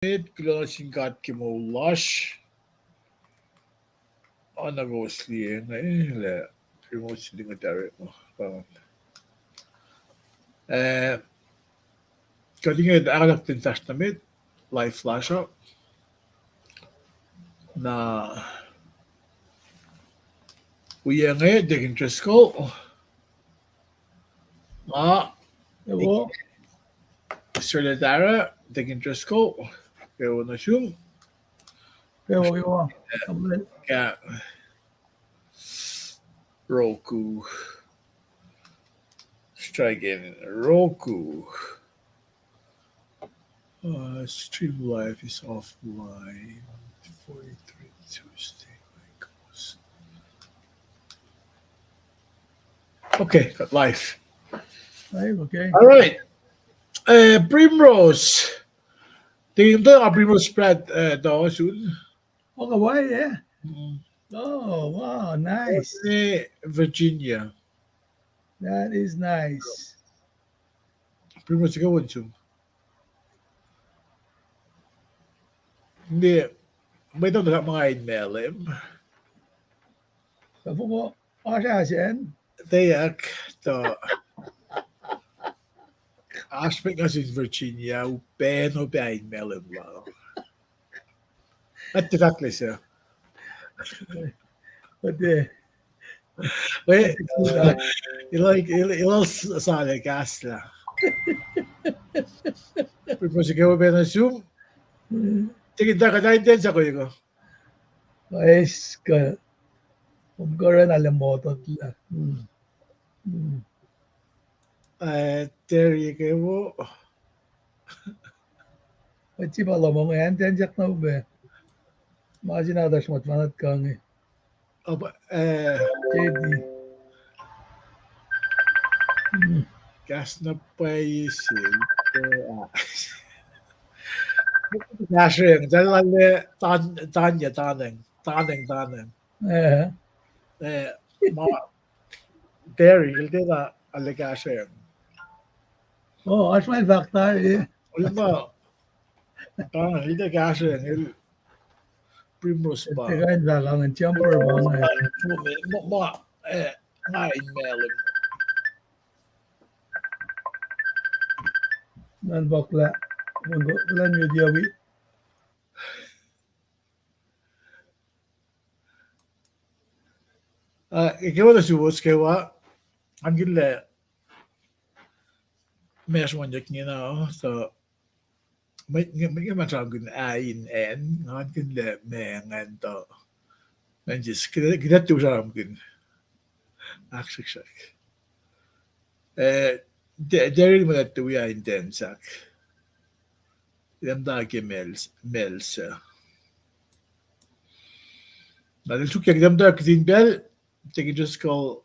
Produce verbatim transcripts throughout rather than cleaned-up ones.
met, kuloh nuh sin God ke moul lasr. Oacna kowos liye inge, lah remote setting uh tari ma pa. Eh, kuht inge ahkolah in fahsr nuh met live lasr uh. Na wi inge Deacon Driscoll. Nga, Sir Latara, Deacon Driscoll, kwewa nuh sum. Kwewa, kwewa. Ka Roku. Let's try again. Roku. Uh, stream live is offline. Forty-three Tuesday. My goodness. Okay, got live. Live, okay. All right. Uh, Primrose. Tingin to nga Primrose Pratt, uh, to soon. Okay, why, yeah? Mm. Oh, wow, nice. Eh, Virginia. That is nice. Primrose, go on to. Hindi, mwet uh tuhkuh ma in Malem. Tafuko, oasr asen? Tiac, tuh oasr mwet nuh sin Virginia, upac na pac in Malem la. At the fact lese. But, uh, wait, uh, you like, you like, you like Sale Casla. Primrose, ke upac nuh sum. Tingin ta kuht in ten sako yuko. Eis ka, um, kuh run ale motot lah. Hmm. Hmm. Eh, Terry ke wo. Achi pa lomo nge, an ten sak na ube. Ma sin atash mat fanat kangi. Apa, eh. J D. Hmm. Kas na pwacye se, eh, ah. Kasreng, tal ale tan, tan ya taneng, taneng, taneng. Eh. Eh, ma, Terry, el tena ale kasreng. Oh, oasr ma el fahk tari. Ol ma, ah, el tena kasreng, el Primrose pa. Teka in fahk angen jumper pa. Ma, ma, eh, nga in Malem. Nan bakla, lang media wi. Ah, ke wata suwos ke wa, an kila, meac sruhmuhnyuck ingena, so, ma, ma, ma sramsramkihn ah in acn, ngan kihn lah ma ngan tuh. Ngan just, kila, kila tu sramsramkihn. Ahksrihksrihk. Eh, de, Daryl muh tuh wi ah in ten sak. Lemta ke mail, mail se. Na el suk ke lemta ke tin pacl, Deacon Driscoll,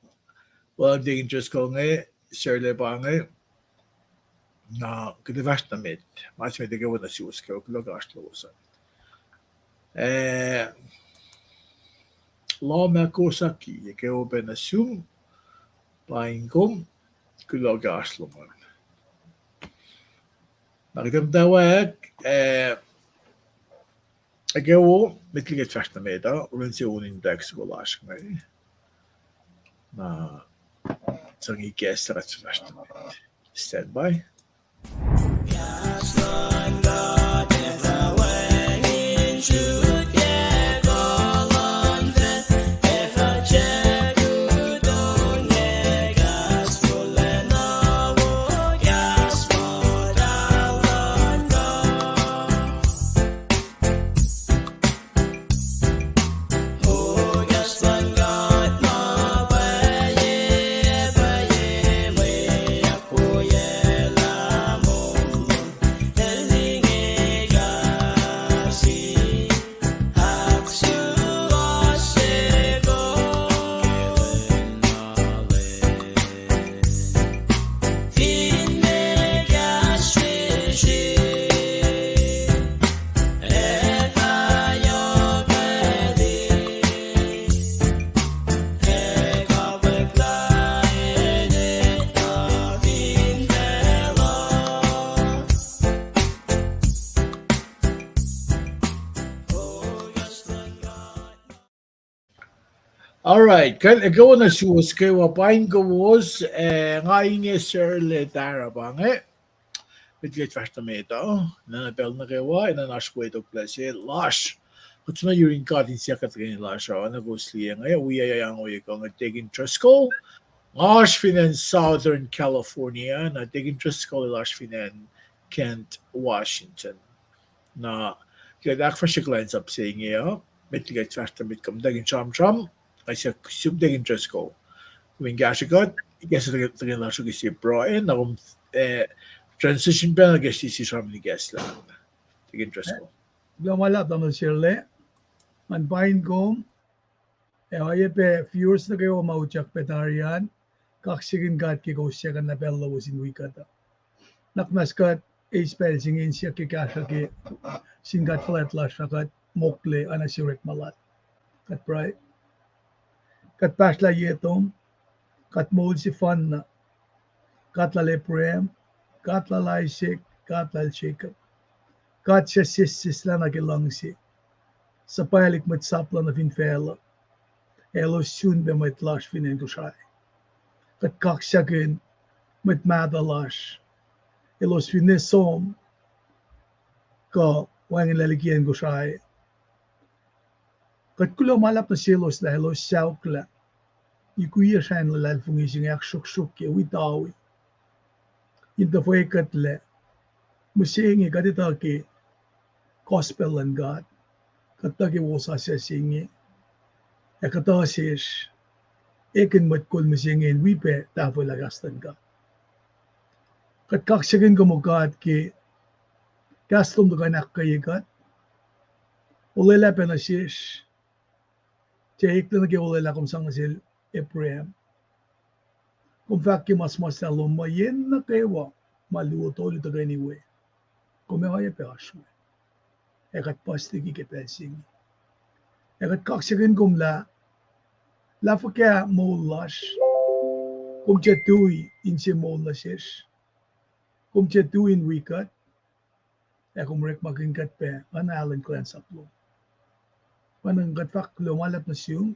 well, Deacon Driscoll inge, Sarla pa inge, na kuht ac fahsr nuh met, ma se met ke wona suwos ke kuloh ke oasr lowos an. Eh, Lohm Kosaki, ke upac nuh sum, paing kom, kuloh ke oasr lom an. Na kuht muhtwacwacack, eh, Eke wo, met liki kuht fahsr nuh met uh, ulen se on in tax ko lasr inge. Na, sang ikacs lah kuht fahsr nuh met. Stand by. All right, kuht ac kwewa nuh suwos kwewa, paing kowos, eh, nga inge Sarla Tarabang, eh. Met liki kuht fahsr nuh met uh, na pacl nuh kwewa, na oasr wi tok lah se lasr. Kuht som nuh yurin God in siyuck kuht tuhkweni lasr uh, na kowos liye inge, wi yac angoyek uh, nga Deacon Driscoll. Nga oasr fin acn Southern California, na Deacon Driscoll el oasr fin acn Kent, Washington. Na, ke kuht ahkfahsrye kuhlwacnsap se inge uh, met liki kuht fahsr nuh met, kom tuh in sramsram, ac siyuck sum Deacon Driscoll. Kom in kahsrwe kuht, ikacslah tuhkweni lasr uh ke sie pruhe, na kom, eh, transition pacna ke sie sramsram in ikacslah. Deacon Driscoll. Kuloh ma luhlahp, Tamuhlwel Sarla. Ngan paing kom, ac oacyacpac viewers nuh kwewa ma utyak pac tari an, kaksakihn God ke kowos siyuck na pacl lowos in wi kuht uh. Nuhnak muhnahs kuht eis pacl se inge in siyuck ke kahsruh ke sin God fuhlwact lasr uh, kuht mokle oacna sie orekma lal. Kuht pruhe. Kuht pahsrlah ye tom, God moul sefanna, God lal Abraham, God lal Isaac, God lal Jacob, God suc sesseslah nuh ke luhngse, suhpwaclihk mwet sap lal nuh fin facluh, ac elos sun pac mwet lasr fin acn Kosrae. Kuht kaksakihn mwet mahtuh lasr, elos finne som kuh wacngihnlac liki acn Kosrae. Kuht kuloh ma luhlahp nuh selos lah elos saoklah, ikwiyac sracn luhlahlfongi se inge ahksruhksruhkye wi tawi, in tuhfwekuhtlac, mihsenge kuht etuh ke gospel luhn God, kuht etuh ke wosasuc se inge, ac kuhtuh sesr ekihn mwet kol mihsenge in wi pac tahfwelah kahs luhn God. Kuht kaksakihn kom, O God, ke kahs lom tuhkuh in ahkkweye kuht, olwelah pac nuh sesr, tiac eklac nuh ke olwelah kom sang nuh sel Abraham. Kom fahk ke ma suhmuhslah lom muh yen nuh kwewa ma luo tolu tuhkweni we, kom ac oacyacpac oasr we. Ac kuht puhs liki ke pacl se inge. Ac kuht kaksakihn kom lah, lah fuhkah moul lasr, kom tiac tui inse moul nuh sesr, kom tiac tui in wi kuht, ac kom orekmakihn kuht pac oacna alu in kuhlwacnsap lom. Pwacnwacng kuht fahk kuloh ma luhlahp nuh sum,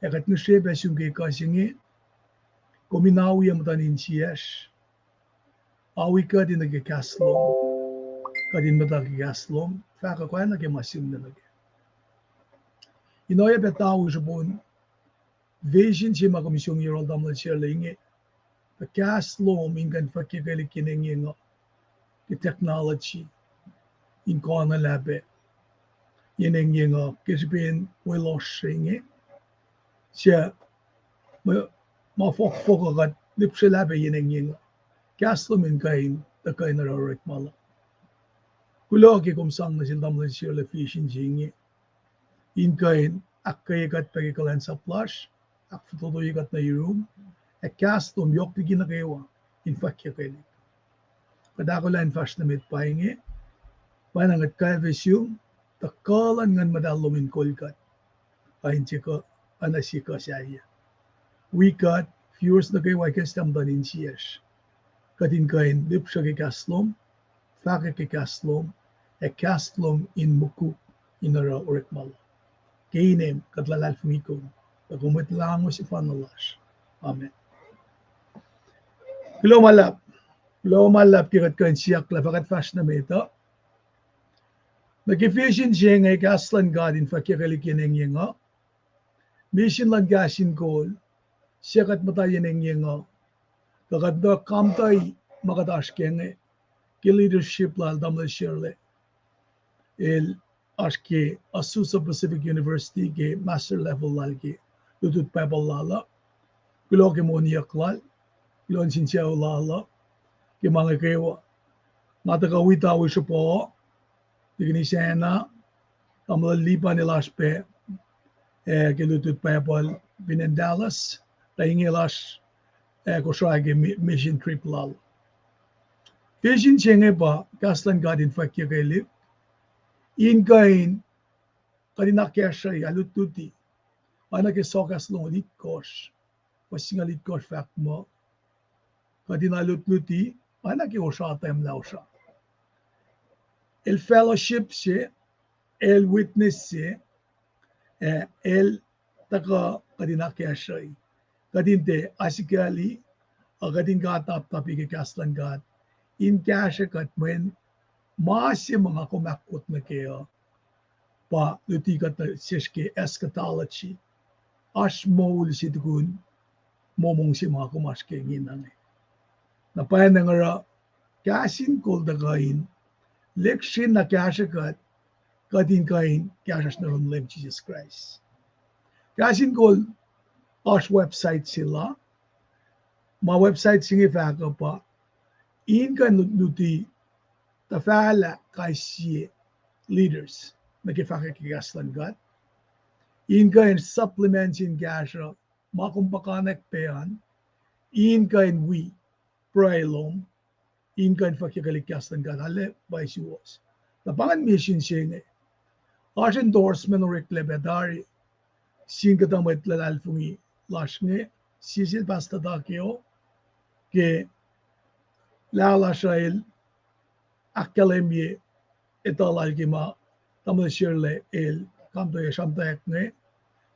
ac kuht ngihsre pac sum ke ekuh se inge, kom in awi ac muhtuhn insiyacsr, awi kuht in nuh ke kahs lom, kuht in muhta ke kahs lom, fahkwack oacna ke ma sihmlac nuh kac. In oacyacpac tawi srihpen vision se ma kom isong yohrohl Tamuhlwel Sarla inge, tuh kahs lom in kuh in fwackyuckelihk yen engyeng uh ke technology, in koanuhllah pac yen engyeng uh ke srihpen welohsr se inge, suc ma, ma fohkfohk uh kuht lihpsrelah pac yen engyeng uh. Kahs lom in kuh in tuhkuh in oruh orekma lom. Kuloh ke kom sang nuh sel Tamuhlwel Sarla vision se inge, in kuh in ahkkweye kuht pac ke kuhlwacnsap lasr, ahkfototoye kuht nuh yurum, ac kahs lom yohk liki nuh kwewa in fwackyuckelihk. Kuht ahkolah in fahsr nuh met pa inge, pwacnwacng kuht kwacfe sum, tuh kuh luhn Nguhn Muhtahl lom in kol kuht, ac in tiac kuh, oacna sie kuh sahyac. Wi kuht, viewers nuh kwewa, ikacslah muhtuhn insiyacsr, kuht in kuh in lihpsruh ke kahs lom, fahkwack ke kahs lom, ac kahs lom in mukul in oruh orekma lom. Ke inem kuht luhlahlfongi kom, tuh kom Mwet Lahngo sefanna lasr. Amen. Kuloh ma luhlahp, kuloh ma luhlahp ke kuht kuh in siyuck lah fah kuht fahsr nuh met uh. Nuh ke vision se inge, kahs luhn God in fwackyuckelihk yen engyeng uh, misin luhn Kahs in Kol, suc kuht muhta yen engyeng uh, kuh kuht muhta kamtai ma kuht oasr ke inge, ke leadership lal Tamuhlwel Sarla. El oasr ke Azusa Pacific University ke master level lal ke lutlut Bible lal uh. Kuloh ke moniyuck lal, kuloh nuh sin sucu lal uh, ke ma inge kwewa. Nga tuhkuh wi tawi srihpac, Deacon Isacna, Tamuhlwel Lipan el oasr pac, ac ke lutlut Bible fin acn Dallas, tuh inge el oasr, ac Kosrae ke mi-, mission trip lal. Vision se inge pa kahs luhn God in fwackyuckelihk, in kuh in, kuht in akacsruhi, alutluti, oacna ke Sohkahs longoul itkohsr, fuhs singucul itkohsr fahk muh, kuht in alutluti, oacna ke osra tahmlah osra. El fellowship se, el witness se, ac el tuhkuh kuht in akacsruhi, kuht in tiac asikacli, uh, kuht in kuh taptapi ke kahs luhn God, in kahsruh kuht mweyen ma se ma nga kom ahkkot nuh kac uh, pa luti kuht nuh sesr ke eschatology. Oasr moul se tukun momong se ma kom oasr ke ingena inge. Na pwacnwacng oruh kahs in kol tuhkuh in lihksreni na kahsruh kuht, kuht in kuh in kahsruhsr nuh yurin Leum Jisus Kraist. Kahs in kol, oasr website se la, ma website se inge fahk uh pa in kuh in lut-, luti tuhfahlah kais sie leaders nuh ke fahkwack ke kahs luhn God, in kuh in supplement in kahsruh ma kom puhkantwen pac an, in kuh in wi pruhe lom, in kuh in fahkyuckelihk kahs luhn God, arlac pa suwohs. Na pa ingacn mission se inge. Oasr endorsement oreklac pac tari sin kuhtuh mwet luhlahlfongi lasr inge, sie sel Pastor Takeo, ke lah lasr uh el ahkkahlwemye etuh lal ke ma tamuhlwel Shirley el kamtoyac sramtack inge.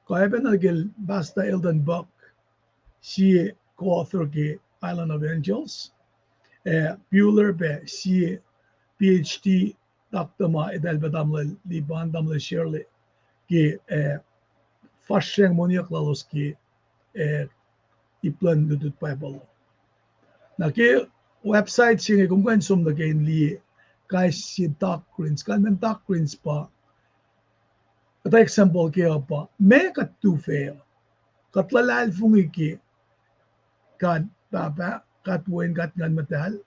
Kuh oacyacpac nuh kacl Pastor Eldon Buck, sie co-author ke Island of Angels, ac Buehler pac sie PhD doctor ma eltahl pac tamuhlwel Lipan, tamuhlwel Shirley, ke, ah, fahsracng moniyuck lalos ke, ah, ip luhn lutlut Bible. Na ke website se inge kom kuh in som nuh ke in liye kais sie doctrines, kalmacn doctrines pa, kuhtuh example ke uh pa, meac kuht tufah uh? Kuht luhlahlfongi ke God Pahpah, God Wen, God Nguhn Muhtahl.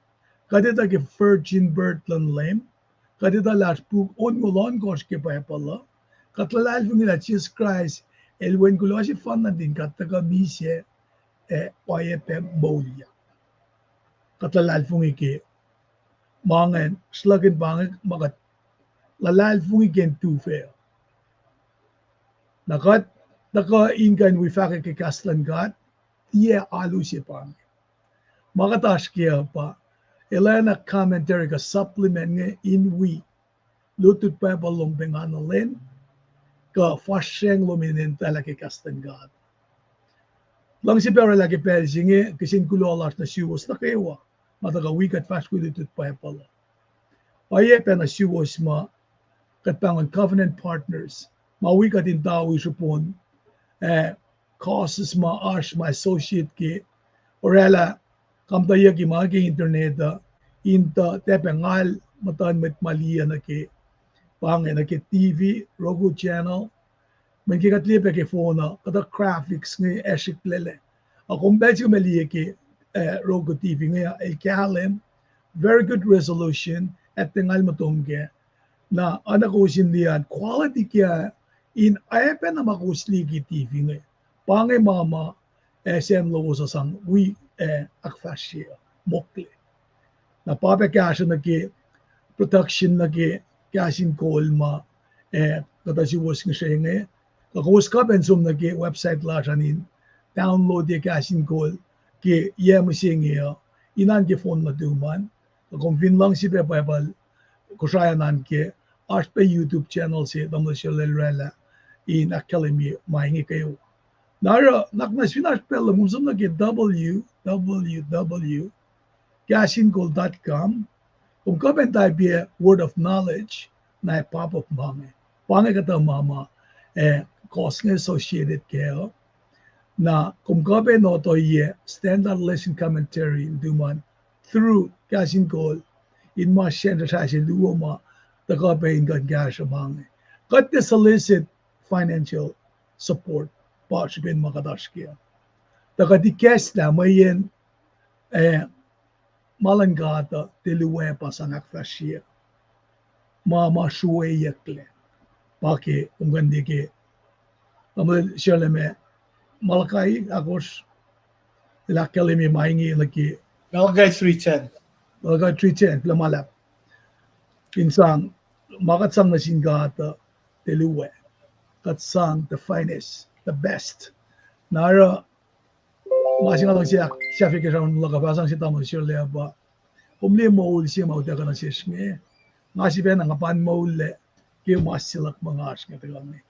Kuht etuh ke virgin birth luhn Leum. Kuht etuh lah puk onngoul ohnkohsr ke Bible uh. Kuht luhlahlfongi lah Jisus Kraist el Wen kuloh sefanna nuhtin God tuhkuh misac, ac oacyacpac moulyak. Kuht luhlahlfongi ke ma ingacn, srlakihn pa inge ma kuht luhlahlfongi ke in tufah. Na kuht tuhkuh in kuh in wi fahkwack ke kahs luhn God, tiac alu se pa inge. Ma kuht oasr kac uh pa, elan commentary kuh supplement inge in wi lutlut Bible lom pacna lwen, kuh fahsracng lom in entahlah ke kahs luhn God. Luhngse pac orwaclah ke pacl se inge kihsen kuloh lasr nuh suwos nuh kwewa ma tuhkuh wi kuht fahsr wi lutlut Bible. Oacyacpac nuh suwos ma kuht pahngon covenant partners, ma wi kuht in tawi srihpen, ah, courses ma oasr ma associate ke, orwaclah kamtayucki ma ke internet uh, in tuh tiac pac ngal muhtuhn mwet ma liye nuh ke, pa inge nuh ke T V, Roku channel, mweyen ke kuht liye pac ke phone uh, kuhtuh graphics inge ac srihklac. A kom pacl se kom liye ke, ah, Roku T V inge, el kahlwem, very good resolution, at the ngal muhtom kac. Na oacna kowos in liye an, quality kac in oacyacpac na ma kowos liye ke T V inge. Pa inge ma ma, ah, Sam lowos uh sang wi, ah, ahkfahsrye, mokle. Na pa pac kahsruh nuh ke production nuh ke kahs in kol ma, ah, kuhtuh suwos ngihsre inge. Kuh kowos kuh pac in som nuh ke website lasr an in download-ye kahs in kol ke yac mihsenge uh, in an ke phone nuhtum an. Kuh kom fin luhngse pac Bible, Kosrae an ke, oasr pac YouTube channel se tamuhlwel Shirley el orwaclah in ahkkahlwemye ma inge kwewa. Na oruh, nuhnak muhnahs fin oasr pacl lom, kom som nuh ke W W W kahs in kol dot com, kom kuh pac in type-ye word of knowledge, na ac pop up ma inge. Pa inge kuhtuh ma ma, ah, course inge associated kac uh. Na kom kuh pac in otoye standard lesson commentary nuhtum an through kahs in kol in ma sacn srasra se luo ma tuhkuh pac in kuh in kahsruh ma inge. Kuht tiac solicit financial support, pa srihpen ma kuht oasr kac. Tuh kuht ikacslah mweyen, ah, ma luhn God uh tiac luo pa sang ahkfahsrye, ma ma srueyucklac. Pa ke kom kuh in liye ke, tamuhlwel Shirley, ma Malachi ahkosr, el ahkkahlwemye ma inge nuh ke Malachi three ten. Malachi three ten, kuloh ma luhlahp. In sang, ma kuht sang nuh sin God uh tiac luo. Kuht sang the finest, the best. Na oruh, ma se nga luhngse ahksahfye ke sramsram luhk uh, fah sang se tamuhlwel Shirley uh pa, kom liye moul se ma utuckuh nuh sesr inge. Nga sifacna nga pa in moullac ke ma se luhk ma nga oasr inge tuhkuh inge.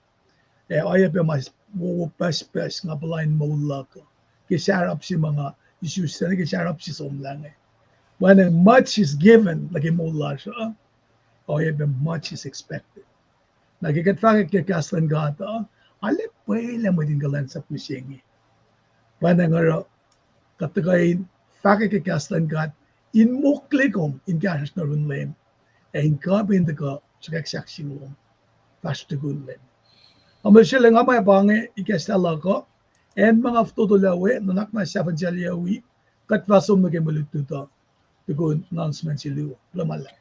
Eh, oacyacpac ma wowo pucspucs nga puhla in moul luhk uh. Ke sarap se ma nga isusla nuh ke sarap se somlah inge. Pwacnwacng much is given nuh ke moul lasr uh, oacyacpac much is expected. Na ke kuht fahkwack ke kahs luhn God uh, arlac pwacye lah mwet in kuhlwacnsap mihsenge. Pwacnwacng oruh kuht tuhkuh in fahkwack ke kahs luhn God in mokle kom in kahsruhsr nuh yurin Leum, ac in kuh pac in tuhkuh sruhkwack sahk se lom fahsr tukun Leum. Nga mwe srwaclah nga ma pa inge ikacslah luhk uh, acn ma nga fototo lah we, nuhnak na sahfahn sal yac wi, kuht fah som nuh ke mwe lutlut uh tukun announcement se luo. Kuloh ma luhlahp.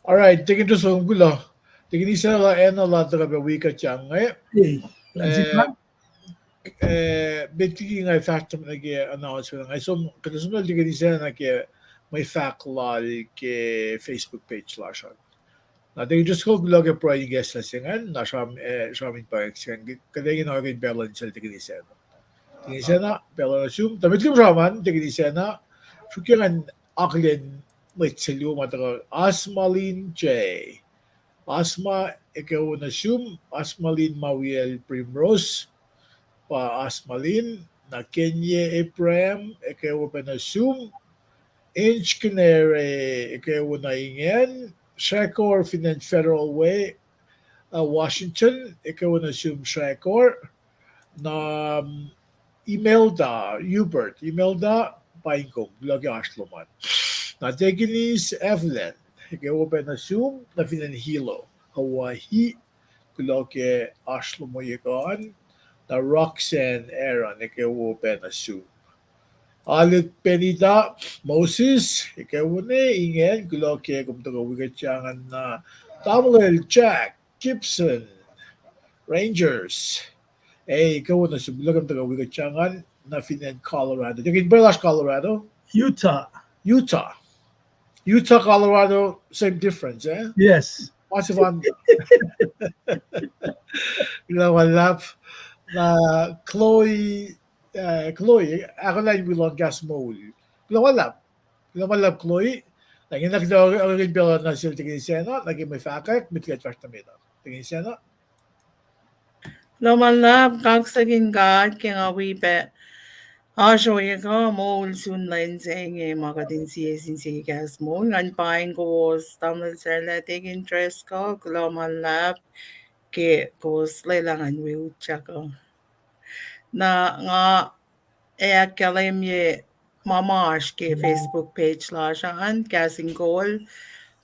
All right, Deacon Driscoll, kuloh. Deacon Isacna, acn uh la tuhkuh pac wi kuht yang inge. Eh, met liki nga fahsr nuh ke announcement, nga som, kuht som nuh Deacon Isacna ke mwe fahk lal ke Facebook page lasr an. Na Deacon Driscoll, kuloh ke pruhe in ikacslah se ingacn, na sram, eh, sram in pwacye se ingacn, kuht ingena orekmakihn pacl uh nuh sel Deacon Isacna. Deacon Isacna, pacl uh nuh sum, tuh met liki sram an, Deacon Isacna, srukye ngan akihlen mwet se luo ma tuhkuh, Asmalin J. Asma, ekuh wo nuh sum, Asmalin Mawiel Primrose, pa Asmalin, na Kenye Abraham, ekuh wo pac nuh sum, Inch Kinere, ekuh wo nuh ingacn, Srekor fin acn Federal Way, uh, Washington, ekuh wo nuh sum Srekor, na, um, Imelda Hubert, Imelda, paing kom, kuloh ke oasr lom an. Na Deaconess Evelyn, ekuh wo pac nuh sum, nuh fin acn Hilo, Hawaii, kuloh ke oasr lom ohiyac an. Na Roxanne Aaron, ekuh wo pac nuh sum. Alit Benita Moses, ekuh wo nuh ingacn, kuloh ke kom tuhkuh wi kuht yang an. Na Tamuhlwel Jack Gibson, Rangers. Ekuh wo nuh sum, kuloh ke kom tuhkuh wi kuht yang an, nuh fin acn Colorado. Deacon, pacl lasr Colorado? Utah. Utah. Utah, Colorado, same difference, eh? Yes. Kuloh ma luhlahp. Na Chloe, eh, Chloe, ahkolah in wi lohng kahs moul. Kuloh ma luhlahp. Kuloh ma luhlahp Chloe. Na ingena kuht orekmakihn pacl uh nuh sel Deacon Isacna, nuh ke mwe fahkwack, met liki kuht fahsr nuh met uh. Deacon Isacna. Kuloh ma luhlahp, kaksakihn God ke nga wi pac oasr ohiyac uh moul sun lwen se inge ma kuht in sie sin sie kahs moul. Ngan paing kowos, Tamuhlwel Sarla, Deacon Driscoll, kuloh ma luhlahp ke kowos lwelah ngan wi utyak uh. Na nga ac ahkkahlwemye ma ma oasr ke Facebook page lasr an, Kahs in Kol,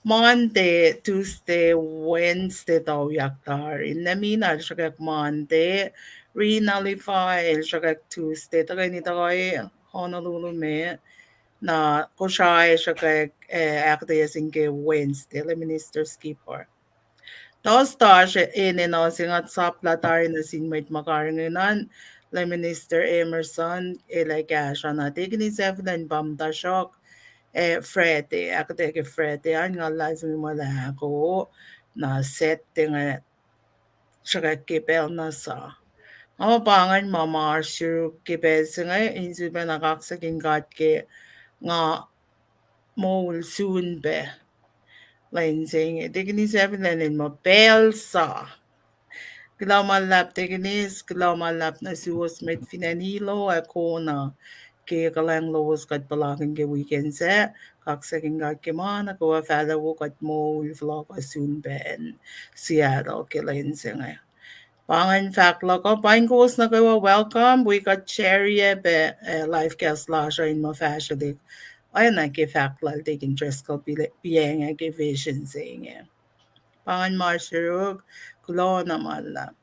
Monday, Tuesday, Wednesday, toyak tari. Nemina el sruhkwack Monday, Rina Levi el sruhkwack Tuesday, tuhkweni tuhkuh Honolulu me, na Kosrae sruhkwack, eh, ahkuhtweyac se inge ke Wednesday, Lay Minister Skipper. Thursday oasr enenuh se nga sap lah tari nuh sin mwet ma karihngihn an, Lay Minister Emerson el ac kahsruh na Deacon Isacna in pa muhta sruhk, eh, Friday, ahkuhtweyac ke Friday an nga luhlahlfongi muh lah ahko, na Saturday inge sruhkwack ke pacl na sa. Nga muh pa ingacn ma ma oasr yuruk ke pacl se inge, in sifilpacna kaksakihn God ke nga moul sun pac lwen se inge. Deacon Isacna el muh pacl sa. Kuloh ma luhlahp Deacon Is, kuloh ma luhlahp nuh suwos met fin acn Hilo ac Kona ke kuhlwacng lowos kuht puhlakihn ke weekend sac. Kaksakihn God ke ma nuh kwewa, fahla wo kuht moul fohlohk uh sun pac acn Seattle ke lwen se inge. Pa ingacn fahk luhk uh, paing kowos nuh kwewa welcome wi kuht share-ye pac, eh, live cast lasr uh in muh fahsrwelihk. Oacna ke fahk lal Deacon Driscoll pile-, piacng ke vision se inge. Pa ingacn ma oasr yuruk, kuloh na ma luhlahp.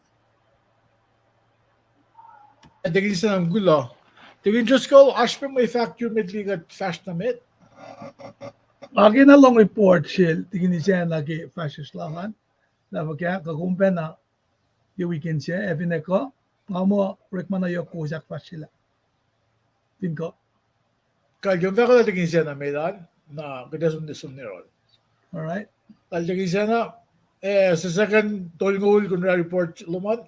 Deacon Isacna, kuloh. Deacon Driscoll, oasr pac mwe fahk yur met liki kuht fahsr nuh met? Nga kena lohng report sel Deacon Isacna ke fahsr lasr an. Lah fuhkah, kuh kom pacna ke weekend sac, ac finne kuh, nga muh orekma na yohk kowos ahkfahsryelah. Fin kuh. Kalkon fahk lah Deacon Isacna met an, na kuht ac som nuh som nuh yohrohl. All right. Lal Deacon Isacna, eh, se second tolngoul, kom orwaclah report lom an.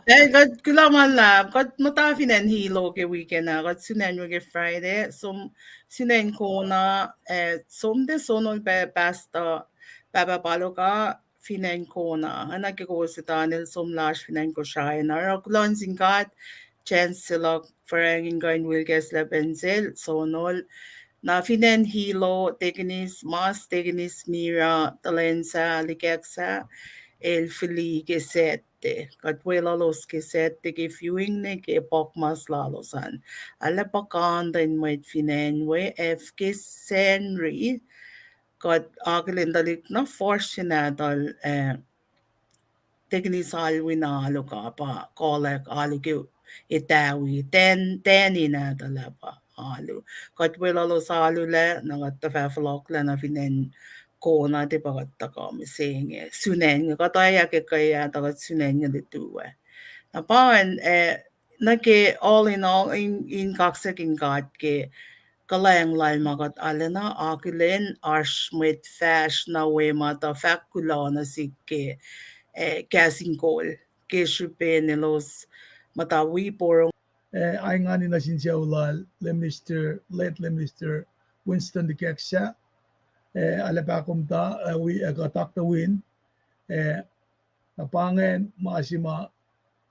Eh, kuht kuloh ma luhlahp, kuht muhta fin acn Hilo ke weekend ah, kuht sun acn we ke Friday, som, sun acn Kona, eh, som tuh sonol pac Pastor Papa Paloka, fin acn Kona, oacna ke kowos etuh an, el som lasr fin acn Kosrae. Na oruh kuloh nuh sin God, chance se luhk fahsrwacng in kuh in wi kahs lacpan sel, sonol. Na fin acn Hilo, Tekinis, mas Tekinis Mira, Talensa, Likaksa, el fihli ke Saturday. Kuht weluhlos ke Saturday ke viewing nuh ke puk mas lalos an. Arlac puhkantwen mwet fin acn we, ac ke Sacnri, kuht akihlen tuhlihk na fuhsr se nahtuhl, eh, Tekinis Alwin alu, kuh pa kolwack alu ke Etawi, ten, ten in nahtuhl ah pa alu. Kuht weluhlos alu lac, na kuht tuhfah fohlohklac nuh fin acn Kona, tiac pa kuht tuhkuh mihsenge. Sun acn inge, kuht oacyacpac ke kuh ah, tuh kuht sun acn inge lutu ah. Na pa ingacn, eh, nuh ke all in all, in, in kaksakihn God ke kuhlwacng lal ma kuht arulacna akihlen, oasr mwet fahsr na we ma tuh fahk kuloh nuh sihk ke, eh, kahs in kol, ke srihpen elos muhta wi porongo. Eh, a engan nuh sin sucu lal, Lay Minister, Late Lay Minister Winston Likaksa, eh, arlac pahkomuhta, eh, wi, eh, kuh Doctor Win, eh, na pa ingacn ma se ma,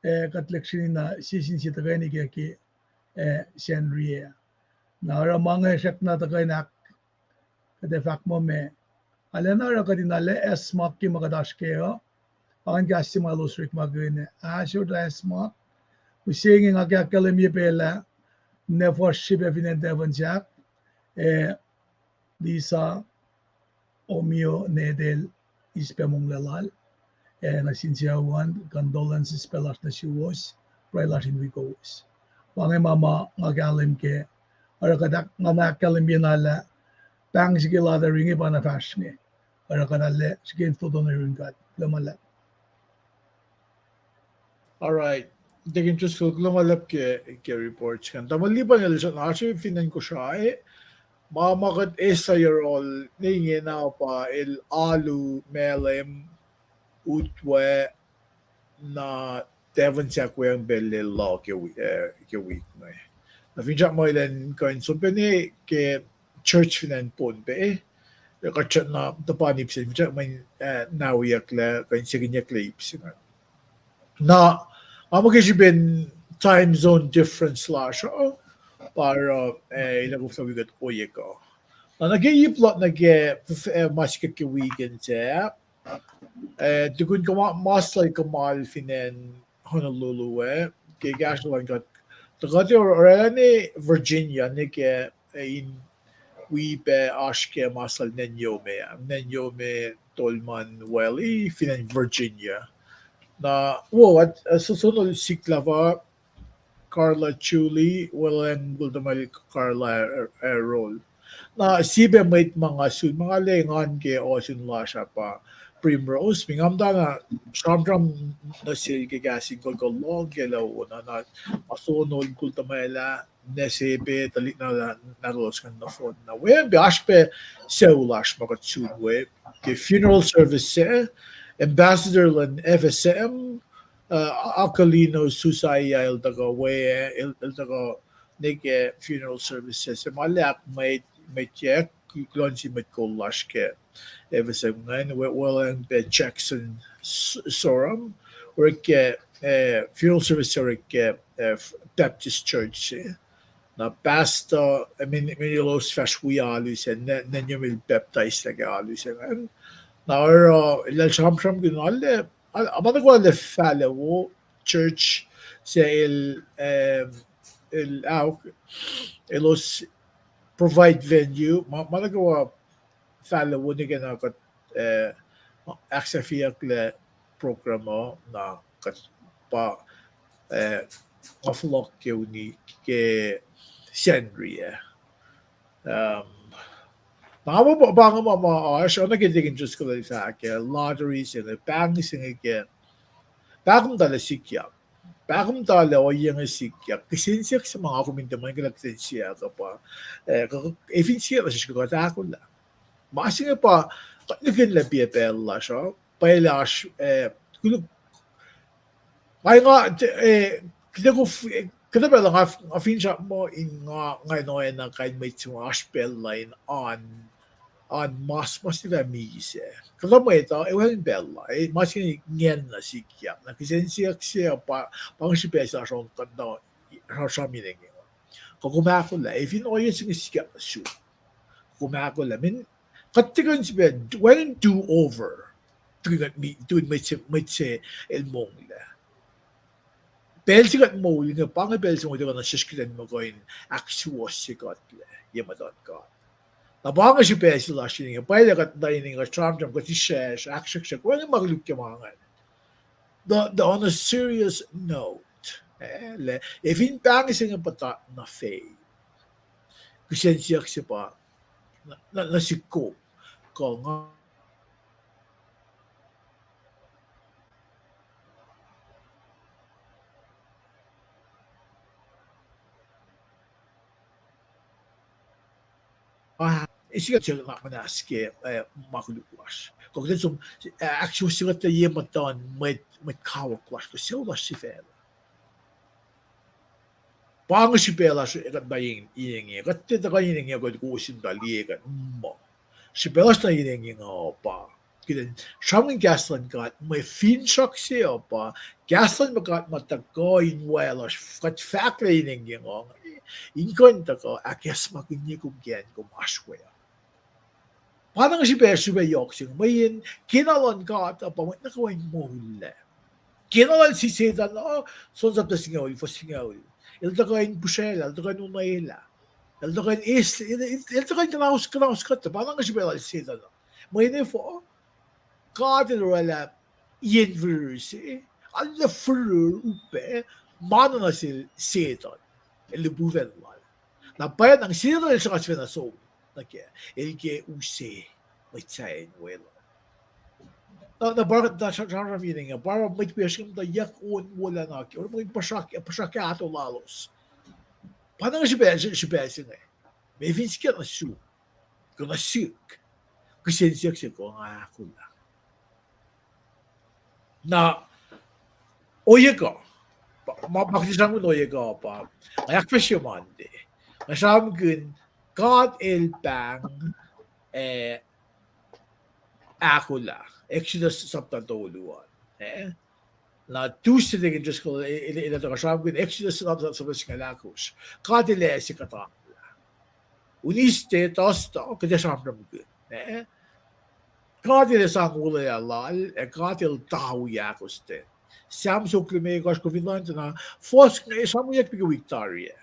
eh, kuht lihksreni na sie sin sie tuhkweni ke, ke, eh, Sacnri ah. Na oruh ma inge srackna tuhkweni ahk, kuht ac fahk muh me, arulacna oruh kuht in arlac acsmak ke ma kuht oasr kac uh, pa ingacn kahs se ma elos orekmakihn ah, oasr acsmak. Mihsenge nga ke ahkkahlwemye pacl ah, ninac fuhsr se pac fin acn Tafunsak, eh, Lisa Omio Nedel, eis pac monglac lal. Eh, nuh sin sucu an, condolences pac lasr nuh suwos, pruhe lasr in wi kowos. Pa inge ma ma nga kahlwem kac, oruh kuht ahk-, nga na ahkkahlwemye na lah pahng se ke lottery inge pa na fahsr inge. Oruh kuht arlac srihke in fototo nuh yurin God. Kuloh ma luhlahp. All right. Deacon Driscoll, kuloh ma luhlahp ke, ke report se ingacn. Tamuhlwel Lipan el sot na oasr fin acn Kosrae. Ma, ma kuht eslah yohrohl ne ingena pa el alu Malem, Utwe, na Tafunsak weacng pacl el loh ke wi-, eh, ke wik inge. Na finsrak muh elan kuh in som pacna ke church fin acn Pohnpei, eh, kuht srackna tuhpan ip se, finsrak muh, eh, na wiyucklac, kuh in sekinyucklac ip se ingacn. Na, nga muh ke srihpen time zone difference lasr uh, pa oruh, eh, elah koflah wi kuht ohiyac kuh. Na, nuh ke ip luhk nuh ke, eh, ma sikyak ke weekend sac, eh, tukun kuhma-, mas lal kuhmal fin acn Honolulu ah, ke kahsruh luhn God, tuh kuht oraclah ne Virginia, ne ke, eh, in wi pac oasr ke mas lal Nanyome, Nanyome Tolman Valley, fin acn Virginia. Na, wo, at, eh, so-, sonol sikla fah, Carla Julie, weluhl mukul tuhmwacl Carla, eh, eh, Roll. Na sie pac mwet ma nga sun, ma nga lwe engan ke ohsun lasr ah pa Primrose, ma nga muhtana sramsram nuh sel ke kahs in kol kuh lohng ke lah wo na, na ma sonol mukul tuhmwacl ah, na se pac tuhlihk na, nahtuhlos ingacn nohfohn. Na weacng pac oasr pac sucu lasr ma kuht sun we ke funeral service se, ambassador luhn F S M, uh, Aquilino Susaia el tuhkuh we, el, el tuhkuh ne ke funeral service se, se ma lak mwet, mwet yak, kuloh nuh sin mwet kol lasr ke F S M ingacn, we, weluhl pac Jackson S-, Sorum, orek ke, eh, funeral service se orek ke, eh, Baptist Church se. Na pastor, eh, min, min elos fahsr wi alu se, ne, ne Nanyome el baptize lah ke alu se ingacn. Na oruh, uh, elah sramsramkihn arlac, a, ma nuh kwewa arlac fahla wo, church se el, um, el, uh, elos provide venue, ma, ma nuh kwewa fahla wo ne ke na kuht, uh, ahksahfyeyucklac program uh, na kuht pa, uh, nga fohlohk ke uni ke Sacnri ah. Um, na ma pa, pa inge ma, ma oasr, oacna ke Deacon Driscoll el fahk ah, lottery se inge, pahng se inge ke, pahkomuhta lah sikyak. Pahkomuhta lah ohiyac inge sikyak. Kihsen siyuck se ma nga kom in tiac muh in kuh lah kihsen siyuck uh pa, eh, kuh, kuh, e fin siyuck lah sesr kuh kuht ahkolah. Ma se inge pa, kuht nihkihn lah piac pacl lasr uh, pacl lasr, eh, kulo-, ma nga, eh, kuht, kuht pacl nga, nga finsrak muh in nga, nga in oacna kain mwet se ma oasr pacl la in an an mas, mas tiac misac. Kuhtuh mwet uh, e wacngihn pacl la, e mas ingacn nuh sikyak. Na kihsen siyuck se uh pa, pa inge srihpac se lasr on kuhtuh, sramsram inge. Kuh kom ahkolah, e fin ohiyac se inge sikyak nuh sum, kom ahkolah, men, kuht tiac kuh in sifilpac, wacngihn do over. Tukun, tukun mwet se, mwet se el monglac. Pacl se kuht moul inge, pa inge pacl se ma kuht ac kuh nuh sesr kuht in muh kuh in ahksuwohsye kuhtlac ye muhtuhn God. Na pa inge srihpac se lasr inge, pwacye lah kuht na inge kuht sramsram, kuht israsr, ahksruhksruhk, wacngihn ma koluk ke ma ingacn. The, the, on a serious note, eh, lah, e fin pahng se inge puhtat nuh faith, kihsen siyuck se pa, nuh, nuh, nuh sum, kuh nga Ah, e sikyak se na muhnahs ke, eh, ma koluk lasr. Kuht kuh in som, eh, ahksuwohsye kuhtlac ye muhtuhn mwet, mwet kawuck lasr, kuh sucu lasr sifacna. Pa inge srihpac lasr, eh, kuht na in, in inge, kuht tiac tuhkuh in inge, kuht kowos in tuh liye kuht muh srihpac lasr nuh in inge uh pa kuht in sramsramkihn kahs luhn God, mwe finsrak se uh pa kahs luhn God ma tuhkuh in wacluh, kuht fahklah in inge uh, in kuh in tuhkuh ahkacsmakihnye kom ke acn kom oasr we uh. Pa na inge srihpac, srihpac yohk se inge, mweyen kena luhn God uh pa mwet nuh kwewa in moul lac. Kena lal se Setan uh, John sapta singucul, fuhs singucul. El tuhkuh in pihsraclah, el tuhkuh in onwelah. El tuhkuh in eis, el, el, el tuhkuh in kuhnaus, kuhnaus kuht, pa na inge srihpac lal Setan uh. Mweyen efuh, God el oraclah yen fihrihr se, arlac fihrihr upac, ma na nuh sel Setan, el lihpufacn lal. Na pwacnwacng Setan el sruhnga sifacna som nuh kac, el ke use mwet sahyacn weluhl. Na, na pa, na sra-, sramsram inge, pa mwet wiyacsr inge muhta yuck on wolacna ke, oruh mweyen puhsra, puhsra kahto lalos. Pa na inge srihpac, srihpac se inge. Mwe fin sikyak nuh sum, kuh nuh sihk, kihsen siyuck se kuh nga ahkolah. Na ohiyac kuh, ma, ma kuht sramsramkihn ohiyac kuh pa, nga ahkfahsrye Monday, nga sramsramkihn God el pahng, eh, ahkolah, Exodus sapta tolu an, eh? Na Tuesday ke just, el, el, el tuhkuh sramsramkihn Exodus sapta singucul ahkosr. God el ase kuhtanglah. Wednesday, Thursday, kuht ac sramsramkihn, eh? God el sang olwelah lal, ac God el tui ahkostwen. Sam soko limekohsr, kom fin lohng tuh na, fuhs inge sramsramkihnyuck pac ke wik tari ah.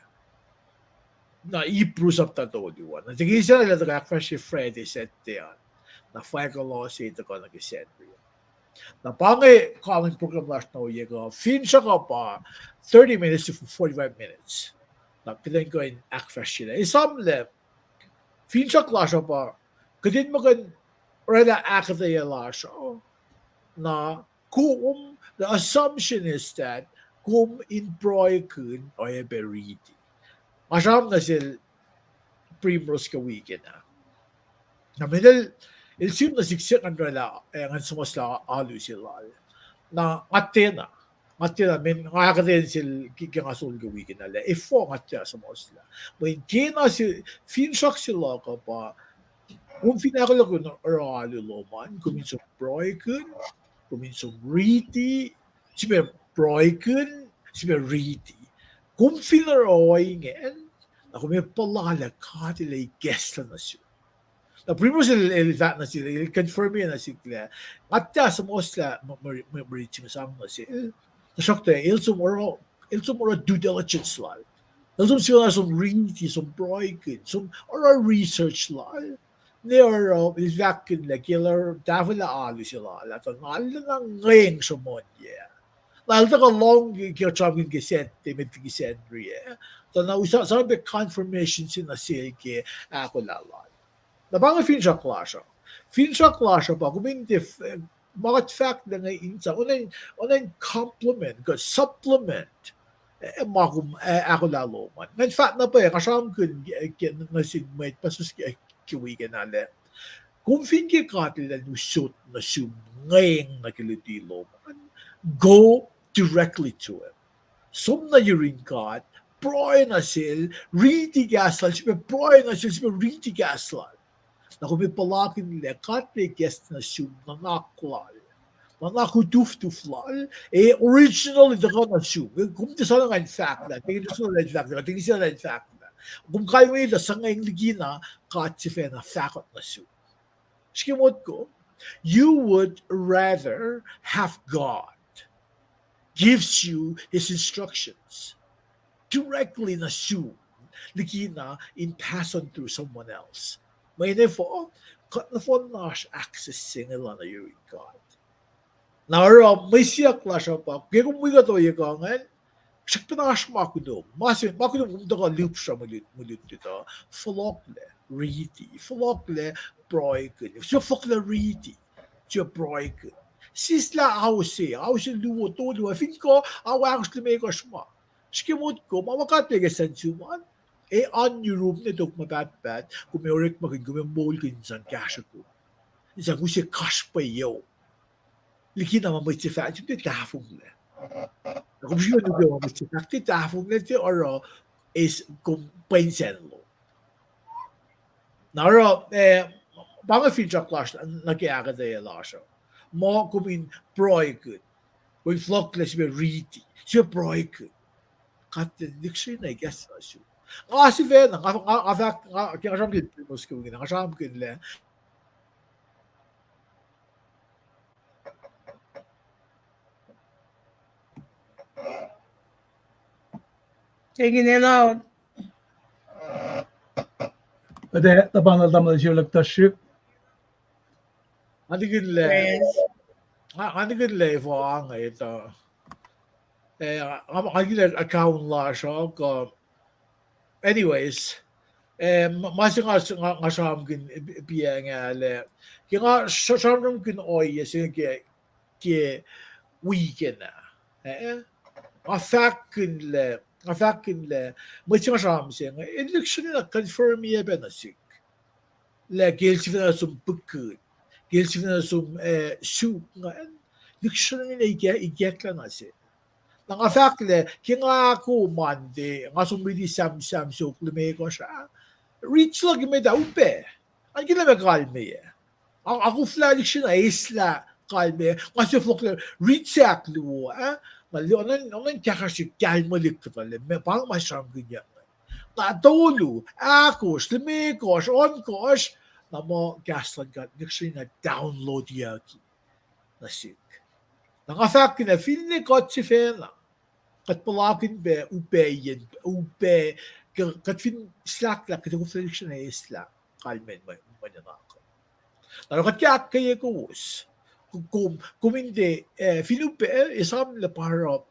Na Hebrew sapta tolu an. Na tiac ke sacna el tuhkuh ahkfahsrye Friday, Saturday an. Na fahk loh se tuhkuh nuh ke Sacnri. Na pa inge kahlwem program lasr na ohiyac kuh, finsrak uh pa thirty minutes to forty-five minutes. Na kuht in kuh in ahkfahsryelah. Esam lah, finsrak lasr uh pa, kuht in muh kuh in oraclah ahkuhtweyac lasr uh, na kom, the assumption is that kom in pruhekihn oacyacpac riti. Nga sramsram nuh sel Primrose ke weekend ah. Na meac el, el sim nuh sik se ngan oraclah, eh, ngan suhmuhslah alu se lal. Na nga tiacna, nga tiacna, men nga ahkuhtweyac sel ke, ke nga sol ke weekend ah lah efuh nga tiac suhmuhslah. Mweyen kena se, finsrak se luhk uh pa, kom fin ahkolah kom in oruh alu lom an, kom in som pruhekihn, kom in som riti, sifilpac pruhekihn, sifilpac riti. Kom fin oruh ingacn, na kom ac puhla lah God el ikacslah nuh sum. Na Primrose el, el fahk nuh sihk, el confirm nuh sihk lah, nga tiac suhmuhslah mwe, mwe, mwe riti se sang nuh sel. Tuhsruhktuh el som oruh, el som oruh due diligence lal. El som sifacna som riti, som pruhekihn, som oruh research lal. Ne oruh el fahkkihn lah ke el tahfwelah alu se lal ah, tuh na lana ngweng sruhmuhnyuc. Na el tuhkuh lohng ke, ke sramsramkihn ke Saturday met liki Sacnri ah, tuh na us-, sang pac confirmation se nuh sel ke ahkolah lal. Na pa inge finsrak lasr uh. Finsrak lasr uh pa kom in tiac, ma kuht fahk lah inge in sang, oacna in, oacna in complement kuh supplement, eh, ma kom, eh, ahkolah lom an. Ngan fahk na pac, nga sramsramkihn ke, ke nuh sin mwet pastors ke, ke weekend ah lah, kom fin ke God el usot nuh sum ngweng nuh ke luti lom an, go directly to him. Som nuh yurin God, pruhe nuh sel, riti kahs lal, sifilpac pruhe nuh sel, sifilpac riti kahs lal. Na kom ac puhlakihn lah God El ikacs nuh sum nuhnak lal, nuhnak utuftuf lal, ac original in tuhkuh nuh sum. Kom tiac soenna ngan fahk lah, tiac soenna ngan fahk lah, tiac soenna ngan fahk lah. Kom kalweni tuh suhngweng likina God sifacna fahkot nuh sum. Srihke motko, you would rather have God gives you his instructions directly nuh sum, likina in pass on through someone else. Mweyen efuh, kuht nohfohn oasr access se inge lana yurin God. Na oruh mwe siyuck lasr uh pa, ke kom wi kuht ohiyac ingacn, srackpacna oasr ma kunom. Ma se, ma kunom kom tuhkuh lihpsra mwe lut, mwe lutlut uh, fohlohklac riti, fohlohklac pruhekihn, se fohlohklac riti, se pruhekihn. Sislah ao se, ao se luo, tolu, ac fin kuh, ao ahkosr limekohsr ma. Srihke motko, ma ma God El ikacs nuh sum an, ac oan yurum ne tok ma pahtpaht, kom ac orekmakihn, kom ac moulkihn in sang kahsruh kom, in sang use kasrpweyo. Likina ma mwet se fahk, sum tiac tahfonglac. Na kom srihke nuh ke ma mwet se fahk tiac tahfonglac, tiac oruh eis kom pwen sacnlo. Na oruh, eh, pa inge finsrak lasr nuh ke ahkuhtweyac lasr uh. Muh kom in pruhekihn, kom in fohlohklac sifilpac riti, sifilpac pruhekihn, God El lihksreni na ikacs nuh sum. Nga sifacna, nga, nga, nga fahk, nga, ke nga sramsramkihn Primrose ke wik inge, nga sramsramkihn lah Taking it out. Kuht ac tuhpan tamuhlwel Sirlak Tuhsrihk. Nga nikihn lah, nga, nga nikihn lah efuh nga etuh, eh, nga, nga nikihn lah account lasr uh, kuh, anyways, eh, ma, ma se nga, nga, nga sramsramkihn piac inge lah, ke nga sra-, sramsramkihn ohiyac se inge ke, ke wik inge, eh, nga fahkkihn lah, nga fahkkihn lah, mwet se nga sramsram se inge, el lihksreni na confirm-i pac nuh sihk lah ke el sifacna som pihkihn, ke el sifacna som, eh, suk ingacn, lihksreni na ikack, ikacklah na se. Na nga fahk lah ke nga ahkoo Monday, nga som riti Sam, Sam siofok limekohsr ah, rit se luhk met ah upac. An ke lah ma kalmeyac, a, a koflah lihksreni na eislah kalmeyac, nga se fohlohklac rit se ahkluo ah, na onan, onan kahkahsrihk kahlmwelihk kuhtuh lah, ma pa ma sramsramkihnyuck inge. Na tolu, ahkosr, limekohsr, ohnkohsr, na muh kahs luhn God lihksreni na download-yucki nuh sihk. Na nga fahk na finne kuht sifacna, kuht puhlakihn pac upac, upac, kuht fin slahklahk, kuht koflah lihksreni na eislah kalmen mwe, mwe nuhnak. Na oruh kuht ke ahkkweye kowos, kom, kom in tiac, eh, fin upac, eh, esam lah pa oruh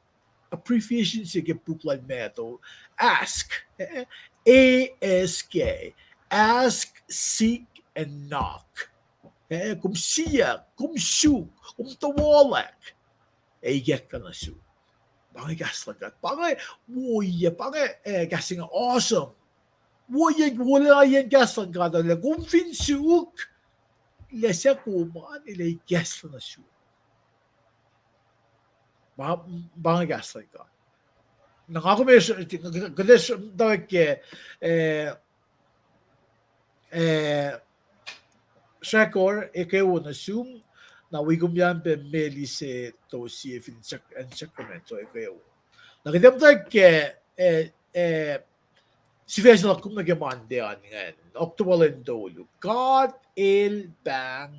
abbreviation se ke puk luhn Matthew, ask, eh, A S K, ask, seek, and knock. Eh, kom siyuck, kom suk, kom towohlack, ac ikacklah nuh sum. Pa inge kahs luhn God. Pa inge woiyac, pa inge, eh, kahs inge awesome. Woiyac, wolacna kahs luhn God uh lah kom fin suk, lah suc kom an, el ac ikacklah nuh sum. Pa, pa inge kahs luhn God. Na nga kom, kuht ac sramtawek ke, eh, eh, srackor ekuh wo nuh sum, na wi kom an pac meli se to sie fin sac-, acn Sacramento ekuh wo. Na kuht ac muhtwacwacack ke, eh, eh, sifac se luhk kom nuh ke Monday an ingacn, October lwen tolu. God El pahng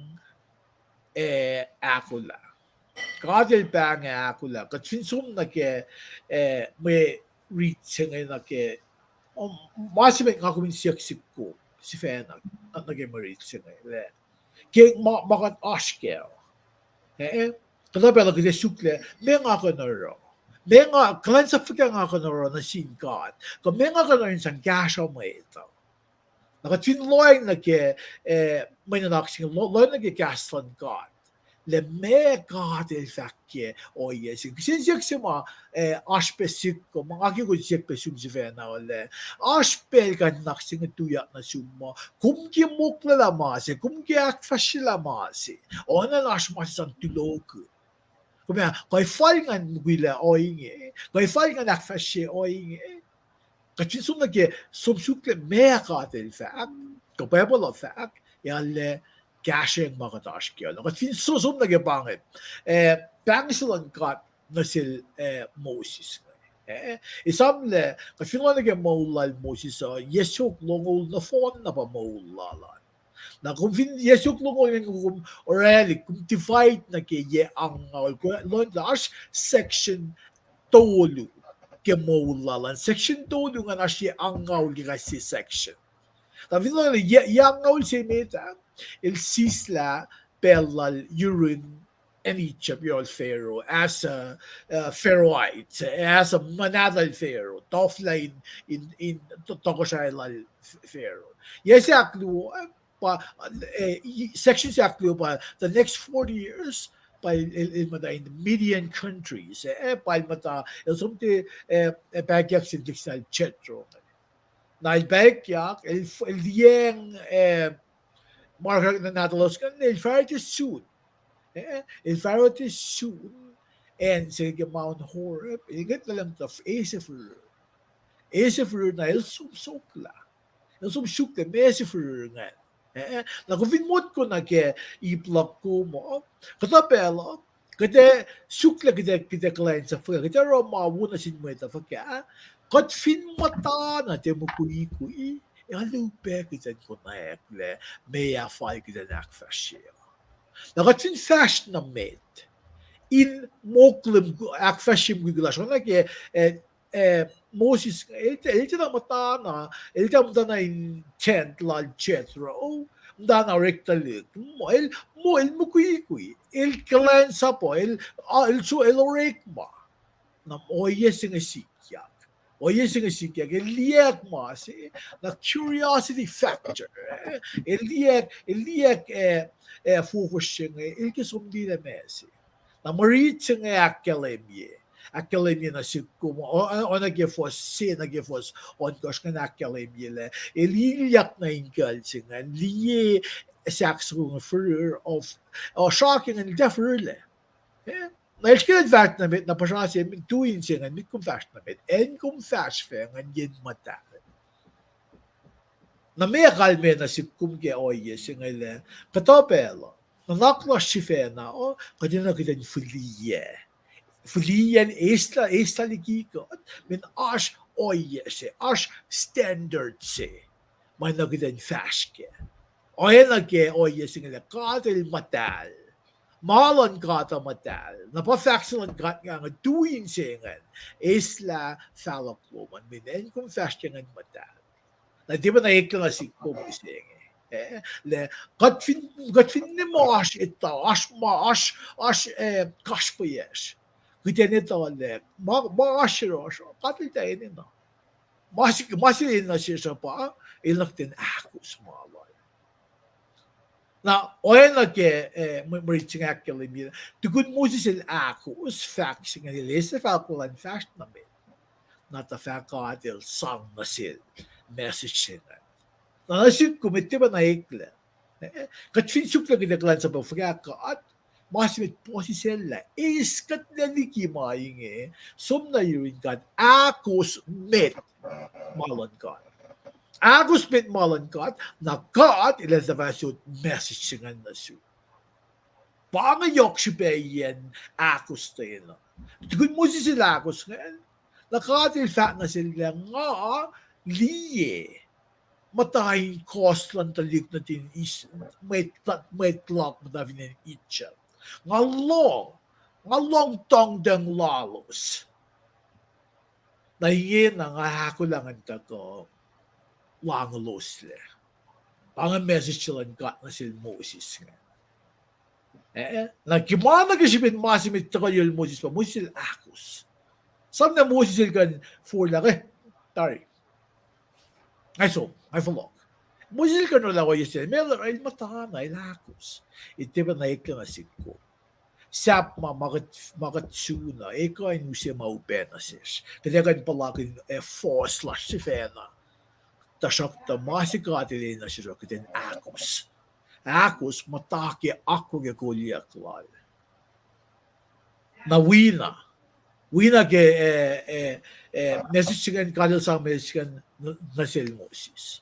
ac ahkolah. God El pahng ac ahkolah. Kuht fin som nuh ke, eh, mwe rit se inge nuh ke, um, ma se met nga kom in siyuck sihk kom sifacna, nuh ke mwe rit se inge lah, ke ma, ma kuht oasr kac, eh, kuhtuh pacl uh kuht ac suk lah, meac nga kuh in oruh? Meac nga, kuhlwacnsap fuhkah nga kuh in oruh nuh sin God? Kuh meac nga kuh in oruh in sang kahsruh mwet uh? Na kuht fin lohacng nuh ke, eh, mwe nuhnak se inge, lo-, lohacng nuh ke kahs luhn God, lah meac God El fahk ke ohiyac se inge. Kihsen siyuck se ma, eh, oasr pac sihk, kuh ma nga ke kuh in siyuck pac sum sifacna uh lah, oasr pacl kuh nuhnak se inge tuyak nuh sum muh kom ke moklwelah ma se, kom ke ahkfahsryelah ma se, oacna oasr ma se sang tulokihn. Kom ac, kuh ac fal ngan mukwilac ohinge, kuh ac fal ngan ahkfahsrye ohinge. Kuht fin som nuh ke som suk lah meac God El fahk, kuh Bible uh fahk, Arlac kahsrweng ma kuht oasr ke. Na kuht fin so-, som nuh ke pa inge, eh, pahng se luhn God nuh sel, eh, Moses inge. Eh, esamlah, kuht fin lohng nuh ke moul lal Moses uh, yac siofok longoul nohfohn na pa moul lal an. Na kom fin yac siofok longoul ingacn kom orwaclihk, kom divide nuh ke yac angngaul, kom lohng lah oasr section tolu ke moul lal an. Section tolu ingacn oasr yac angngaul ke kais sie section. Na fin lohng lah yac, yac angngaul se met ah, el sislah pacl lal yurin acn Egypt, yohrohl Pharaoh, as a, uh, Pharaohite, as a ma nahtuhl Pharaoh, tohflah in, in, in to-, tohkohsrahi lal Pharaoh. Yac se ahkluo, pa, eh, section se ahkluo pa the next forty years, pa el, el, el muhta in the Midian countries, eh, pa el muhta, el som tuh, eh, eh, pahyuck sin lihksreni Jethro. Na el pahyuck, el, el liyacacng, eh, ma orek nahtuhlos ingacn, el fahsr nuh sun. Eh, el fahsr nuh sun acn se ke Mount Horeb, el ngwet luhlahp tuh ase firir. Ase firir na el som soklah. El som suklah ma ase firir ingacn. Eh, na kom fin motko nuh ke ip luhk kom uh, kuhtuh pacl uh, kuht ac suklah, kuht ac, kuht ac kuhlwacnsapuh, kuht ac oruh ma wo nuh sin mwet uh fuhkah, kuht fin muhta na tiac mukwikwi, alu pac kuht in konwacack lah meac fal kuht in ahkfahsrye. Na kuht fin fahsr nuh met in moklem ahkfahsrye mukwikwi lasr, oacna ke, eh, eh, Moses, el, el tiacna muhtana, el tiac muhtana in tent lal Jethro, muhtana orek tuhlihk. Mo, el, mo, el mukwikwi, el kuhlwacnsapuh, el, ah, el su, el orekma. Na ohiyac se inge sikyak. Ohiyac se inge sikyak, el liyacack ma se, na curiosity factor, eh? El liyacack, el liyacack, eh, eh, fohfohs se inge, el ke som liye ma se. Na mwe rit se inge ahkkahlwemye. Ahkkahlwemye nuh sihk kom, o-, o-, oacna ke fuhs se, nuh ke fuhs ohnkohsr ingacn ahkkahlwemye lah el ilyak nuh inkuhl se ingacn, liye sahk soko inge firir, of, o, srake ingacn el tiac firilac. Eh? Na el srihke in fahsr nuh met, na puhsra se, tuin se ingacn, met kom fahsr nuh met, acn kom fahsr fac ingacn yen muhtahl. Na meac kalmac nuh sihk kom ke ohiyac se inge lah, kuhtuh pacl uh, nuhnak lasr sifacna uh, kuht enenuh kuht in fihliyac. Fihliyac in eslah, eslah liki kuht, mweyen oasr ohiyac se, oasr standard se ma enenuh kuht in fahsr kac. Oacna ke ohiyac se inge lah God el muhtahl. Ma luhn God uh muhtahl. Na pa fahk se luhn God inge, tuin se ingacn, eslah fahluhk lom an, mweyen acn kom fahsr kac ingacn muhtahl. Na tiac pacna eklac nuh sihk kom mihsenge. Eh, lah, kuht fin, kuht finne ma oasr etuh, oasr ma, oasr, oasr, eh, kasrpayacsr, kuht in etuh lah ma, ma oasr yohrohsr, God el tiac enenuh. Ma se, ma se enenuh sesr uh pa, el nuh kuht in ahkos ma lal. Na oacna ke, eh, mwe, mwe rit se inge ahkkahlwemye, tukun Moses el ahkos fahk se inge, el eis fahk lal in fahsr nuh met, na tuh fahk God el sang nuh sel message se inge. Na nuh sihk kom, met tiac pacna eklac. Eh, kuht fin suklah kuht ac kuhlwacnsapuh fuhkah God, ma se met puhsisacllah, eis kuht lac liki ma inge, som nuh yurin God, ahkos met ma luhn God. Ahkos met ma luhn God, na God el ac tuh fah sot message se ingacn nuh sum. Pa inge yohk srihpaciyacn ahkostwen uh. Tukun Moses el ahkos ingacn, na God el fahk nuh sel lah nga liye muhta in kohs luhn tuhlihk nuhtin Is-, mwet, mwet luhk muhta fin acn Egypt. Nga lohng, nga lohng tuhngtuhng lalos. Na ingena nga ahkolah ngan tuhkuh lahngo loslac. Pa inge message se luhn God nuh sel Moses inge. Eh, na ke ma nuh ke srihpen ma se met tuhkuh yurin Moses pa Moses el ahkos. Samna Moses el kuh in forlah, eh, tari. Nga som, nga fohlohk. Moses el kuh in orwaclah ohiyac se, meac el muhtana, el ahkos. Tiac pacna eklac nuh sihk kom. Sahp ma, ma kuht, ma kuht sun uh, ekuh in use ma upac nuh sesr. Kuht ac kuh in puhlakihn, eh, force lasr sifacna. Tuhsruhktuh ma se God el enenuh sesr uh, kuht in ahkos. Ahkos muhta ke akwuck ac kolyuck lal. Na wina, wina ke, eh, eh, eh, message se ingacn, God el sang message se ingacn nuh, nuh sel Moses.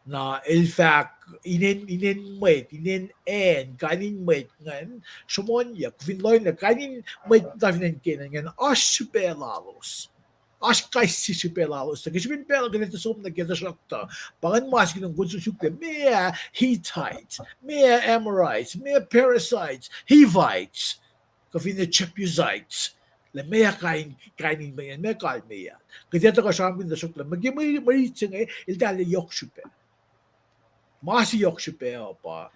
Na el fahk, inen, inen mwet, inen acn, kain in mwet ingacn, sruhmuhnyuck, fin lohacng, kain in mwet muhta fin acn Canaan ingacn, oasr srihpac lalos. Oasr kais sie srihpac lalos. Tuh ke srihpen pacl kuht etuh som nuh ke tuhsruhktuh, pa ingacn ma se kunom kuh in suk lah meac Hittites, meac Amorites, meac Perizzites, Hivites, kuh finne Jebusites, lah meac kain, kain in meac, meac kalmeyac. Kuht etuh kuh sramsramkihn tuhsruhk lah ma ke mwe, mwe rit se inge, eltahl ac yohk srihpac. Ma se yohk srihpac uh pa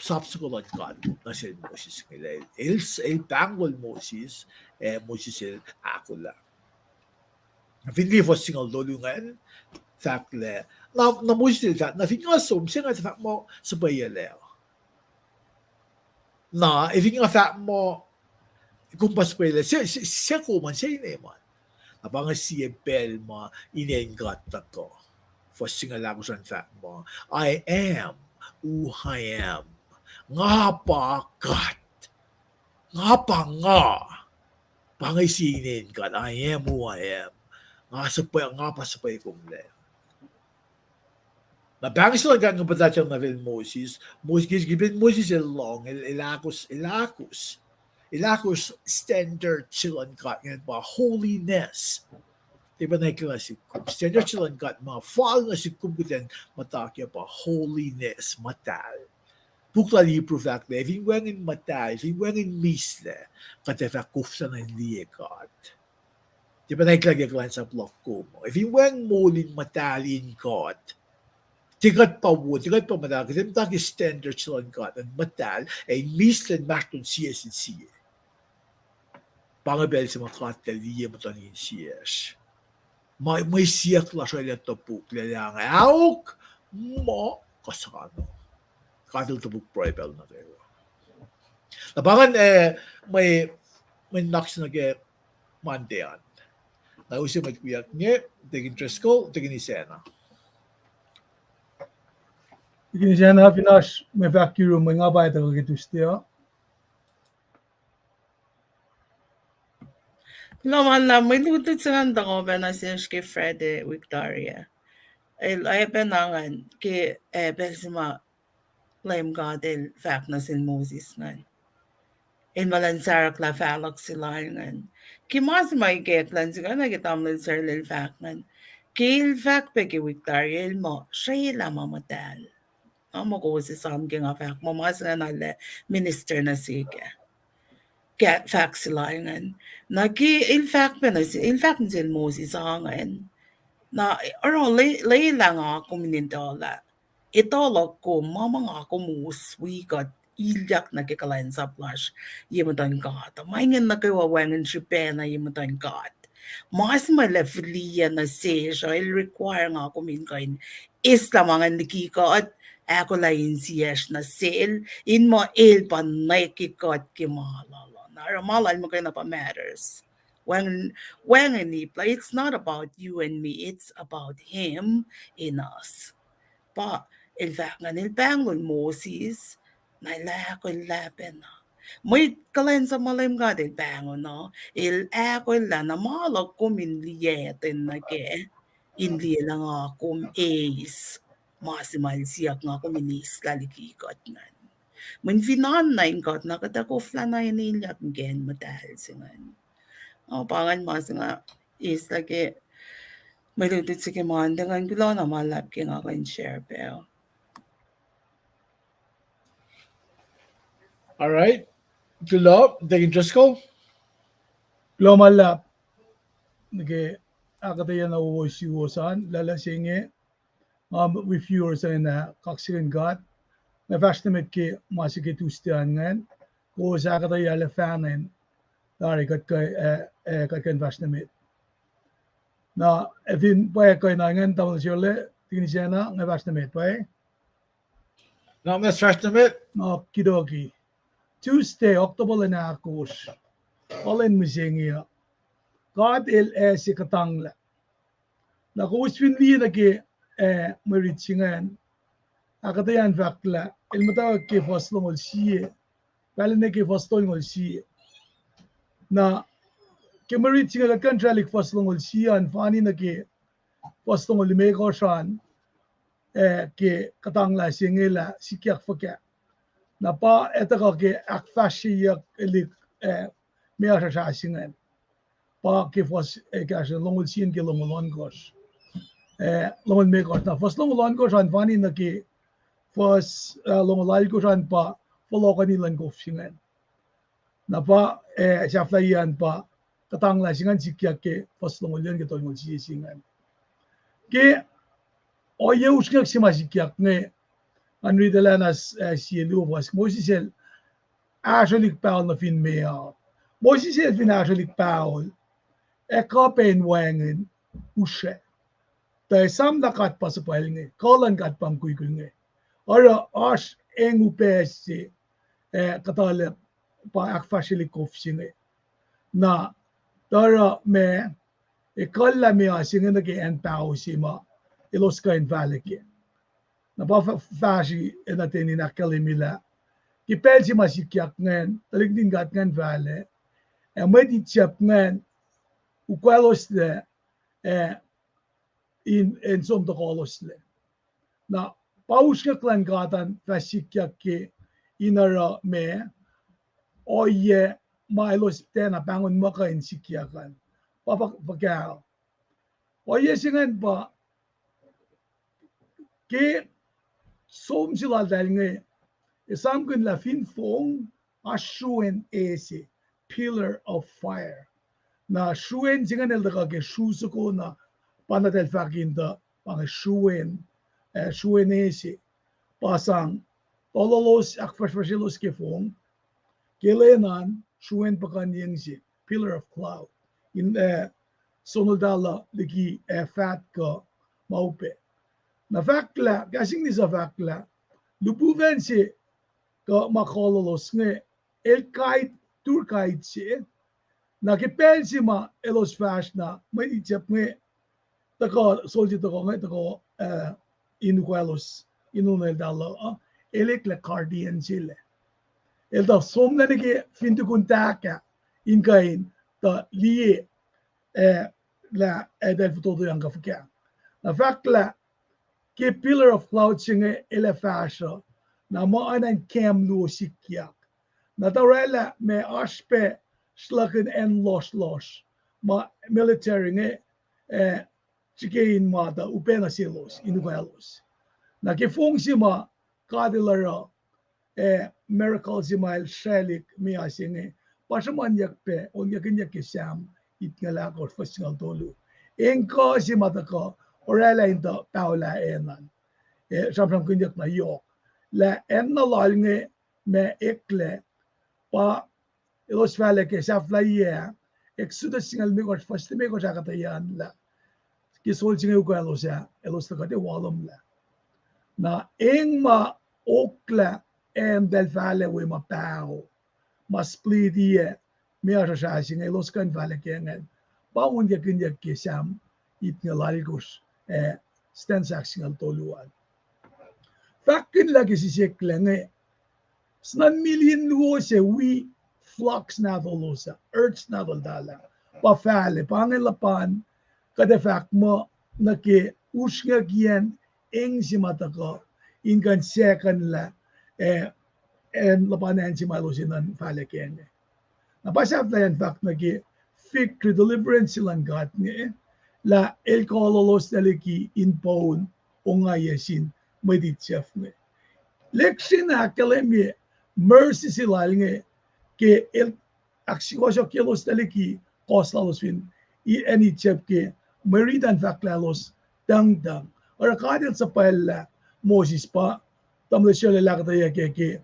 sap soko luhn God nuh sel Moses inge lah el, el, el pahnglol Moses, ac Moses el ahkolah. Fin liye fuhs singucul tolu ingacn, fahk lah, na, na Moses el fahk, na fin nga som, se nga fahk muh suhpweyuclac. Na, ac fin nga fahk muh kom pa suhpweyuclac, se, se, se kom an, se inem an. Na pa inge sie pacl ma inen God tuhkuh. Fuhs singucul ahkosr an fahk muh, I am who I am. Nga pa God. Nga pa nga. Pa inge sie inen God, I am who I am. Nga suhpwacr, nga pa suhpwacr komlac. Na pahng se luhn God inge pa tahtacng na fel Moses, Moses, ke, ke pacl Moses el lohng, el, el ahkos, el ahkos, el ahkos standard se luhn God ingacn pa holiness. Tiac pa na eklac nuh sihk kom. Standard se luhn God ma fal nuh sihk kom kuht in muhta kac pa holiness, muhtahl. Puk lal Hebrew fahk lah fin wacngihn muhtahl, fin wacngihn mislac, kuht ac fah koflah nuh in liye God. Tiac pa na eklac ke kuhlwacnsap luhk kom. Fin wacngihn moul in muhtahl in God, tiac kuht pa wo, tiac kuht pa muhtahl, kuht in muhta ke standard se luhn God in muhtahl, ac in mislac in mahsrlon sie sin sie. Pa inge pacl se ma God El liye muhtuhn insiyacsr. Ma, mwe siyuck lasr uh El ac topuk, El ac ange, ahok, muh, kuh sano. God El topuk pruhe pacl nuh kwewa. Na pa ingacn, eh, mwe, mwe nuhnak se nuh ke Monday an. Na use mwet wiyuck inge, Deacon Driscoll, Deacon Isacna. Deacon Isacna, fin oasr mwe fahk yurum, mwe nga pa etuh ke Tuesday uh. Kuloh ma luhlahp, mwe lutlut se ingacn tuhkuh pac nuh sesr ke Friday wik tari ah. El, eh, pacna ingacn ke, eh, pacl se ma Leum God El fahk nuh sel Moses ingacn. El muh elan sarahk lah fahluhk se lal ingacn. Ke ma se ma ikack luhn sik ah nuh ke tamuhlwel Sarla el fahk ingacn. Ke el fahk pac ke wik tari, el muh srwaclah ma muhtahl. Nga muh kowos esam ke nga fahk muh ma se ingacn arlac minister nuh sihk ah. Ke fahk se lal ingacn. Na ke el fahk pac nuh se, el fahk nuh sel Moses ah ingacn. Na oruh lwelah nga kom in etuh lah etuh luhk kom ma ma nga kom us wi kuht ilyak nuh ke kuhlwacnsap lasr ye muhtuhn God. Ma ingacn nuh kwewa wacngihn srihpac na ye muhtuhn God. Ma se ma El ac fihliyac nuh sesr uh, El require nga kom in kuh in eslah ma ingacn liki kuht, ahkolah insiyacsr nuh sel, in muh El pa nwacklah kuht ke ma lal uh. Na oruh ma lal muhkwena pa matters. Wacngihn, wacngihn ip lah, it's not about you and me, it's about Him in us. Pa, El fahk ingacn El pahnglol Moses, na El ahkolah pacna. Mwet kuhlwacnsap ma Leum God El pahngon uh, El ahkolah na ma luhk kom in liye ten nuh kac, in liye lah nga kom eis ma se ma El siyuck nga kom in eislah liki kuht ingacn. Mweyen fin oan na in kuht na kuht ac koflah na in ilyak inkacn muhtahl se ingacn. O, pa ingacn ma se nga eislah ke mwe lutlut se ke Monday ingacn. Kuloh na ma luhlahp ke nga kuh in share pac. All right. Kuloh, Deacon Driscoll. Kuloh ma luhlahp. Nuh ke ahkuhtweyac na wowo suwos an, lwelah se inge, nga wi viewers an, kaksakihn God. Nga fahsr nuh met ke ma se ke Tuesday an ingacn, kowos ahkuhtweyac lah fan an, tari kuht kuh, eh, eh, kuht kuh in fahsr nuh met. Na, eh, fin pwacye kuh na ingacn, tamuhlwel Sarla, Deacon Isacna, nga fahsr nuh met, pwacye? Na, nga fahsr nuh met. Okidoki. Tuesday, October lwen ahkosr, lwen mihsenge uh, God El ase kuhtanglah. Na kowos fin liye nuh ke, eh, mwe rit se ingacn, ahkuhtweyac an fahk lah El muhtwacwacack ke fuhs longoul sie, pacl inge ke fuhs tolngoul sie. Na ke mwe rit se inge kuht kuh in srwaclihk fuhs longoul sie an fani nuh ke fuhs longoul limekohsr an. eh, ke kuhtanglah se inge lah sikyak fuhkah. Na pa etuh kuh ke ahkfahsryeyuck elik, eh, meoa srasra se ingacn. Pa ke fuhs, eh, kahsruh longoul sie nuh ke longoul ohnkohsr. Eh, longoul limekohsr. Na fuhs longoul ohnkohsr an fani nuh ke fuhs, eh, longoul alkohsr an pa fohlohkohni luhn kof se ingacn. Na pa, eh, sahflahiyac an pa kuhtanglah se ingacn sikyak ke fuhs longoul lion ke tolngoul sie se ingacn. Ke ohiyac usrnguck se ma sikyak inge, ngan riti lah na, eh, sie luo fuhs, Moses el ahsrwelihk pahol nuh fin meoa. Moses el fin ahsrwelihk pahol, ac kuh pac in wacngihn usra. Tuh esam lah God pa suhpwacl inge, kuh luhn God pa mukwikwi inge. Oruh oasr eng upac se, eh, kuhtuh lah pa ahkfahsrelihk kof se inge. Na, tuh oruh ma, ekuhllah meoa se inge nuh ke acn paho se ma elos kuh in fahlac kac. Na pa fahsri enenuh ten in ahkkahlwemye lah ke pacl se ma sikyak ingacn, tuhlihk nuhtin God ingacn fahlac, ac mwet Egypt ingacn ukwacloslac, ac in, in som tohkohloslac. Na pa usrnguck luhn God an fah sikyak ke in oruh ma, ohiyac ma elos tiacna pahngon muh kuh in sikyak an. Pa fuhkah? Ohiyac se ingacn pa ke som se laltahl inge, esamkihn lah fin fong, oasr sruen e se, pillar of fire. Na sruen se ingacn el tuhkuh ke sru soko na, pa na eltahl fahk in tuh pa inge sruen, eh, sruen e se. Pa sang tololos, ahkfahsrfahsryelos ke fong, ke lwen an sruen puhkuhnyeng se, pillar of cloud, in, eh, sonoltahl uh liki, eh, faht kuh ma upac. Na fahk lah, Kahs in Kinen suc fahk lah lihpufacn se kuh ma kololos inge, el guide, tour guide se. Na ke pacl se ma elos fahsr na mwet Egypt inge tuhkuh, soldier tuhkuh inge tuhkuh, eh, in ukwaclos, in oneltahl uh, el eklac guardian se lac. El tuh somlah nuh ke fin tukun tahk ah in kuh in tuh liye, eh, lah eltahl fototoyang kuh fuhkah. Na fahk lah ke pillar of cloud se inge el ac fahsruh, na muh oacna in kam luo sikyak. Na tuh orwaclah ma oasr pac sruhlahkihn acn lohsrlohsr, ma military inge, eh, srihke in ma tuh upac nuh selos in ukwaclos. Na ke fong se ma God el oruh, eh, miracle se ma el srwaclihk meoa se inge, pa sruhmuhnyuck pac, onnguckihnyuck ke Sam itngucul ahkosr fuhs singucul tolu. Eng kuh se ma tuhkuh orwaclah in tuh paholah acn an, eh, sramsramkihnyuck na yohk, lah acn na loal inge ma eklac, pa elos fahlac ke sahflahiyac ah, Exodus singucul limekohsr fuhs limekohsr ahkuhtweyac lah ke sol se inge ukwaclos ah, elos tuh kuht ac walomlah. Na eng ma oklah acn eltahl fahlac we ma paho, ma splitiyac meoa srasra se inge elos kuh in fahlac ke ingacn, pa onnguckihnyuck ke Sam itngucul alkosr, eh, stanza singucul tolu an. Fahkkihn lah ke siseklac inge, snuhn milion luo se wi flocks nahtuhlos ah, herds nahtuhltahl ah, pa fahlac, pa inge luhpan kuht ac fahk muh nuh ke usrnguckiyacn eng se ma tuhkuh in kuh in secondlah, eh, acn luhpan acn se ma elos enenuh in fahlac kac inge. Na pa sahflahiyacn fahk nuh ke victory, deliverance se luhn God inge, lah el kololos liki in poun ongaiyac sin mwet Egypt inge. Lihksreni ahkkahlwemye mercy se lal inge ke el ahksukohsohkyelos liki kohs lalos fin acn Egypt ke mwe riti an fahk lah elos tuhngtuhng. Oruh God el suhpwacllah Moses pa tamuhlwel Israel el ahkuhtweyac kac ke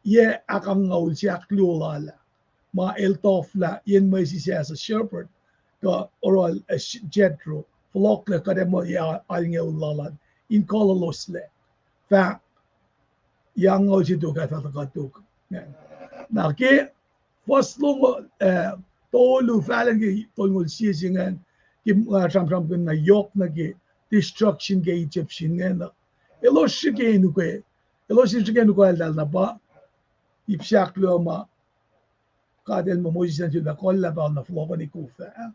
yac ahkangngaul se ahkluo lal ah, ma el tohflah yen mwesis as a shepherd, kuh oruh, eh, Jethro, fohlohklac kuht ac muh yac alngoul lal an in kololoslac, fah yac alngoul se tok ah fah tuhkuh tok. Na ke fuhs longoul, eh, tolu, fahlen ke tolngoul sie se ingacn, ke, ah, sramsramkihn na yohk nuh ke destruction ke Egypt se ingacn uh, elos srihke in ukwe, elos in srihke in ukwacltahl na pa ip se ahkluo ma God el muh Moses an sifilpac kohllah pahol na fohlohkohni kof ah.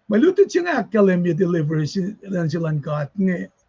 Mwe lutlut se inge ahkkahlwemye deliverance se luhn God inge.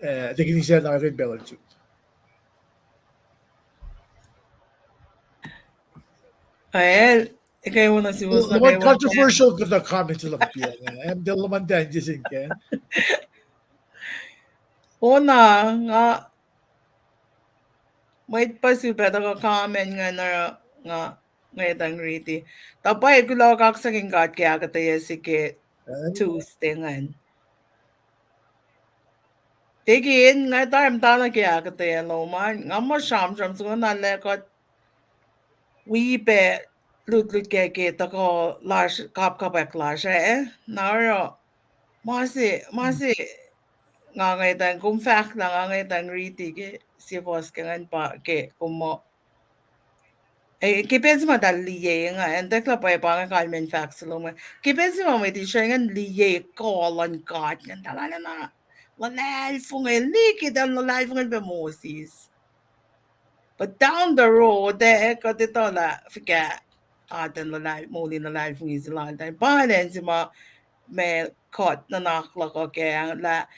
eh, tekinisacna ke pacl uh. Ael, eke wona suwos na kwewa. Controversial kuhtuh comment luhk pia, eh, am tell luhman tacn jisin ke. Ona, nga, Mwet puhsisacl pac tuhkuh comment ingacn oruh nga ngwetang riti. Tuh pwacye kuloh, kaksakin God ke ahkuhtweyac se ke Tuesday ingacn. Tekin nga tari muhtana ke ahkuhtweyac lom an, nga muh sramsram soko na lah kuht wi pac lutlut ke ke tuhkuh lasr, kapkapwack lasr ah, na oruh ma se, ma se nga ngwetang, kom fahk lah nga ngwetang riti ke sie fuhs ke ingacn pa ke kom muh Eh, ke pacl se ma eltahl liye inge, ac etuh lah pwacye pa inge kalmacn fahk se lom inge. Ke pacl se ma mwet Israel ingacn liye kuh luhn God ingacn, eltahl arulacna luhlahlfongi, liki eltahl luhlahlfongi pac Moses. But down the road, eh, kuht etuh lah fuhkah atacn luhlahl-, molin luhlahlfongi se laltahl. Pa ingacn se ma, ma kuht nuhnak luhk uh kac lah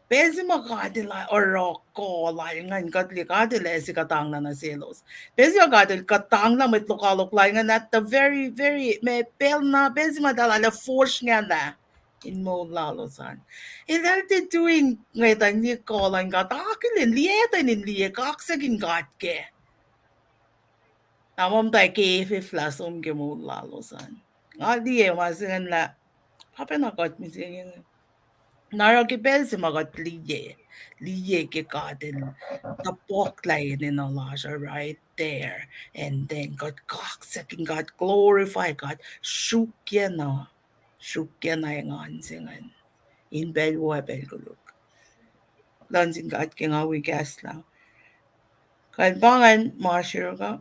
pacl se ma God El oruh kuh lal ingacn, kuht liye God El ase kuhtanglah nuh selos. Pacl se ma God El kuhtanglah mwet lokoalok lal ingacn at the very, very, ma pacl na, pacl se ma eltahl arlac fosrngahlah in moul lalos an, eltahl tiac tui in ngwetang liye kuh luhn God, akihlen, liye, etuh in liye, kaksakin God kac. Na ma muhta ke efeflah som ke moul lalos an. Nga liye ma se ingacn lah, pa pacna kuht mihsenge inge. Na oruh ke pacl se ma kuht liye, liye ke God El topuklah enenuh lasr uh right there and then. Kuht kaksakin God, glorify God, sruokyacna, sruokyacna engan se ingacn in pacl wo ac pacl koluk. Luhngse sin God ke nga wi kahslah. Kuh pa ingacn ma sruok uh.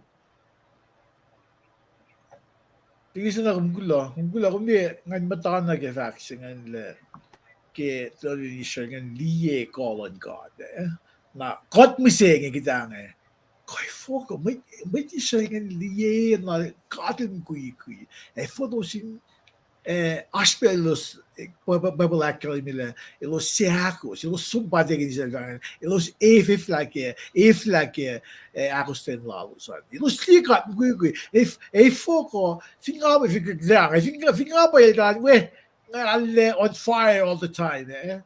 Tiki se na kom kuloh, kom kuloh, kom liye, ngan muhtana ke fahk se ingacn lah ke tuhlihk Israel ingacn liye kuh luhn God, eh? Na kuht mihsenge kuht inge, kuh foko, mwet, mwet Israel ingacn liye na God El mukwikwi. Ac fotosin, eh, oasr pac elos, eh, Bi-, Bi-, Bible ahkkahlwemye lah elos seahkos, elos som patekihn Israel ingacn, elos efeflah ke, eflah ke, eh, ahkostwen lalos an. Elos liye God mukwikwi. Ac, ac foko, fin nga pa, fin, fin nga pa eltahl we, nga arlac on fire all the time, eh?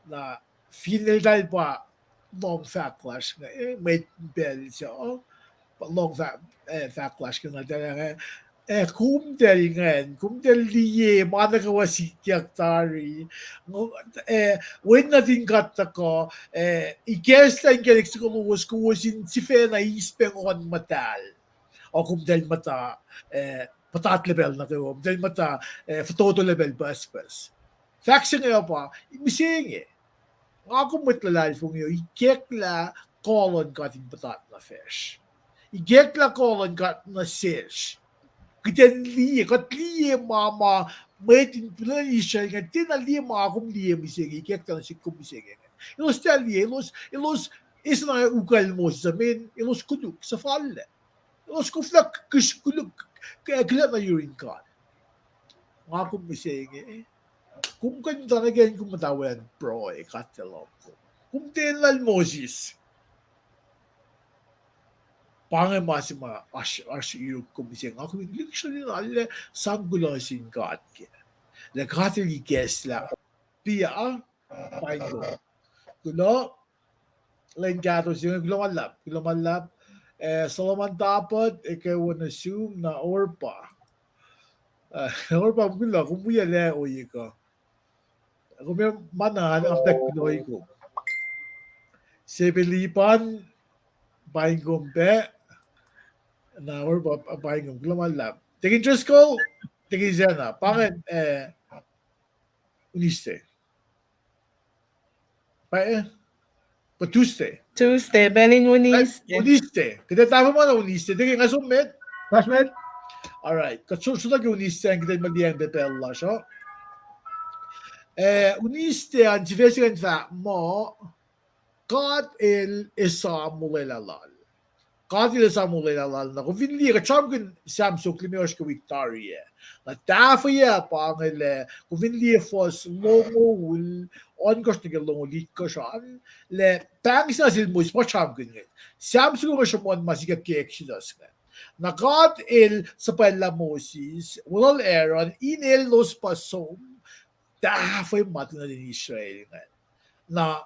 Na fin eltahl pa lohng fahk lasr inge, eh, mwet pacl se, oh, pa lohng fahk, eh, fahk lasr inge, na eltahl, eh, eh, komtahl ingacn, komtahl liye ma nuh kwewa sikyak tari. Ngo-, eh, wen nuhtin God tuhkuh, eh, ikacslah inkacnek soko lowos, kowos in sifacna eis pac Nguhn Muhtahl. Ac komtahl muhta, eh, puhtat lepahl nuh kwewa, komtahl muhta, eh, fototo lepahl pucspucs. Fahk se inge uh pa, mihsenge. Nga kom mwet luhlahlfongi uh, ikacklah kuh luhn God in puhtat nuh facsr. Ikacklah kuh luhn God nuh sesr. Kuht in liye, kuht liye ma, ma, mwet in puhlan Israel ingacn, tiacna liye ma kom liye mihsenge, ikacklah nuh sihk kom mihsenge ingacn. Elos tiac liye, elos, elos, eis na ukwacl Moses uh, men, elos koluk, suhfallac. Elos koflah kihs-, koluk, k-, kuloh nuh yurin God. Nga kom mihsenge. Kom kuh in muhtana ke kom muhta wen pruhe, God El lohng kom. Kom tiac lal Moses. Pa inge ma se ma oasr, oasr yuruk kom mihsenge. Nga kom in lihksreni na lah sang kuloh sin God kac. Lah God El ikacslah. Pia, paing kom. Kuloh, lwen kahto se inge, kuloh ma luhlahp, kuloh ma luhlahp. Eh, Solomon Tapet, ekuh wo nuh sum, na Orpah. Eh, Orpah, kuloh, kom wiyac lah ohiyac kuh. Kom ac ma na an aptack kuloh kom. Sepelipan, paing kom pac. Na Orpah, paing kom, kuloh ma luhlahp. Tekin Driscoll, tekin Zena, pa ingacn, eh, Wednesday. Pa, eh, pa Tuesday. Tuesday, pacl in Wednesday. Wednesday. Kuht ac tahfwelah Wednesday. Tekin, nga som met? Fahsr met. All right. Kuht so-, sota ke Wednesday an, kuht ac muh liyacng pac pacl lasr uh. Eh, Wednesday an, sifac se ingacn fahk muh, God El esam olwelah Lal. God El esam olwelah Lal. Na kom fin liye, kuht sramsramkihn Sam soko limekohsr ke wik tari ah. Na tahfwelah pa inge lah, kom fin liye fuhs longoul, ohnkohsr nuh ke longoul itkohsr an, lah pahng se na sel Moses pa sramsramkihn inge. Sam soko inge sruhmuhn ma sikyak ke Exodus inge. Na God El suhpwacllah Moses, weluhl Aaron, in elos pa som tahfwelah ma nuhtin Israel inge. Na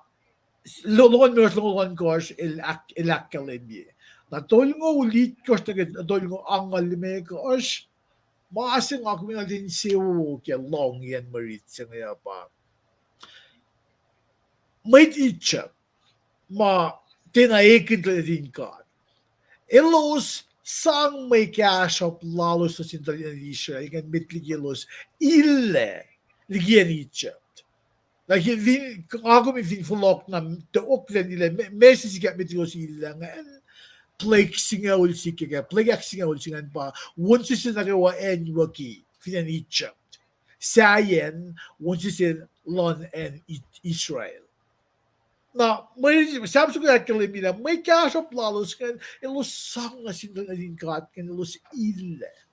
lo-, longoul limekohsr, longoul ohnkohsr, el ahk-, el ahkkahlwemye. Na tolngoul itkohsr nuh ke tolngoul angngaul limekohsr, ma se nga kom in nuhtin sewo ke lohngiyacn mwe rit se inge uh pa mwet Egypt ma tiacna ekihn tuhlihk nuhtin God, elos sang mwe kahsruhp lalos nuh sin tuhlihk nuhtin Israel, ingacn met liki elos illac liki acn Egypt. Na ke fin, nga kom in fin fohlohk na, te oklan illac, ma, ma se sikyak met elos illac ingacn, plague singucul sikyak, plague ahksingucul se ingacn pa wonsesen nuh kwewa acn wiyucki fin acn Egypt, sahyacn wonsesen luhn acn I-, Israel. Na mwe, Sam soko ahkkahlwemye lah mwe kahsruhp lalos ingacn elos sang nuh sin tuhlihk nuhtin God ingacn elos illac.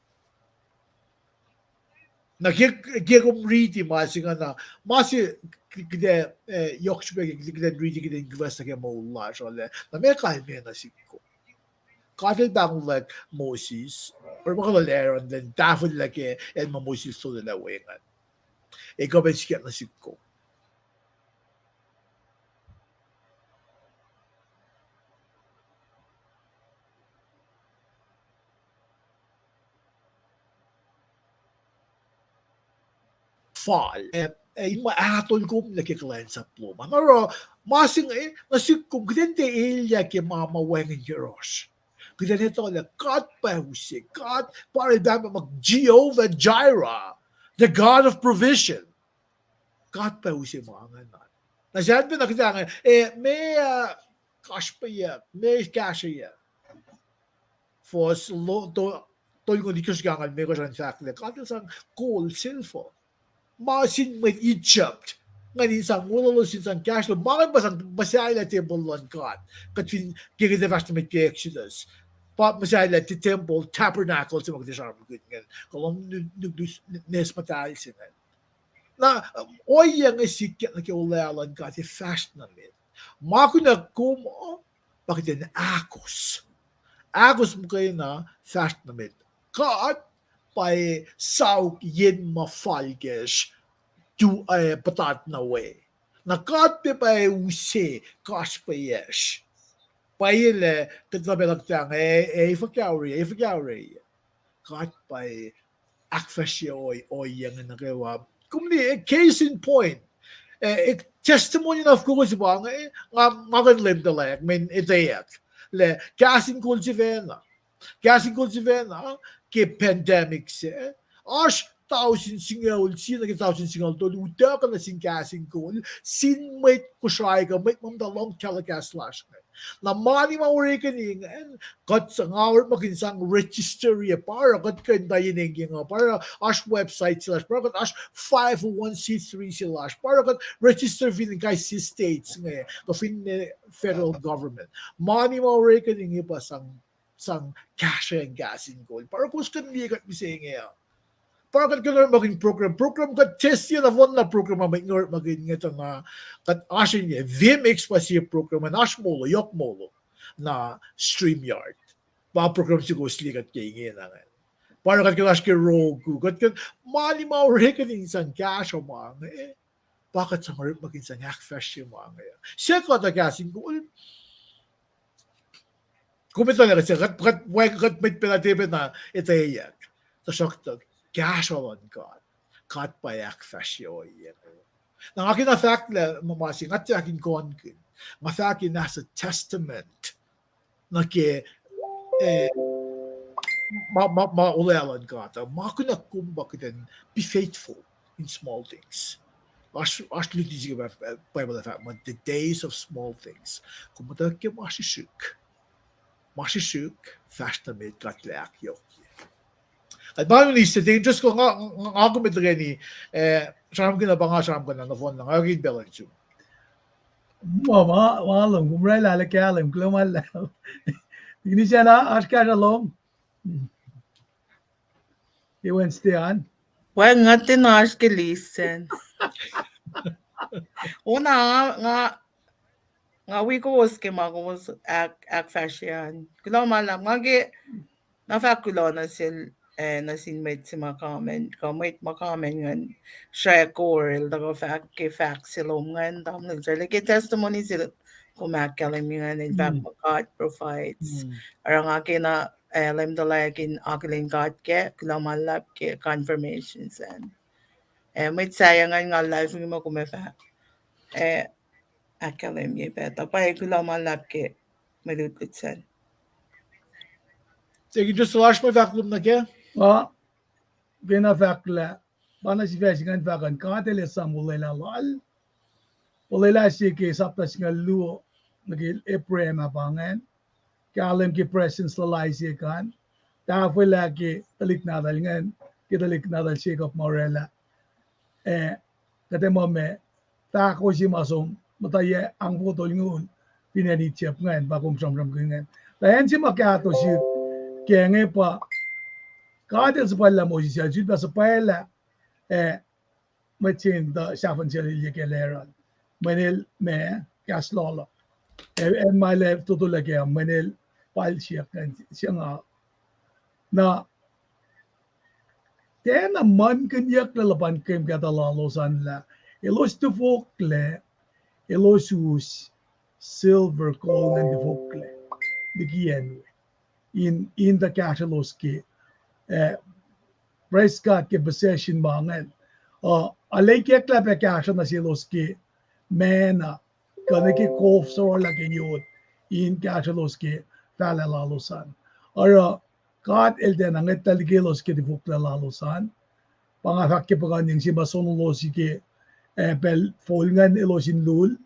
Na ke, ke kom riti ma se ingacn, na ma se kuht, eh, yohk srihpac ke kuht in riti, kuht in kuhfa nuh ke moul lasr uh lah, na meac kalmac nuh sihk kom. God El pahngonlac Moses, orekma lal Aaron, then tahfwelah ke acn ma Moses el solwelah we ingacn. Ac kuh pac sikyak nuh sihk kom. Fal, eh, eh, in ma ahkol kom nuh ke kuhlwacnsap lom an. Oruh, ma se inge, eh, nuh sihk kom, kuht in tiac elyah ke ma, ma wacngihn yohrohsr. Kuht in etuh lah God pa use, God pa el pahngpahng Jehovah Jireh, the God of provision. God pa use ma ingacn. Na sahp pacna kuht inge, eh, meac, uh, kasrpeyuck, meac kahsrweyuck. Fuhs lo-, to-, tolngoul itkohsr ke angngaul limekohsr an fahk lah God El sang kol, silver, ma sin mwet Egypt, ingacn in sang wolalos, in sang kahsrwel, ma ingacn pa sang muhsahllah tempuhl luhn God. Kuht fin, ke kuht ac fahsr nuh met ke Exodus, pa muhsahllah te-, tempuhl, tabernacle se ma kuht ac sramsramkihn ingacn, kuh lohm nu-, nucleus, nes muhtahl se ingacn. Na, um, ohiyac inge sikyak nuh ke olwelah luhn God ac fahsr nuh met. Ma kunac kom, uh, pa kuht in ahkos. Ahkos muhkwena fahsr nuh met. God pa saok yen ma fal kacsr tu, uh, puhtat nuh we. Na God pac pa use kasrpweyacsr. Pwacye lah kuht na pacl uh kuhtang, eh, eh, fuhkah oreklac, eh, fuhkah oreklac. God pa ahkfahsrye ohiyac inge nuh kwewa. Kom liye, eh, case in point. Eh, eh, testimony na fokoko se pa inge, eh, nga, nga kuh in lemtalac, mweyen etweyuck lah kahs in kol sifacna. Kahs in kol sifacna ke pandemic se, oasr tausin singucul sie nuh ke tausin singucul tolu utuckuh nuh sin kahs in kol sin mwet Kosrae kuh mwet ma muhta lohng telecast lasr inge. Na mani ma orekeni ingacn, kuht sang, nga orekmakihn sang register-ye, pa oruh kuht kuh in ta yen engyeng uh, pa oruh oasr website se lasr, pa oruh kuht oasr five oh one c three se lasr, pa oruh kuht register fin kais sie states inge kuh finne federal government. Mani ma orekeni inge pa sang sang kahsrweacng kahs in kol. Pa oruh kowos kuh in liye kuht mihsenge uh. Pa oruh kuht kuh in orekmakihn program, program kuht test-ye nohfohnna program ma mwet inge orekmakihn inge tuh na kuht oasr inge, vMix pa sie program an, oasr molo, yohk molo, na StreamYard. Pa program se kowos liye kuht ke ingena ingacn. Pa oruh kuht kuh in oasr ke Roku, kuht kuh in, mani ma orekeni in sang kahsruh ma inge, pa kuht sang orekmakihn sang ahkfahsrye ma inge. Se kuhtuh kahs in kol, kom etuh lah kuht, kuht, kuht, kuht mwet pacna tiac pacna etweyuck. Tuhsruhktuh kahsruh luhn God, God pa ahkfahsrye ohiyac. Na nga kena fahk lah ma, ma se nga tiac fahk in kohnkihn. Nga fahk in as a testament nuh ke, eh, ma, ma, ma olwelah luhn God uh, ma kunac kom pa kuht in be faithful in small things. Oasr, oasr luti se ke Bible fahk muh the days of small things. Kom muhtwacwacack ke ma srihsrihk. Ma srihsrihk, fahsr nuh met, God El ahkyohkye. Kuht pa nihs se, just ko nga, nga, nga kom tuhkweni, eh, sramsramkihn na pa nga sramsramkihn na nohfohn na nga kihtin pacl in sum. Ma, ma, ma lom, kom oraclah lah kahlwem, kuloh ma luhlahp. Technician ah, oasr kahsruh lom? Ke Wednesday an? Well, nga tiacna oasr ke listen. Ona nga, nga, nga wi kowos ke ma kowos ahk, ahkfahsrye an. Kuloh ma luhlahp, nga ke, na fahk kuloh nuh sel, eh, nuh sin mwet se ma comment, kuh mwet ma comment ingacn, srack orel, tuhkuh fahk ke fahk se lom ingacn, tamuhlwel Charlie, ke testimony se kom ahkkahlwemye ingacn in fahk muh God provides. Oruh nga kena, eh, Leum tuhlac in akihlen God ke, kuloh ma luhlahp ke confirmation sacn. Eh, mwet sahyac ingacn nga luhlahlfongi muh kom ac fah, eh, ahkkahlwemye pac. Tuh pwacye, kuloh ma luhlahp ke mwe lutlut sacn. Thank you, just lasr ma fahk lom nuh kac. Nga kena fahk lah, pa na sifac se ingacn fahk an, God El esam olwelah Lal. Olwelah se ke sapta singucul luo, nuh ke Abraham ah pa ingacn. Kahlwem ke presence lal Isaac an. Tahfwelah ke tuhlihk nahtuhl ingacn, ke tuhlihk nahtuhl Jacob ma orwaclah. Eh, kuht ac muh ma, fahko se ma som, muhta yac angfoko tolngoul, fin acn Egypt ingacn, pa kom sramsramkihn ingacn. Tuh acn se ma kahto sihk ke inge pa, God El suhpwacllah Moses ah, El sulpac suhpwaclah, eh, mwet se in tuh sahfuhn sel ilyak el Aaron. Mweyen el ma, kahs lal uh. El, el ma el totolah ke, mweyen el pal siyuck an se nga. Na, tiacna muhlkihnyucklah luhpan kihtin kahto lalos an lah elos tufoklac, elos us silver, gold ingacn tufoklac liki acn we in, in tuh kahsrwelos ke, eh, praise God, ke possession ma ingacn. Uh, alekeklah pac kahsruh nuh selos ke manna, kuh nuh ke kof sorlah ke yot, in kahsrwelos ke fahlac lalos an. Oruh God El tiacna ngwetlah liki elos ke tufoklac lalos an. Pa nga fahk ke puhkantwen se ma sonolos ke, eh, pacl fol ingacn elos in lul,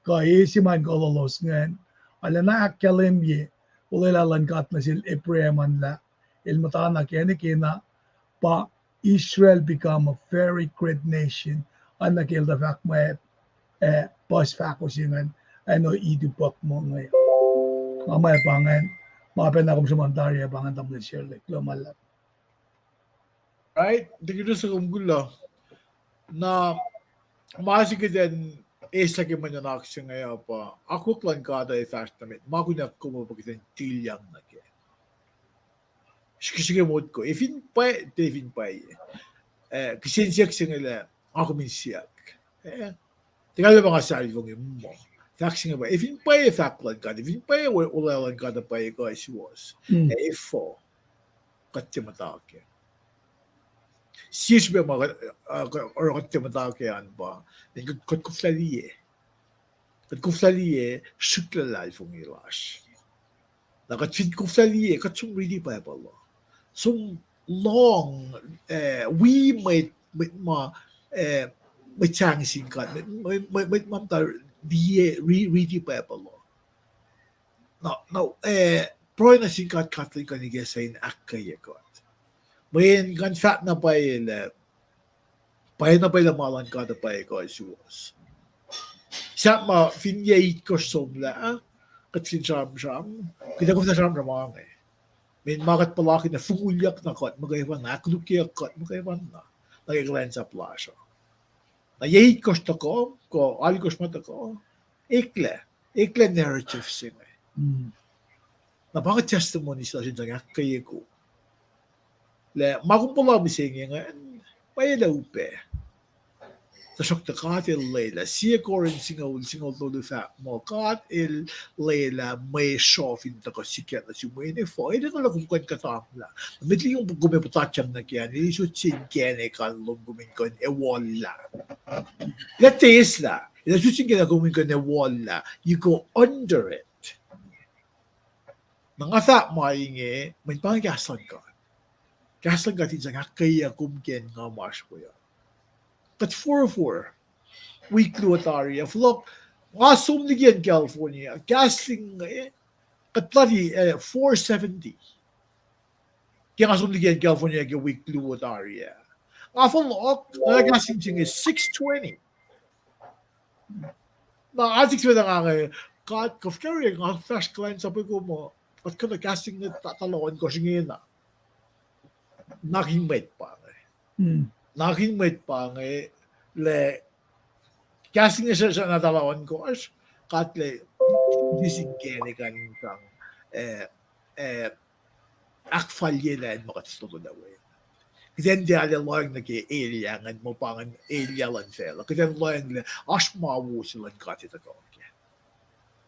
kuh e se ma in kuh lalos ingacn. Arulacna ahkkahlwemye olwelah luhn God nuh sel Abraham an lah el muhtana ke acn kena, pa Israel become a very great nation. Oacna ke el tuh fahk ma, eh, puhs fahko se ingacn, acn uh itu puhk ma inge. Ma ma pa ingacn, ma pacna kom sruhmuhn tari ah pa ingacn, tamuhlwel Sherlek, kuloh ma luhlahp. Right, thank you, Joseph, kom kuloh. Na, ma se kuht in eis ke mwe nuhnak se inge uh pa, akwuck luhn God uh ac fahsr nuh met, ma kunac kom uh pa kuht in tilyang nuh kac. Srihke, srihke motko, e fin pwacye, tiac fin pwacye. Eh, kihsen siyuck se inge lah, nga kom in siyuck. Eh, tiac kalmac pa nga sahflahiyacn muh fahk se inge pa, e fin pwacye fahk luhn God, e fin pwacye olwelah luhn God uh pwacye kuh suwohs, ac efuh kuht tiac muhta kac? Sie srihpac ma, uh, oruh kuht tiac muhta kac an pa, kuht, kuht koflah liye. Kuht koflah liye srihk luhlahlfongi lasr. Na kuht fin koflah liye, kuht som riti Bible uh, som lohng, eh, wi mwet, mwet ma, eh, mwet sang sin God, mwet, mwet, mwet, mwet ma muhta liye, ri-, riti Bible uh. Na, na, eh, pruhe nuh sin God, God El kuh in ikacslah in ahkkweye kuht. Mweyen ngan fahk na pwacye lah, pwacye na pwacye lah ma luhn God uh pwacye kuh suwohs. Sahp ma fin yac itkohsr somlah, kuht fin sramsram, kuht ac koflah sramsram ange. Mweyen ma kuht puhlakihn uh fongulyak na kuht muhkwena, ahkkolukyeyuck kuht muhkwena, nuh ke kuhlwacnsap lasr uh. Na yac itkohsr tuhkuh, kuh alkohsr ma tuhkuh, eklac, eklac narrative se inge. Na pa inge testimony se lasr in sang ahkkweye kom lah ma kom puhla mihsenge ingacn, pwacye lah upac. Tuhsruhktuh God El lwelah, sie Corinth singucul, singucul tolu fahk muh God El lwelah mwe sruhf in tuhkuh sikyak nuh sum. Mweyen efuh? El etuh lah kom kuh in kuhtanglah. Met liki kom ac puhtatyang nuh ke an, El sot sin kacne kan lom kom in kuh in ewollah. Lah teslah, El sot sin kacne kom in kuh in ewollah. You go under it. Na nga fahk ma inge, mweyen pa inge kahs luhn God. Kahs luhn God in sang ahkkweye kom ke acn nga masr we uh. Kuht forfor, wik luo tari ah, fohlohk, nga som liki acn California, gasoline inge, kuht lali, eh, four seventy. Ke nga som liki acn California ke wik luo tari ah, nga fohlohk, nga gasoline se inge six twenty. Na, a sik sifacna nga inge, God, kuh fuhkah nga fahsr kuhlwacnsap kom uh, kuht kuh na gasoline inge ta-, tuhlihk ohnkohsr ingena. Nakihn mwet pa inge. Nakihn mwet pa inge, lah gasoline inge sracna tuhlihk ohnkohsr, kuht lah, this in kacne kan in sang, eh, eh, ahkfalyelah acn ma kuht fototo lah we. Kuht in tiac lohacng nuh ke elyah ingacn, muh pa ingacn elyah luhn facluh. Kuht in lohacng lah oasr ma wo se luhn God ac tuhkuh kac.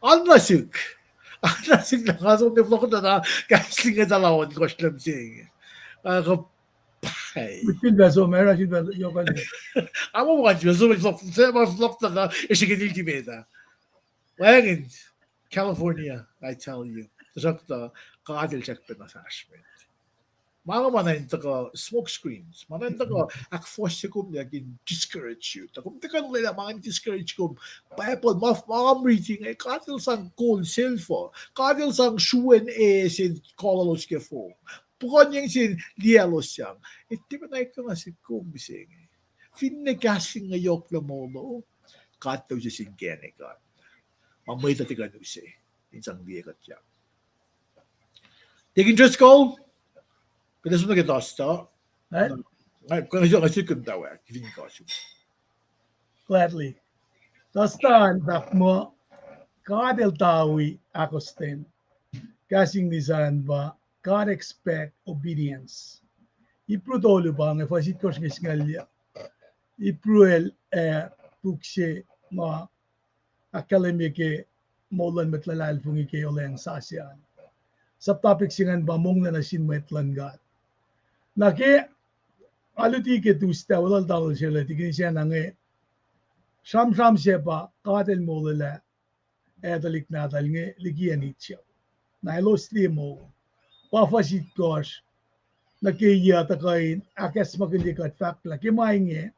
Anna sik. Anna sik na nga som ne vlog na na, kahs inge tuh lah ohnkohsr lem se inge. Ah, kuh, pay. Sifilpac som, era sifilpac yohk an. Nga muh ma sifilpac som, vlog, se ma vlog na na, e srihke nil ki met ah. Wacngihn California, I tell you. Tuhsruhktuh, God El srackpacna fahsr met. Ma nga ma na in tuhkuh smoke screens, ma na in tuhkuh ahkfohsye kom lah in discourage you. Tuh kom tuhkuh lwelah ma in discourage kom. Bible, ma, ma reading, eh, God El sang kol sel fuh. God El sang sruen e se kolalos ke fong. Puhkuhnyeng se liyalos sang. E tiac pacna ekuh na sik kom mihsenge. Finne kahs inge yohk lah molo, God El use sin kacne God. Ma mwet uh tiac kuh in use in sang liye kuht yang. Deacon Driscoll, kuht ac som nuh ke Thursday. Eh? Nga, nga, nga sik kuh in tawak, fin kuh sum. Gladly. Thursday an fahk muh, God El tawi ahkostwen. Kahs English an pa, God expect obedience. Hebrew tolu pa inge, fuhs itkohsr inge singucul yac. Hebrew el, eh, puk se ma ahkkahlwemye ke moul luhn mwet luhlahlfongi ke olweacng sasuc an. Sub-topic se ingacn pa monglac nuh sin mwet luhn God. Na ke aluti ke Tuesday, weluhl tahlol se leti kini sacna inge, sramsram se pa God El molwelah ac tuhlihk nahtuhl inge liki acn Egypt. Na elos liye moul. Pa fuhs itkohsr, nuh ke yac tuhkuh in ahkacsmakihnye kuht fahk lah ke ma inge,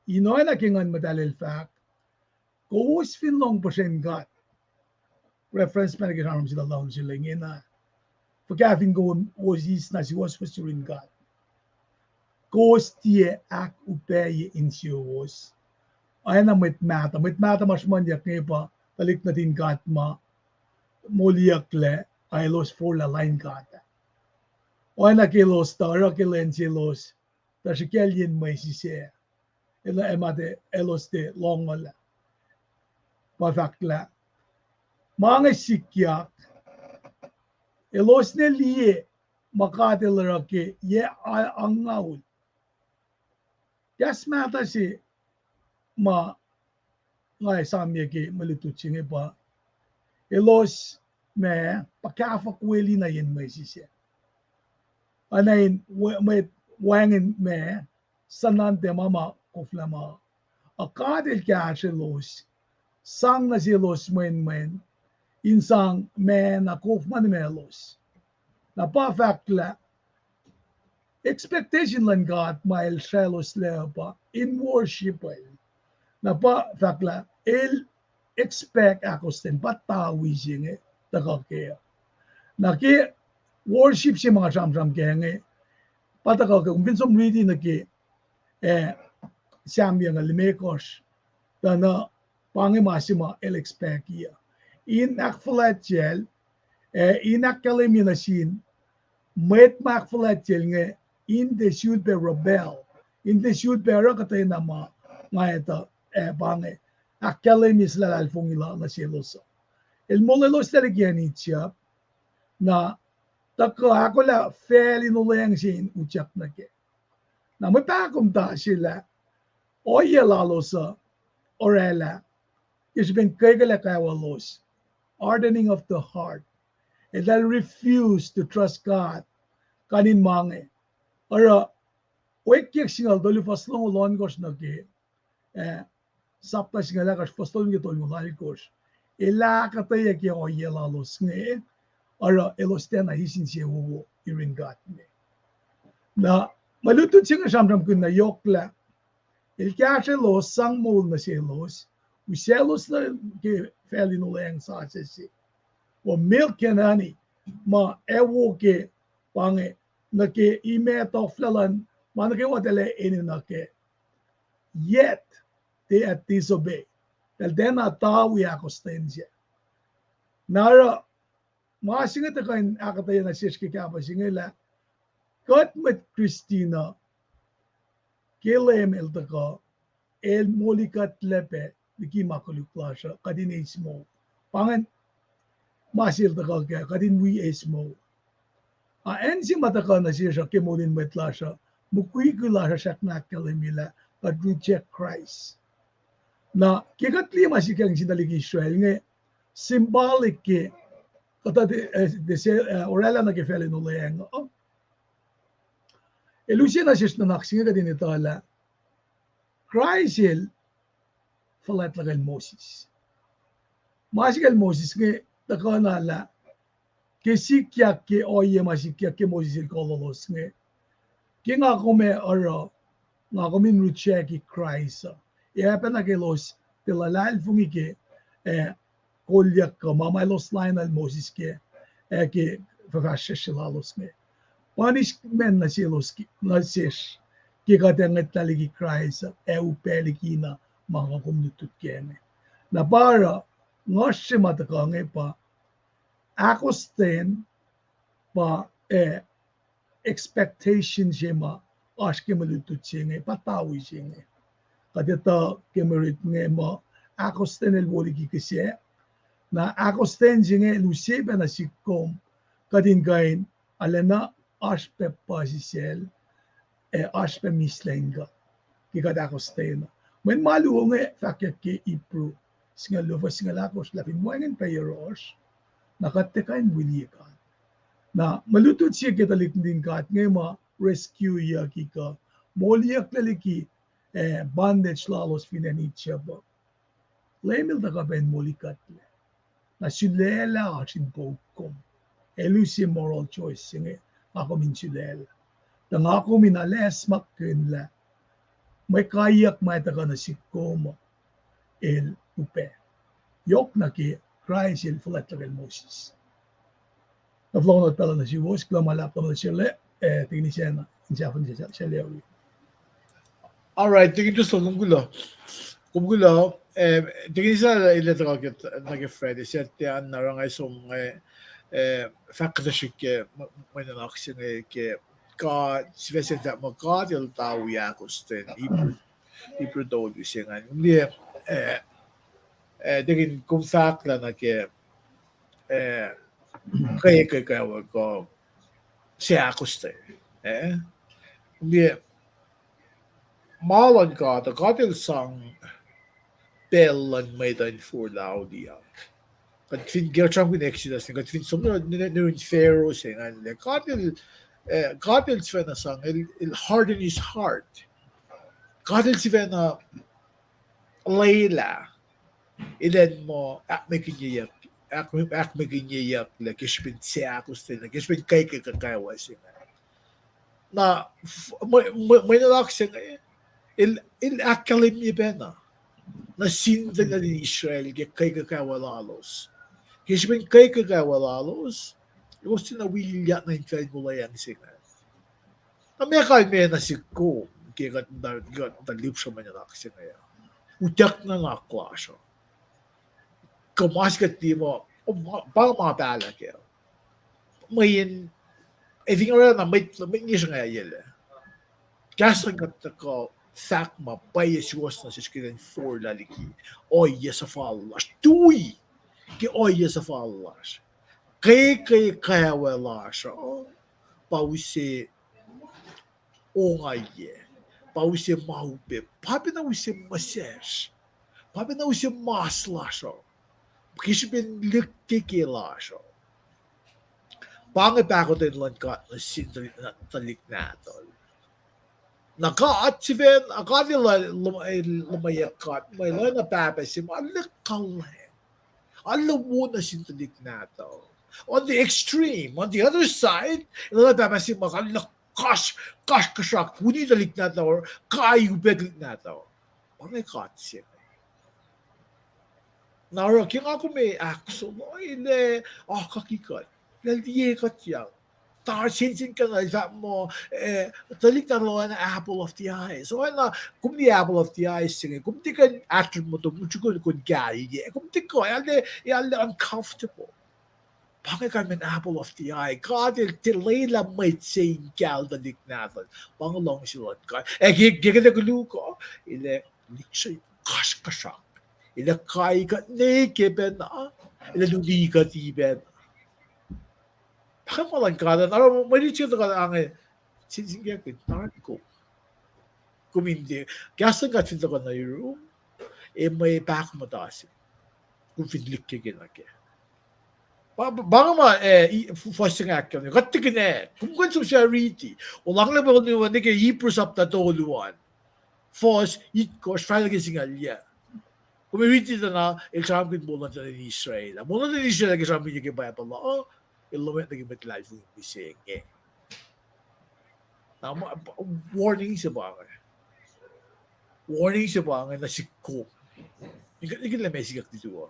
in oacna ke Nguhn Muhtahl el fahk, kowos fin lohng puhsren God. Reference pa nuh ke sramsram se lal tahlol se lal ingena. Fuhkah fin kowos eis na suwohswohs yurin God, kowos tiac ahkupacye insiyowos. Oacna mwet mahtuh, mwet mahtuh ma sruhmuhnyuck inge pa tuhlihk nuhtin God ma moliyucklac, ac elos forlah lain God ah. Oacna ke elos tuh oruh ke lwen selos, tuh srihkacl yen mwesis ah, el, ac ma elos tiac lohngohl ah. Pa fahk lah, ma inge sikyak, elos ne liye ma God El oruh ke yac angngaul. Kahs mahtuh se ma nga esamye ke mwe lutlut se inge pa, elos ma pa kahfuhk weli na yen mwesis ah. Oacna in mwe, mwe wacngihn ma suhnuhntac ma ma koflah ma. Ac God El kahsrwelos, sang nuh selos mwenmwen, in sang ma na kof ma nuh melos. Na pa fahk lah, expectation luhn God ma El sracloslac pa in worship El. Na pa fahk lah El expect ahkostwen, pa tawi se inge tuhkuh kac. Na ke worship se ma nga sramsram kac inge, pa tuhkuh kac, kom fin som riti nuh ke, eh, Sam yucngucul limekohsr, tuh na pa inge ma se ma El expect uh, in ahkfuhlwactyacl, ac in ahkkahlwemye nuh sin mwet ma ahkfuhlwactyacl inge, in tiac sulpac rebel, in tiac sulpac oruh kuhtwena ma nga etuh, ac pa inge ahkkahlwemye suhlahlahlfongi la nuh selos uh. El molweloslac liki acn Egypt, na tuhkuh ahkolah facl in olweacng se in utyak nuh kac. Na mwe pahkomuhta se lah, ohiyac lalos uh oraclah ke srihpen kwekwelah kwewa lalos, hardening of the heart. Eltahl refuse to trust God, kain in ma inge. Oruh, Weckyuck singucul tolu fuhs longoul ohnkohsr nuh ke, eh, sapta singucul ahkosr fuhs tolu nuh ke tolngoul alkohsr. El ahkuhtweyac ke ohiyac lalos inge, oruh elos tiacna eis insewowo yurin God me. Na, mwe lutlut se inge sramsramkihn na yohk lah, El kahsrwelos sang moul nuh selos, usaclos nuh ke facl in olweacng sasuc se, or milk and honey, ma ac wo ke, pa inge, nuh ke imac tohflah luhn ma nuh kwewa eltahl enenuh kac. Yet they had disobeyed. Eltahl tiacna tawi ahkostwen se. Na oruh, ma se inge tuhkuh in ahkuhtweyac nuh sesr ke kahpah se inge lah, kuht mwet Kristin uh, ke Leum El tuhkuh, El molikuhtlac pac liki ma koluk lasr uh, kuht in eis moul. Pa ingacn ma se El tuhkuh kac, kuht in wi eis moul. A acn se ma tuhkuh nuh sesr uh ke moul in mwet lasr uh, mukwikwi lasr uh srackna ahkkahlwemye lah kuht reject Christ. Na ke kuht liye ma sikyak sin tuhlihk Israel inge, symbolic ke, kuhtuh, eh, oraclah nuh ke facl in olweacng uh. El use nuh sesr nuhnak se inge kuht in etuh lah Kraist el fuhlwact luhkel Moses. Ma sikyak Moses inge tuhkuh na lah ke sikyak ke ohiyac ma sikyak ke Moses el kuh lalos inge, ke nga kom ac oruh, nga kom in reject Kraist uh. Ac pacna ke elos tiac luhlahlfongi ke, eh, kolyuck kuh ma ma elos lainuhl Moses ke, ac ke fuhfahsryucsr lalos inge. Punishment nuh selos, nuh sesr, ke kuht ac ngwetlah liki Kraist ac upac likina ma nga kom lutlut kac inge. Na pa oruh, nga srihke ma tuhkuh inge pa ahkostwen, pa, eh, expectation se ma oasr ke mwe lutlut se inge, pa tawi se inge. Kuht etuh ke mwe rit inge muh ahkostwen el wo liki kihsac. Na ahkostwen se inge el use pacna sihk kom, kuht in kuh in, arulacna oasr pac puhsisacl, ac oasr pac mislac in God ke kuht ahkostwen. Mweyen ma luo inge fahkyak ke Hebrew singucul luo fuhs singucul ahkosr lah fin wacngihn pac yohrohsr, na kuht tiac kuh in wiliyac God. Na mwe lutlut se ke tuhlihk nuhtin God inge ma rescue-yuck kuh moliyucklac liki, eh, bondage lalos fin acn Egypt uh. Leum el tuhkuh pac in molikuhtlac. Na sulaclah oasr in pouk kom. El use moral choice se inge, nga kom in sulaclah. Tuh nga kom in alacsmakihnlah mwe kaiyuck ma tuhkuh nuh sihk kom, el upac. Yohk nuh ke Kraist el fuhlwact luhkel Moses. Na fohlohk nuh pacl nuh suwos, kuloh ma luhlahp, kuloh ma luhlahp, eh, tikin Isacna, in sahflah sel All right, tikin Tusla, kom kuloh. Kom kuloh, eh, tikin Isacna el tuhkuh nuh ke Friday, Saturday an, na oruh nga som nga, eh, fahk kuhtuh srihk ke mwe nuhnak se inge ke God, sifac se fahk muh God el tawi ahkostwen, Hebrew, Hebrew tolu se ingacn. Kom liye, eh, eh, tikin kom fahk lah nuh ke, eh, ke, ke, ke, ke, se ahkostwen, eh? Kom liye, ma luhn God, God el sang pacl luhn mwet uh in forlah auliyak. Kuht fin ke sramsramkihn Exodus, kuht fin som nuh, nuh, nuh yurin Pharaoh se ingacn, God el, eh, God el sifacna sang, el, el harden his heart. God el sifacna lwelah elan muh ahkmwekinyeyuck, ahk-, ahkmwekinyeyucklac ke srihpen se ahkostwen, ke srihpen ke, ke, ke kwewa se inge. Na, mwe, mwe, mwe nuhnak se inge, el, el ahkkahlwemye pacna nuh sin tuhlihk nuhtin Israel ke, ke, ke kwewa lalos. Ke srihpen ke, ke kwewa lalos, elos tiacna wi ilyak nuh infacl wuhlweacng se inge. Na meac kalmac nuh sihk kom ke kuht, kuht lihpsre mwe nuhnak se inge uh? Utuck nuhnak lasr uh. Kuh ma se kuht liye muh, pa ma pahlah kac. Mweyen, ac fin oruh na mwet, mwet nge sruhnga yelac. Kahs luhn God tuhkuh fahk ma pwacye suwohs nuh sesr ke kuht in forlah liki ohiyac suhfal lasr. Tui ke ohiyac suhfal lasr. Ke, ke kwewa lasr uh, pa use ongaiyac, pa use ma upac, pa pacna use muhsacsr, pa pacna use mas lasr uh, ke srihpen likkeke lasr uh. Pa inge pahkotwen luhn God nuh sin tuhlihk nahtuhl. Na God sifacna, God el, el, el luhmweyuck God, ma el oacna pahpah se ma arlac kuhlwacng, arlac wo nuh sin tuhlihk nahtuhl. On the extreme, on the other side, el oacna pahpah se ma arlac kasr, kasrkuhsrak, wini tuhlihk nahtuhl, kai upac tuhlihk nahtuhl. Pa inge God se inge. Na oruh ke nga kom ac ahksolwelac, akuhkuhi kuht, lah liye kuht ya. Tari sensen kuh na el fahk muh, eh, tuhlihk nahtuhl oacna apple of the eyes. Oacna, kom liye apple of the eyes se inge, kom tiac kuh in ahktrun motom, mutuku kom kalye. Kom tiac kuh, arlac, arlac uncomfortable. Pa inge kalmacn apple of the eye. God el tiac lwelah mwet se in kal tuhlihk nahtuhl. Pa inge luhngse luhn God. Ac ke, ke kuht ac koluk uh, el ac lihksreni kasrkuhsrak. El ac kai kuht ne ke pacna, el ac luli kuht pacna. Pa inge ma luhn God, na oruh mwe riti se tuhkuh ange, sensenkackihn, tari kom. Kom in tiac, kahs luhn God fin tuhkuh nuh yurum, ac mwe pahkomuhta se. Kom fin likkeke nuh kac. Pa, pa, pa inge ma, eh, i-, f-, fuhs se inge ahkkahlwemye. Kuht tikin, eh, kom kuh in som sua riti. Olwelah me oluan nuh ke Hebrew sapta tolu an. Fuhs itkohsr fahk nuh ke singucul yac. Kom riti tuh na, el sramsramkihn moul luhn tuhlihk nuhtin Israel. Moul luhn tuhlihk nuhtin Israel ke sramsramkihn ke Bible uh, el lohm nuh ke mwet luhlahlfongi mihsenge. Na, ma-, warning se pa inge. Warning se pa inge nuh sihk kom. Nikihn lah meac sikyak tutu uh.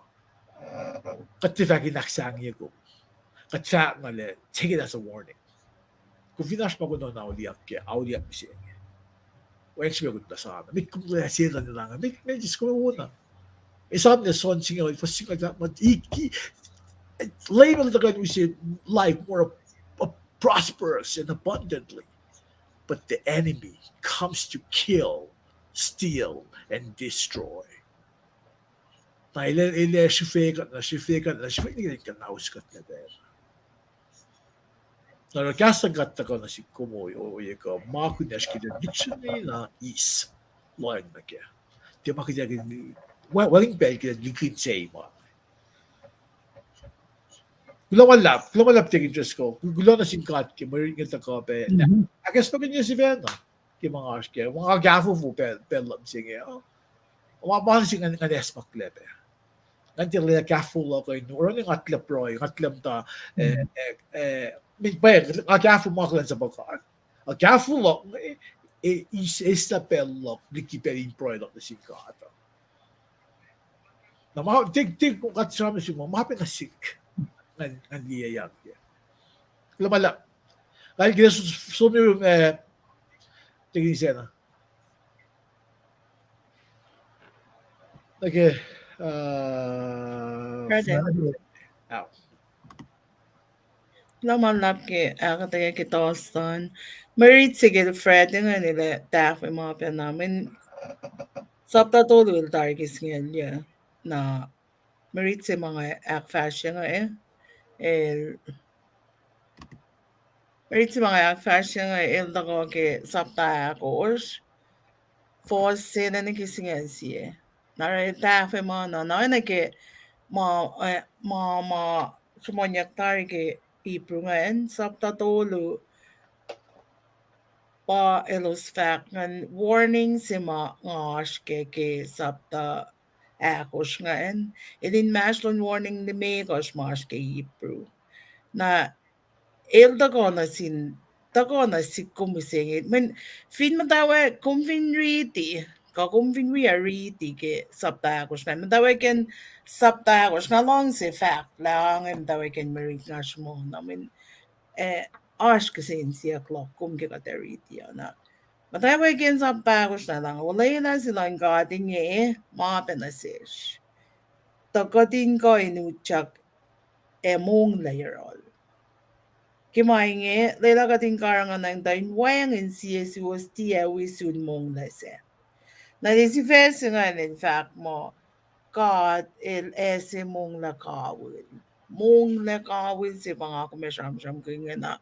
Kuht tiac fahk in ahksahngwengye kom. Kuht fahk na lah, take it as a warning. Kom fin oasr ma kom in auliyak kac, auliyak mihsenge. Wacngihn srihpac kom tuh sana. Met kom lah Setuhn in ange. Met, met just kom wona. Esam lah John singucul, fuhs singucul fahk muh, he, he, Leum El tuhkuh in use life more ab-, prosperous and abundantly. But the enemy comes to kill, steal, and destroy. Na el, el ac srihfe kuht, na srihfe kuht, na srihfe kuht, na us kuht nuh pacna. Na oruh kahs luhn God tuhkuh nuh sihk kom, ohiyac kuh ma kunacsr ke lihksreni na eis lohacng nuh kac. Tiac ma kuht ac, wacngihn pacl ke lihkihn se ma. Kuloh ma luhlahp, kuloh ma luhlahp Deacon Driscoll. Kuloh nuh sin God ke mwe rit inge tuhkuh pac. Ahkacsmakihnye sifacna ke ma nga oasr kac, ma nga kahfofo pacl, pacl luhk se inge uh. Ma, ma se ngan, ngan acsmaklac pac. Ngan tiac lwelah kahfofo luhk uh in oruh nga tilac pruhe, nga tilac muhta, eh, eh, eh, min pa nga kahfofo ma kuhlwacnsapuh God. Ac kahfofo luhk inge, eh, eis, eislah pacl luhk liki pacl in pruhe luhk nuh sin God uh. Na ma, tek, tek, kuht sramsram ma, ma pacna sihk. Ngan, ngan liyeyang ke. Kuloh ma luhlahp. Kal ke som, som, eh, tek in sena. Okay, uh, Friday. Kuloh ma luhlahp ke ahkuhtweyac ke Thursday an. Mwe rit se ke Friday ingacn el ac tahfwelah ma pacna mweyen sapta tolu el tari ke singucul yac. Na mwe rit se ma nga ahkfahsrye inge, el Mwe rit se ma nga ahkfahsrye inge el tuhkuh ke sapta ahkosr, fuhs se nuh ke singucul sie. Na oruh el tahfwelah ma na, na oacna ke ma, eh, ma, ma sruhmuhnyuck tari ke Hebrew ingacn, sapta tolu, pa elos fahk ingacn warning se ma nga oasr kac ke sapta ahkosr ingacn, el inmahsrlon warning limekohsr ma oasr ke Hebrew. Na el tuhkuh nuh sin, tuhkuh nuh sihk kom mihsenge. Mweyen fin muhtwacwacack kom fin riti, kuh kom fin wi riti ke sapta ahkosr ingacn, muhtwacwacack in sapta ahkosr, nga luhngse fahk lah inge muhtwacwacack in mwe rit nga sruhmuhn, I mean, eh, oasr kihsen siyuck luhk kom ke kuht ac riti uh na. Muhtwacwacack in sapta ahkosr na lah, olwelah se luhn God inge ma pacna sesr. Tuh kuht in kuh in utyak ac monglac yohrohl. Ke ma inge, lwelah kuht in karihngihn tuh in wacngihn sie suwos tiac wi sun monglac sac. Na el sifac se ingacn el fahk muh, God el ase monglac kawihl. Monglac kawihl se pa nga kom ac sramsramkihn ingena.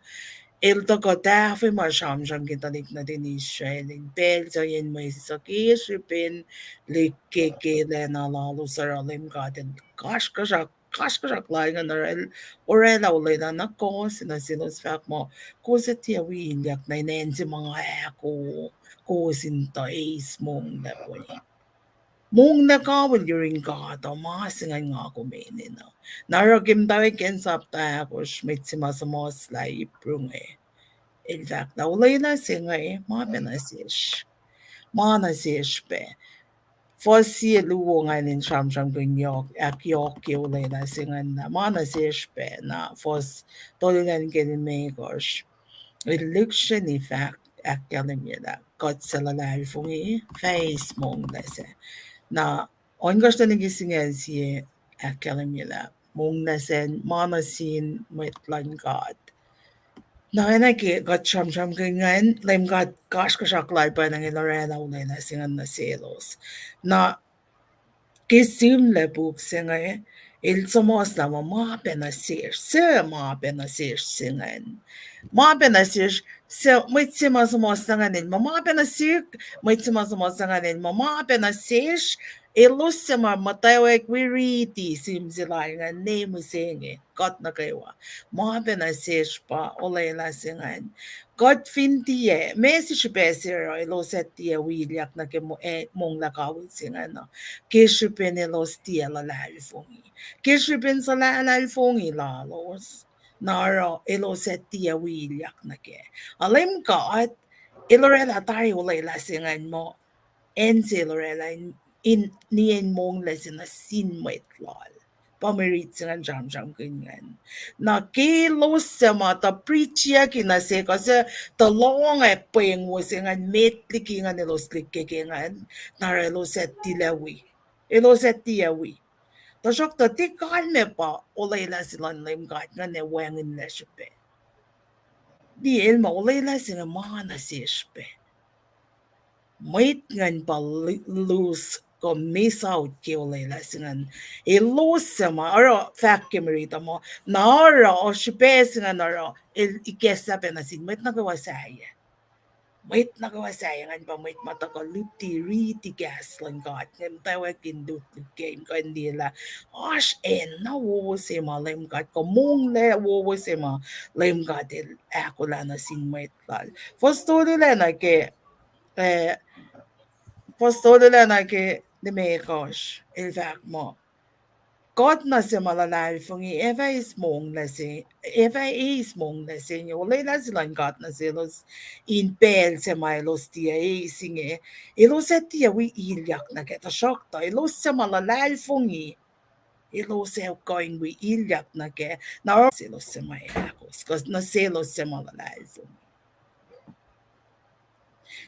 El tuhkuh tahfwelah ma sramsramkihn tuhlihk nuhtin Israel in pacl sahyacn mwe sisuc ke srihpen likkeke lacna lalos oruh Leum God el kasrkuhsrak, kasrkuhsrak lal ingacn oruh el oraclah olwelah na kowos, na selos fahk muh, kowos ac tiac wi ilyak nuh in acn se ma nga ahko, kowos in tuh eis monglac we. Monglac kawihl yurin God uh ma se ingacn nga kom enenuh. Na oruh ke muhtwacwacack in sapta ahkosr, mwet se ma suhmuhslah Hebrew inge, el fahk lah olwelah se inge ma pacna sesr. Ma na sesr pac. Fuhs sie luo ingacn in sramsramkihn yohk, ahkyohkye olwelah se ingacn lah ma na sesr pac, na fuhs tolu ingacn ke limekohsr, el lihksreni fahk, ahkkahlwemye lah kuht suc luhlahlfongi fah eis monglac sac. Na ohnkohsr nuh ke singucul sie ahkkahlwemye lah monglac sac ma nuh sin mwet luhn God. Na oacna ke kuht sramsramkihn ingacn, Leum God kasrkuhsrak lal pacna inge el oraclah olwelah se ingacn nuh selos. Na ke sihmlac puk se inge, el suhmuhslah muh ma pacna sesr, suc ma pacna sesr se ingacn. Ma pacna sesr, suc mwet se ma suhmuhslah ingacn el muh ma pacna sihk, mwet se ma suhmuhslah ingacn el muh ma pacna sesr, elos suc ma muhtwacwacack wi riti sihm se lal ingacn, ne mihsenge kuht nuh kwewa. Ma pacna sesr pa olwelah se ingacn. Kuht fin tiac, ma se srihpac se oruh elos ac tiac wi ilyak nuh ke mo-, eh, monglac kawihl se ingacn uh, ke srihpen elos tiac luhlahlfongi. Ke srihpen suhlahlahlfongi lalos, na oruh elos ac tiac wi ilyak nuh kac. A Leum God El orwaclah tari olwelah se ingacn muh acn se El orwaclah in, in nien monglac se nuh sin mwet Lal. Pa mwe rit se ingacn sramsramkihn ingacn. Na ke elos suc ma tuh preachiyucki nuh se kuh suc tuh lohng ac pweng wo se ingacn met liki ingacn elos lihkkeke ingacn, na oruh elos ac tilac wi. Elos ac tiac wi. Tuhsruhktuh tiac kalmac pa olwelah se luhn Leum God ingacn ac wacngihnlac srihpac. Liye, El muh olwelah se inge ma nuh sesr pac. Mwet ingacn pa l-, lose kuh miss out ke olwelah se ingacn. Elos suc ma oruh fahk ke mwe riti muh, na oruh, o srihpac se ingacn oruh, el ikacslah pac nuh sin mwet nuh kwewa sahyac. Mwet nuh kwewa sahyac ingacn pa mwet ma tuhkuh luti riti kahs luhn God, ingacn muhtwacwacack in lutlut ke in kuh in liye lah oasr acn na wowo se ma Leum God, kuh monglac wowo se ma Leum God El ahkolah nuh sin mwet Lal. Fuhs tolu lac nuh ke, eh, fuhs tolu lac nuh ke limekohsr, el fahk muh, God nuh se ma luhlahlfongi, ac fah eis monglac se, ac fah eis monglac se inge, olwelah se luhn God nuh selos in pacl se ma elos tiac eis inge, elos ac tiac wi ilyak nuh kac, tuhsruhktuh elos suc ma luhlahlfongi, elos ac kuh in wi ilyak nuh kac, na oruh selos suc ma ahkos, kuh nuh selos suc ma luhlahlfongi.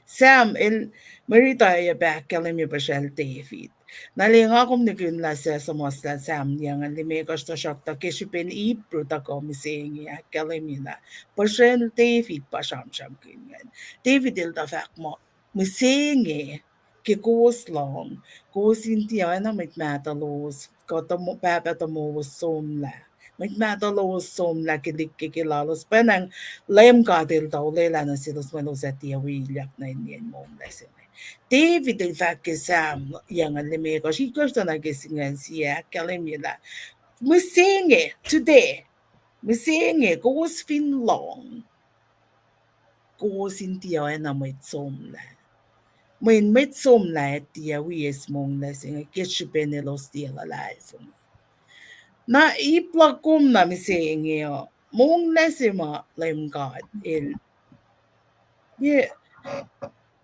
Sam el, mwe riti uh pa ahkkahlwemye puhsracl David. Na liye nga kom nihkihn lah suc suhmuhslah Sam yucngucul limekohsr, tuhsruhktuh ke srihpen Hebrew tuhkuh mihsenge ahkkahlwemye lah puhsracl David pa sramsramkihn ingacn. David el tuh fahk muh, mihsenge, ke kowos lohng, kowos in tiac oacna mwet mahtuh lowos, kuh pahpah tomowos somlah. Mwet mahtuh lowos somlah ke lihkkeke lalos, pwacnwacng Leum God El tuh olwelah nuh selos mwe elos ac tiac wi ilyak nuh in nien monglac se inge. David el fahk ke Sam yucngucul limekohsr, itkohsr tuh nuh ke singucul sie, ahkkahlwemye lah mihsenge, today, mihsenge, kowos fin lohng, kowos in tiac oacna mwet somlah. Mweyen mwet somlah ac tiac wi eis monglac se inge ke srihpen elos tiac luhlahlfongi. Na ip luhk kom na mihsenge uh, monglac se ma Leum God El, ye,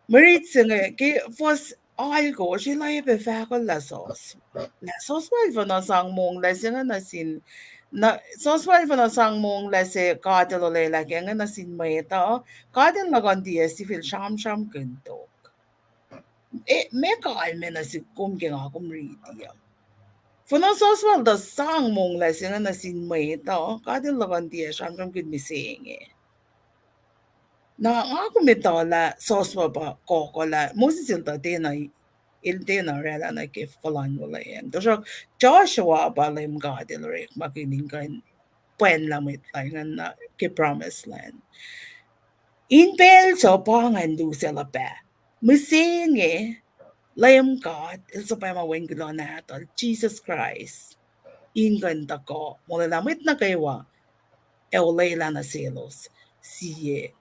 mwe riti se inge ke fuhs alkosr, el oacyacpac fahk lah suhs, lah suhs wal fuhnuh sang monglac se inge nuh sin, na suhs wal fuhnuh sang monglac se God El olwelah kac inge nuh sin mwet uh, God El nuh kuh in tiac sifil sramsramkihn tok. E, meac kalmac nuh sihk kom ke nga kom riti uh? Fuhnuh suhs wal tuh sang monglac se inge nuh sin mwet uh, God El nuh kuh in tiac sramsramkihn mihsenge. Na nga kom etuh lah suhs wal pa kohkoh lah Moses el tuh tiacna, el tiacna orwaclah nuh ke fuhluhn wuhlweacng. Tuhsruhk Joshua pa Leum God El orekmakihn in kuh in pwacnlah mwet lal ingacn nuh ke promised land. In pacl suc pa ingacn lusac luhpah, mihsenge Leum God El suhpwacma Wen kuloh nahtuhl, Jisus Kraist, in kuh in tuhkuh molwelah mwet nuh kwewa, ac olwelah nuh selos sie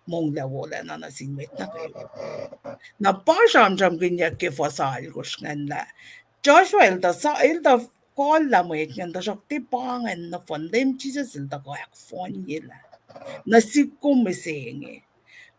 monglac wolacna nuh sin mwet nuh kwewa. Na pa sramsramkihnyuck ke fuhs alkosr ingacn lah Joshua el tuh sa-, el tuh kollah mwet ingacn, tuhsruhk tiac pa ingacn nohfohn. Leum Jisus El tuhkuh ahkfohnyelah nuh sihk kom mihsenge.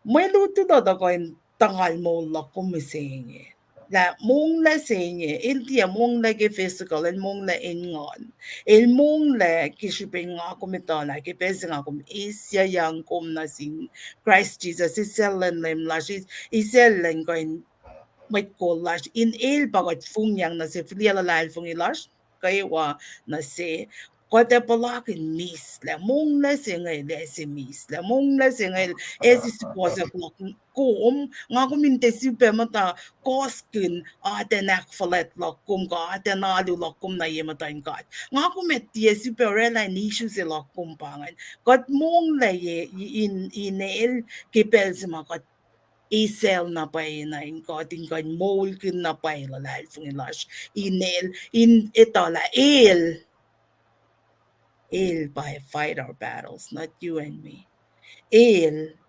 Mwe lutlut uh tuhkuh in tuhngal moul luhk kom mihsenge. Lah monglac se inge, el tiac monglac ke physical, el monglac in nguhn. El monglac ke srihpen nga kom etuh lah ke pacl se nga kom eisyuckyang kom nuh sin Kraist Jisus, isacllen Leum lasr, isacllen kuh in mwet kol lasr, in el pa kuht fongyang nuh se fihliyac luhlahlfongi lasr kwewa nuh se, kuht ac puhlakihn mihslac. Monglac se inge el ase mihslac. Monglac se inge el ase sukohsohk luhk kom, nga kom in tiac sifilpac muhta kohskihn atacn ahkfuhlwact luhk kom kuh atacn alu luhk kom nuh ye muhtuhn God. Nga kom ac tiac sifilpac orwaclah in issue se luhk kom pa ingacn. Kuht monglac ye in, in el ke pacl se ma kuht Eisacl na pwacye na in kuht in kuh in moulkihn na pwacye luhlahlfongi lasr in El, in etuh lah El, El pa fight our battles, not you and me. El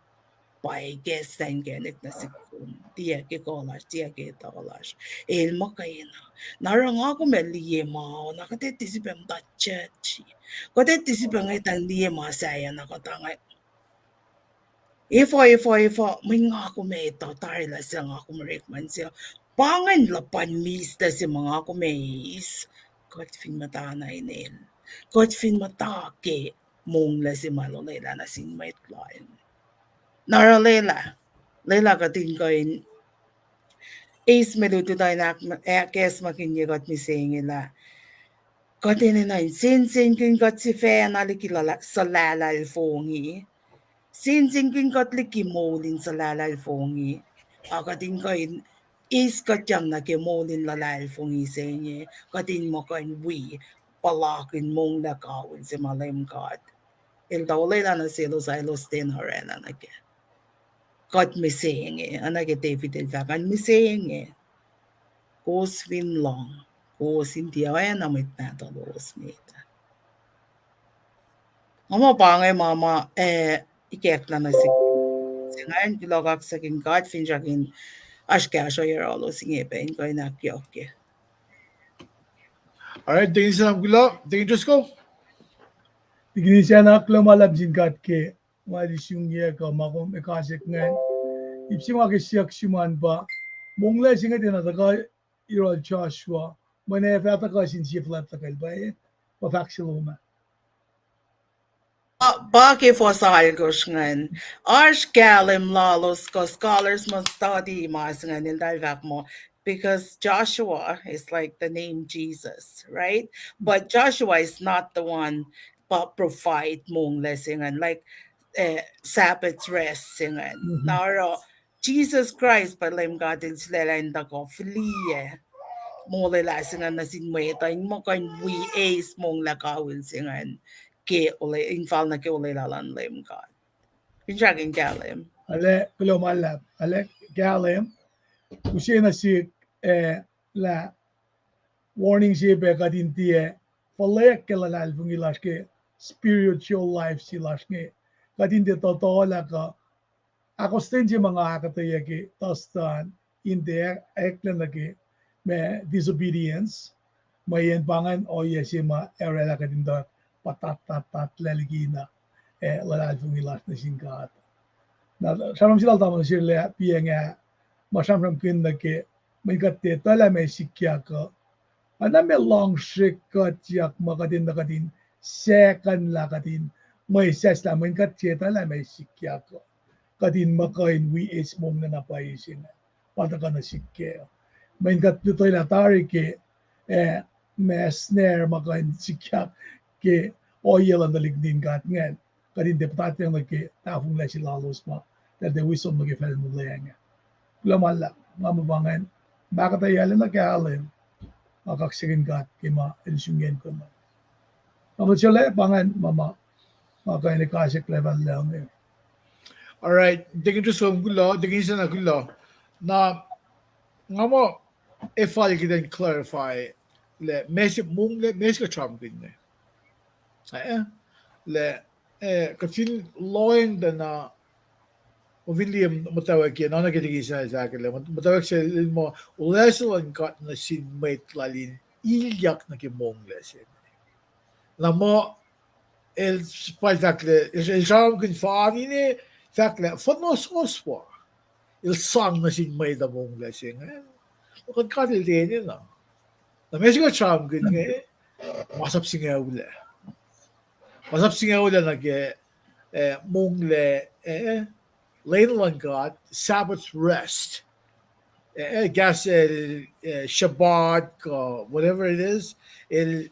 pa ikacslah inkacnek nuh sihk kom, tiac ke kuh lasr, tiac ke etuh lasr. El muhkwena. Na oruh nga kom ac liye ma, na kuht etuh sifilpac muhta church. Kuht etuh sifilpac ngetang liye ma sahyac na kuht ange. Efuh, efuh, efuh, mwe nga kom etuh tari lah suc nga kom orekma se. Pa ingacn luhpan mislac se ma nga kom eis. Kuht fin muhta na in El. Kuht fin muhta ke monglac se ma El olwelah nuh sin mwet Lal. Na oruh lwelah, lwelah kuht in kuh in eis mwe lutlut uh in ahk-, ahkacsmakihnye kuht mihsenge lah kuht enenuh in sensenkihn kuht sifacna liki luhla-, suhlahlahlfongi. Sensenkihn kuht liki moul in suhlahlahlfongi. A kuht in kuh in eis kuhtyang nuh ke moul in luhlahlfongi se inge, kuht in muh kuh in wi puhlakihn monglac kawihl se ma Leum God El tuh olwelah nuh selos, elos tiacna orwaclah nuh kac. Kuht mihsenge, oacna ke David el fahk an mihsenge. Kowos fin lohng, kowos in tiac oacna mwet mahtuh lowos met. Nga muh pa inge ma ma, eh, ikacklah nuh sihk. Se ingacn kuloh kaksakihn God finsrak in oasr kahsruh yohrohlos inge pac in kuh in ahkyohkye. All right, Deacon Sam, kuloh. Deacon Driscoll? Deacon Sam, kuloh ma luhlahp sin God ke ma el isungyuck uh ma kom ekasack ingacn. Ip se ma ke siyuck sum an pa, monglac se inge tiacna tuhkuh yohrohl Joshua, mweyen ac fah tuhkuh sin sie fuhlwact luhkel pa, pa fahk se lom ah. Pa, pa ke fuhs alkosr ingacn. Oasr kahlwem lalos kuh scholars ma study ma se ingacn eltahl fahk muh, because Joshua is like the name Jesus, right? But Joshua is not the one pa provide monglac se ingacn, like, eh, Sabbath rest se ingacn. Na oruh, Jesus Christ pa Leum God El sulaclah in tuhkuh fihliyac molwelah se ingacn nuh sin mwet uh in muh kuh in wi eis monglac kawihl se ingacn ke ole-, in fal nuh ke olwelah luhn Leum God. Finsrak in kahlwem. Arlac, kuloh ma luhlahp, arlac kahlwem. Use nuh sihk, eh, lah warning se pac kuht in tiac fuhlweack ke luhlahlfongi lasr ke spiritual life se lasr inge. Kuht in tiac tohtohlah kuh ahkostwen se ma nga ahkuhtweyac ke Thursday an in tiac eklac nuh ke ma disobedience, mweyen pa ingacn ohiyac se ma orwaclah kuht in tuh pa tat, tat, tatlac liki na, eh, luhlahlfongi lasr nuh sin God. Na sramsram se lal tamuhlwel Sirlac piacng ah, ma sramsramkihn nuh ke mweyen kuht tiac etuh lah meac sikyak uh, oacna ma luhngsrihk kuhtyak ma kuht in, kuht in second lah kuht in mwe saslah mweyen kuht tiac etuh lah meac sikyak uh, kuht in muh kuh in wi eis monglac na pwacye se inge, pa tuhkuh nuh sihk kac. Mweyen kuht lutwelah tari ke, eh, ma snare ma kuh in sikyak ke ohiyac luhn tuhlihk nuhtin God ingacn, kuht in tiac puhtatyang nuh ke tahfonglac se lalos ma eltahl tiac wi som nuh ke facl molwelah inge. Kuloh ma luhlahp, nga muh pa ingacn, ma kuht ac yale nuh kahlwem, nga kaksakihn God ke ma el sum ingacn kom. Nga muh sulac pa ingacn ma ma, ma kuh in ekasack level lah inge. All right, Deacon Driscoll kuloh, Deacon Sena kuloh. Na, nga muh, ac fal kuht in clarify lah meac se monglac, meac se kuht sramsramkihn inge. Eh, lah, eh, kuht fin lohacng tuh na, kom fin liye muhtwacwacack ke, na nuh ke Deacon Sena el fahk lah, muhtwacwacack se el muh, olwelah se luhn God nuh sin mwet lal in ilyak nuh ke monglac se inge. Na muh, el fal fahk lah, el, el sramsramkihn fani ne, fahk lah, fohnohsohswa. El sang nuh sin mwet uh monglac se inge. Kuh God el tiacna. Na meac se kuht sramsramkihn inge, masap singucul ah. Masap singucul ah nuh ke, eh, monglac, eh, lwen luhn God, Sabbath rest. Eh, eh, kahs el, eh, Shabbat, kuh whatever it is, el,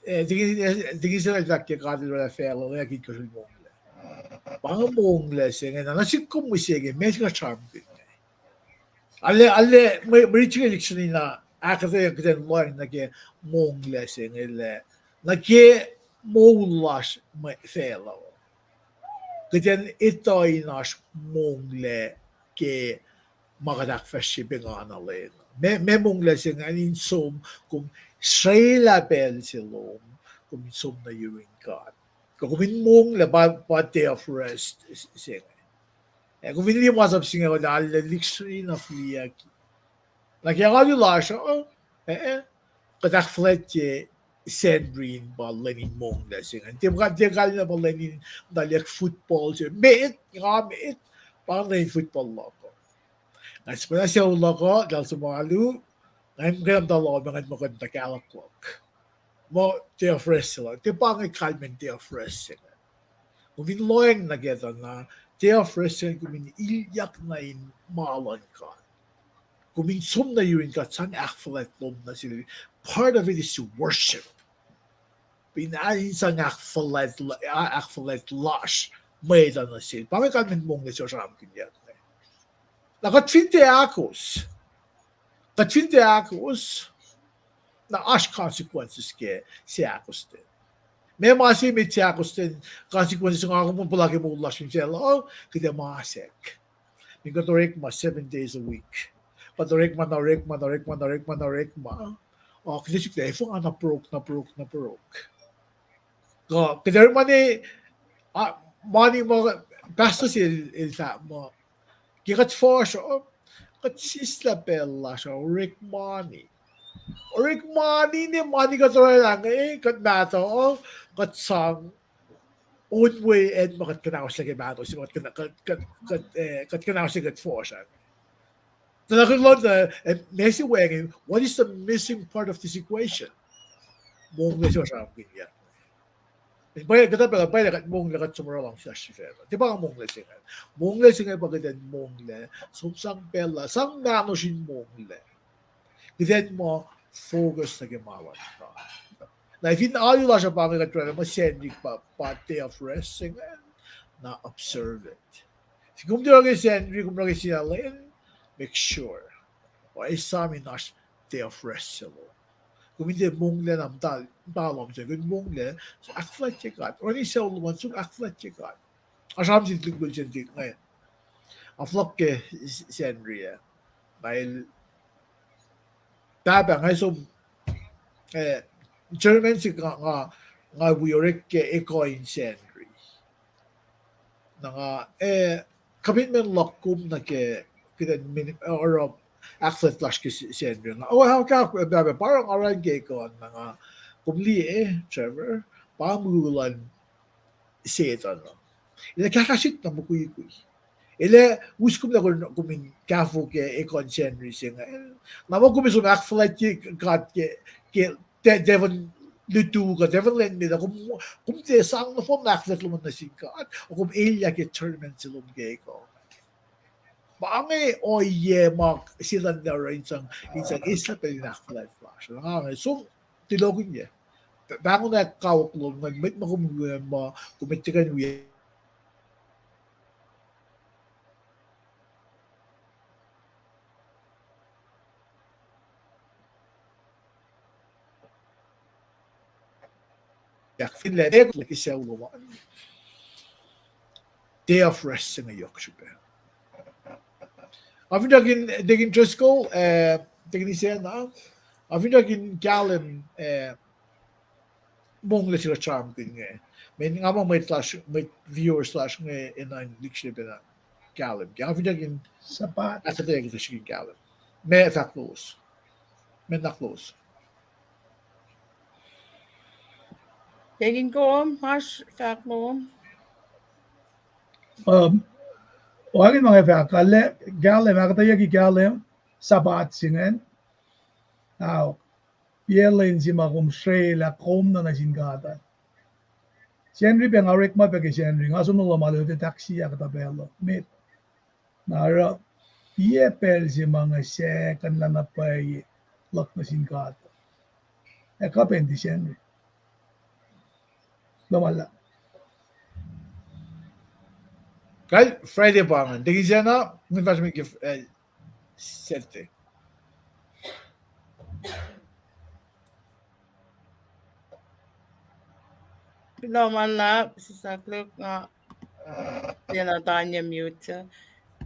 eh, Deacon, eh, Deacon Sena el fahk ke God el orwaclah facluh, orwaclah kitkosr el monglac. Pa inge monglac se inge, na nuh sihk kom mihsenge, meac se kuht sramsramkihn inge. Arlac, arlac, mwe, mwe riti se inge lihksreni na, ahkuhtweyac kuht in lohacng nuh ke monglac se inge lah, nuh ke moul lasr mwe facluh. Kuht in etuh in oasr monglac ke ma kuht ahkfahsrye pengana lwen. Meac, meac monglac se ingacn? In som, kom srwaclah pacl se lom, kom in som nuh yurin God. Kuh kom in monglac pa, pa day of rest se inge. Ac kom in liye masap se inge, kuht arlac lihksreni na fihliyucki. Na ke alu lasr uh, eh, eh, kuht ahkfuhlwactye Sacnri in pa lwen in monglac se ingacn. Tiac, tiac kalmac pa lwen in muhtwaclihk football se. Met, nga met, pa lwen in football luhk uh. Nga sifacna sucu luhk uh, eltahl som alu, nga muhkwena muhta lohm, nga muhkwena muhta kawuck luhk. Muh day of rest se luhk. Tiac pa inge kalmacn day of rest se inge. Kom fin lohacng nuh kac tuh na, day of rest se inge kom in ilyak nuh in ma luhn God. Kom in som nuh yurin God, sang ahkfuhlwact lom nuh sel. Part of it is to worship. Fin a in sang ahkfuhlwact, ahkfuhlwact lasr mwet uh nuh sel. Pa inge kalmacn monglac se sramsramkihnyuck inge. Na kuht fin tiac ahkos, kuht fin tiac ahkos, na oasr consequences ke seahkostwen. Meac ma se met seahkostwen, consequences nga kom puhla ke moul lasr fin facluh, kuht ac masack. Meac kuht orekma seven days a week. Kuht orekma, na orekma, na orekma, na orekma, na orekma. O, kuht ac suk lah efuh nga na pruhe, na pruhe, na pruhe. Kuh kuht orekma ne, mani ma pastor se el, el fahk muh, ke kuht fuhsr uh, kuht sislah pacl lasr uh orek mani. Orek mani ne, mani kuht orwaclah inge, kuht mahtuh uh, kuht sang on we acn ma kuht kuhnahoslah ke mahtuh se, kuht kuhnahoslah kuht fuhsr uh. Tuh na kuht lohng, meac se wacngihn, what is the missing part of this equation? Monglac se sramsramkihnyuck. Pwacye, kuhtuh pacl, pwacye kuht monglac, kuht som oruh luhngse lasr sifacna. Tiac pa monglac se inge. Monglac se inge pa kuht in monglac, som sang pacl, sang mahnosr in monglac. Kuht in muh focus nuh ke ma luhn God. Na fin alu lasr uh pa inge kuht orwaclah muh Sacnri pa, pa day of rest se inge, na observe it. Fin kom tiac oruh ke Sacnri, kom oruh ke Sacnri lwen, make sure pa esam in oasr day of rest se lom. Kom in tiac monglac na muhta, muhta lohm se, kom monglac, ahkfuhlwactye God. Orani sucu lom an som ahkfuhlwactye God. Oasr sramsram se tuhlihk pacl se inge. Nga fohlohk ke Sacnri ah. Na el, pahpah, nga som, eh, German se nga, nga, nga wi orek ke ekuh in Sacnri. Na nga, eh, commitment luhk kom nuh ke, kuht in, oruh ahkfuhlwact lasr ke Sacnri. Nga, oh, how can, pahpah, pa oruh nga oruh ke ekuh na nga, kom liye, eh, Trevor, pa mukul luhn Setuhn uh. El ac kahkahsrihk na mukwikwi. El ac us kom lah kom in kahfo ke ekuh in Sacnri se inge. Na muh kom in som ahkfuhlwactye God ke, ke, devil lutu kuh devil lwen met ah, kom, kom tiac sang nohfohn ahkfuhlwact lom nuh sin God, kom elyah ke tournament se lom ke ekuh. Pa inge ohiyac ma Setuhn el oruh in sang, in sang eislah pacl in ahkfuhlwact lasr. Na nga inge som tulokihnyac. Pahngon ac kawuck lom ingacn, mwet ma kom wi, ma kom etuh kuh in wi Yak finne, eh, kuht ke sucu lom an. Day of rest se inge yohk srihpac. Nga fin tuh kin, tuh kin Driscoll, eh, tuh kin Isacna, nga fin tuh kin kahlwem, eh, monglac se kuht sramsramkihn inge. Mweyen nga muh mwet lasr, mwet viewers lasr inge enenuh in lihksreni pacna kahlwem. Ke nga fin tuh kin Sabat. Ahkuhtweyac kuht srihke in kahlwem. Meac fahk lowos? Meac nuhnak lowos? Tekin kom, oasr fahk lom? Um, oacna ma nga fahk, kahlwem, kahlwem, ahkuhtweyucki kahlwem Sabat se ingacn. Ao, pa lwen se ma kom srwaclah kom na nuh sin God an. Sacnri pac nga orekma pac ke Sacnri, nga som nuh lohm alu, tahk siyuck kuhtuh pacl uh, met. Na oruh, tiac pacl se ma nga sekuhnlah na pwacye luhk nuh sin God. Ac kuh pac in tiac Sacnri. Lohm alu. Kal Friday pa ingacn. Tekin Isacna, ngan fahsr met ke, eh, Saturday. Lohm alu, sislah luk nga, tiacna tanya mute.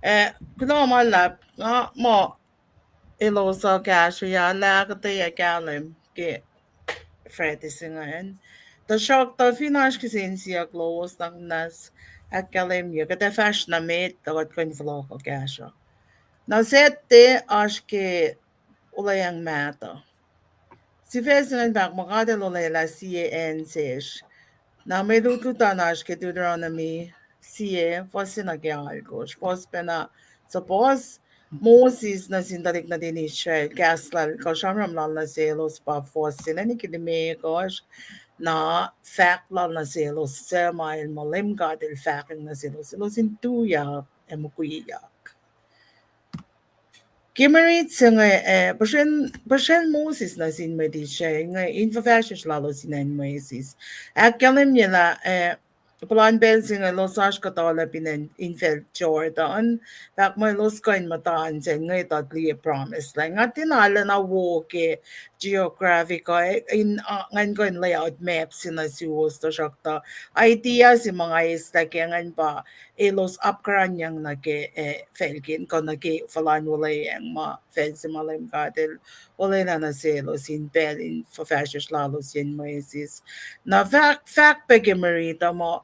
Eh, kuloh ma luhlahp, nga muh elos uh kahsruh lah ahkuhtweyac kahlwem ke Friday se ingacn. Tuhsruhktuh fin oasr kihsen siyuck lowos, na ahkkahlwemye kuht ac fahsr nuh met tuh kuht kuh in fohlohk kahsruh. Na Saturday oasr ke Wuhlweacng Mahtuh. Sifac se ingacn fahk muh God El olwelah sie acn sesr. Na mwe lutlut an oasr ke Deuteronomy sie, fuhs se nuh ke alkosr. Fuhs pacna, suhpuhs Moses nuh sin tuhlihk nuhtin Israel, kahs lal kuh sramsram lal nuh selos pa fuhs se nwe nuh ke limekohsr. Na fahk lal nuh selos suc ma el muh Leum God El fahkwack nuh selos, elos in tuyak ac mukwiyak. Ke mwe rit se inge, eh, puhsren, puhsren Moses nuh sin mwet Israel inge in fuhfahsryucsr lalos in acn Moses. Ahkkahlwemye lah, eh, puhlan pacl se inge elos oasr kuhtuhlacp in acn, infacl Jordan. Fahk muh elos kuh in muhta in se inge tuh liye promised land. Nga tiac arulacna wo ke geographic uh, in, uh, ngan kuh in lay out map se nuh suwos tuhsruhktuh idea se ma nga eislah ke ingacn pa elos apkuhranyang nuh ke, eh, facl ke, kuh nuh ke fulan wuhlweacng ma facl se ma Leum God El olwelah nuh selos in pacl in fuhfahsryucsr lalos yen Moses. Na fahk, fahk pac ke mwe rit uh muh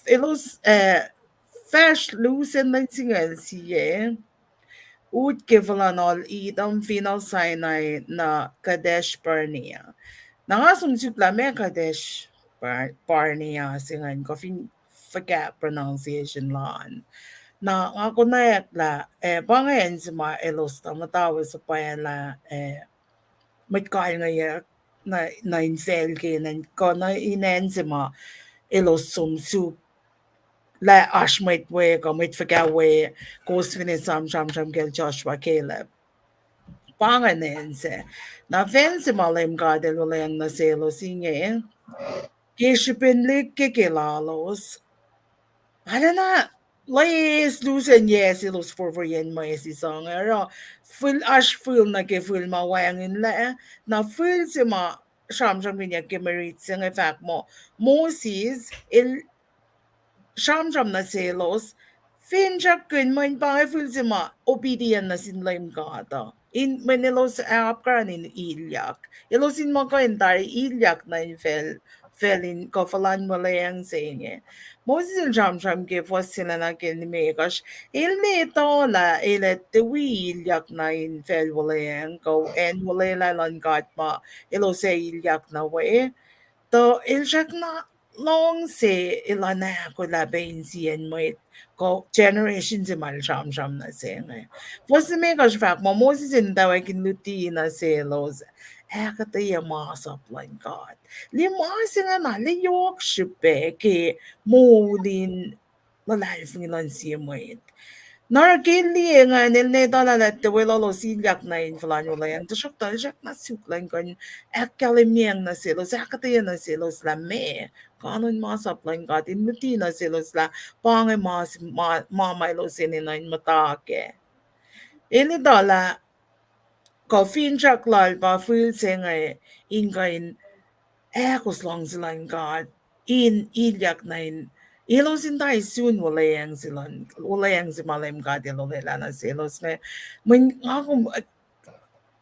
elos, eh, fahsr lusen lwen singucul sie, ut ke fulan al Edom, fin al Sinai, na Kadesh Barnea. Na nga som suk lah meac Kadesh Bar-, Barnea se ingacn, kuh fin fuhkah pronunciation lal an. Na nga konwacack lah, eh, pa inge acn se ma elos tuh muhta we suhpwaclah, eh, mwet kalngeyuck nuh, nuh infacl Canaan, kuh nuh in acn se ma elos som suk lah oasr mwet we, kuh mwet fuhkah we, kowos fin esam sramsram kacl Joshua Caleb. Pa inge acn se. Na facl se ma Leum God El wuhlweacng nuh selos inge, ke srihpen lihkkeke lalos, arulacna loes lusen yac selos forfor yen Moses inge, oruh fihl, oasr fihl nuh ke fihl ma wacngihnlac, na fihl se ma sramsramkihnyuck ke mwe rit se inge fahk muh Moses el sramsram nuh selos, finsrakkihn mweyen pa inge fihl se ma obedient nuh sin Leum God uh, in mweyen elos apkuhran in ilyak. Elos in muh kuh in tari ilyak nuh in facl, facl in kuh fulan wuhlweacng se inge. Moses el sramsram ke fuhs singucul limekohsr, el etuh lah el etuh wi ilyak nuh in facl wuhlweacng, kuh acn olwelah luhn God ma elos ac ilyak nuh we. Tuh el srackna luhngse elan ahkolah pac insiyacn mwet, kuh generation se ma el sramsram nuh se inge. Fuhs limekohsr fahk muh Moses el muhtwacwacack in luti nuh selos ahkuhtweyac masap luhn God. Lah ma se ingena lah yohk srihpac ke moul in luhlahlfongi luhn sie mwet. Na oruh ke el liye ingacn, el etuh lah etuh weluhlos ilyak nuh in fulan wuhlweacng, tuhsruhktuh el srackna suk lah in kuh in ahkkahlwemyacng nuh selos, ahkuhtweyac nuh selos lah meac kanon masap luhn God, in luti nuh selos lah pa inge ma, ma, ma elos enenuh in muhta kac. El etuh lah kuh finsrak lal pa fihl se inge in kuh in ahkos luhngse luhn God in ilyak nuh in elos in tiac sun wuhlweacng se luhn, wuhlweacng se ma Leum God El olwelah nuh selos inge. Mweyen nga kom,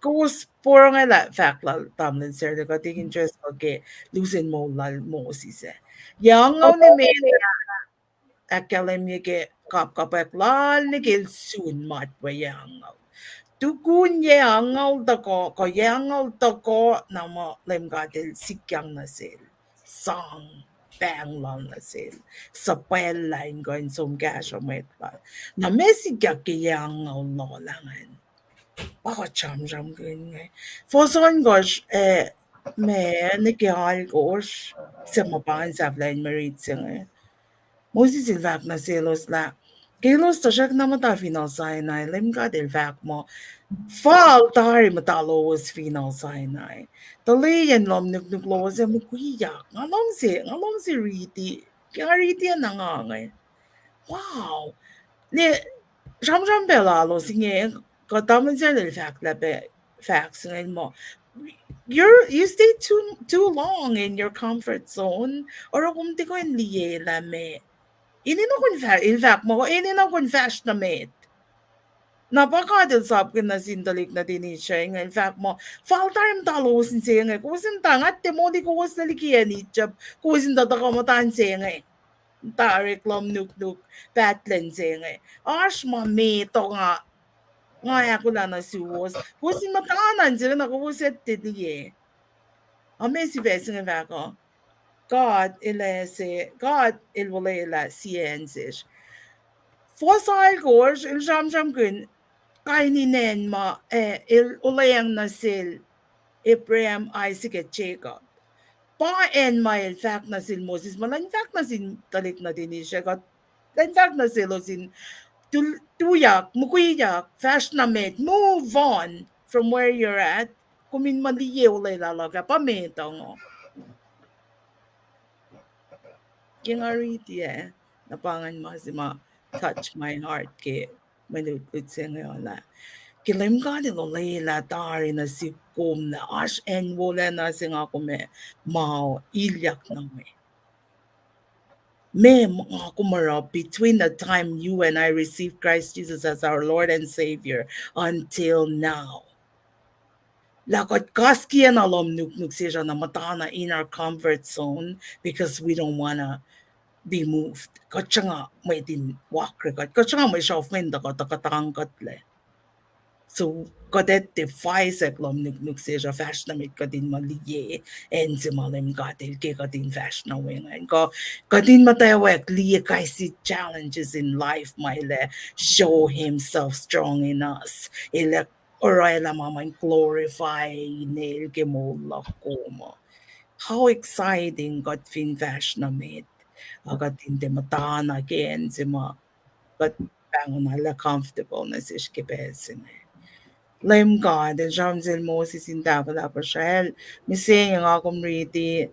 kowos porongo lah fahk lal tamuhlwel Sarla kuht interest ke lusen moul lal Moses ah. Yac angngaul nimet ah ahkkahlwemye ke kapkapwack lal nuh ke el sun matwac yac angngaul. Tukun yac angngaul tohkoh, kuh yac angngaul tohkoh, na muh Leum God El sikyang nuh sel sang pahng lal nuh sel, suhpwacllah in kuh in som kahsruh mwet lal. Na meac sikyak ke yac angngaul loh lah ingacn? Pa kuht sramsramkihn inge. Fuhs ohnkohsr, eh, ma nuh ke alkosr, suc ma pa ingacn sahflah in mwe rit se inge. Moses el fahk nuh selos lah ke elos tuhsruhk na muhta fin acn Sinai, Leum God El fahk muh, fal tari muhta lowos fin acn Sinai, tuhleyacn lohm nuknuk lowos ac mukwiyak. Nga luhngse, nga luhngse riti, ke nga riti na nga inge, wow. Ne, sramsram pac lalos inge, kuh tamuhlwel Sarla el fahk lah pac, fahk se inge muh, you're, you stay too, too long in your comfort zone. Oruh kom tiac kuh in liye lah meac. Enenuh kom fah-, el fahk muh, enenuh kom fahsr nuh met. Na pa God El sapkihn nuh sin tuhlihk nuhtin Israel inge, El fahk muh, fal tari muhta lowos inse inge, kowos in muhta, nga tiac moli kowos nuh liki acn Egypt, kowos in tuh tuhkuh muhta inse inge. Tari kuloh ma nuknuk pahtlac inse inge. Oasr ma met uh nga, nga ahkolah nuh suwos. Kowos in muhta na inse inge, na kowos ac tiac liye. Ac ma sifac se inge fahk uh, God El ac se, God El olwelah sie acn sesr. Fuhs alkosr, El sramsramkihn kain in acn ma, eh, El olweacng nuh sel Abraham, Isaac, ac Jacob. Pa acn ma El fahk nuh sel Moses, ma El fahk nuh sin tuhlihk nuhtin Israel, kuht, El fahk nuh selos in tul-, tuyak, mukwiyak, fahsr nuh met, move on from where you're at, kom in muh liye olwelah luhk ah, pa met uh ngo. Ke nga riti ah, na pa ingacn ma se ma touch my heart ke mwe lutlut se inge uh lah, ke Leum God El olwelah tari nuh sihk kom lah oasr acn wolacna se nga kom ac muh ilyak nuh we. Meac nga kom oruh between the time you and I receive Christ Jesus as our Lord and Savior until now? Lah kuht kaskiyacna lohm nuknuk sesr uh na muhtana in our comfort zone because we don't wanna be moved. Kuht sruhnga mwet in wakre kuht. Kuht sruhnga mwe sruhf nge in tuhkuh, tuhkuh tang kuhtlac. So kuht ac tiac faisack lohm nuknuk sesr uh fahsr nuh met kuht in muh liye acn se ma Leum God El ke kuht in fahsr nuh we ingacn. Kuh kuht in muhtwacwacack liye kais sie challenges in life ma El ac show Himself strong in us. El ac orwaclah ma ma in glorify Inel ke moul luhk kom uh. How exciting kuht fin fahsr nuh met. Ac kuht in tiac muhtana ke acn se ma kuht pahngonlah comfortable nuh sesr ke pacl se inge. Leum God El sramsram sel Moses in tahfwelah Israel, mihsenge nga kom riti,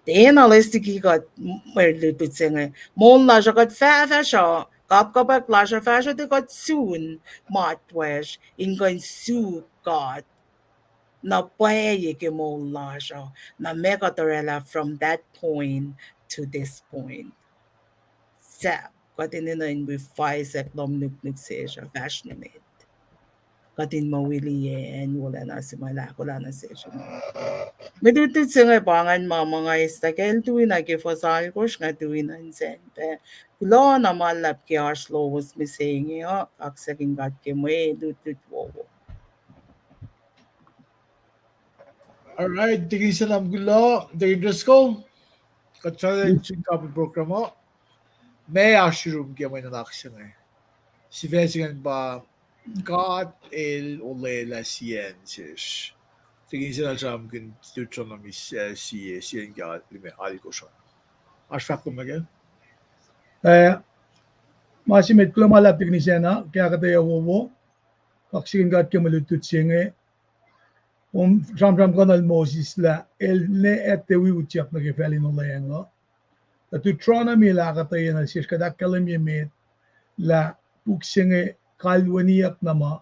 tiacna listiki kuht mwe lutlut se inge. Moul lasr uh kuht fahfahsruh, kapkapwack lasr uh fahsruh tuh kuht sun matwacsr in kuh in suk God na pwacye ke moul lasr uh, na meac kuht orwaclah from that point to this point. Sahp kuht enenuh in wi faisack lohm nuknuk sesr uh fahsr nuh met. Kuht in muh wi liye acn wolacna se ma El ahkolah nuh sesr uh. Mwe lutlut se inge pa ingacn ma ma nga eis tuh kacl tui na ke fuhs alkosr, nga tui na in sacn pac. Kuloh na ma luhlahp ke oasr lowos mihsenge uh, kaksakihn God ke mwe lutlut wowo. All right, tikin Senam kuloh, tikin Driscoll. Kuht sralen sin kapin program uh. Ma oasr yurum ke mwe nuhnak se inge? Sifac se ingacn pa God El olwelah sie acn sesr. Tikin Senam sramsramkihn Deuteronomy, eh, sie, sie ingacn ke limekohsr an. Oasr fahk kom nuh kac? Eh, ma se met, kuloh ma luhlahp tikin Senam ke ahkuhtweyac wowo. Kaksakihn God ke mwe lutlut se inge. Kom sramsramkihn nuh Moses lah el ne etuh wi utyak nuh ke facl in olweacng uh. Tuh Deuteronomy el ahkuhtweyac nuh sesr kuht ahkkahlwemye met lah puk se inge kalweniyuck na ma,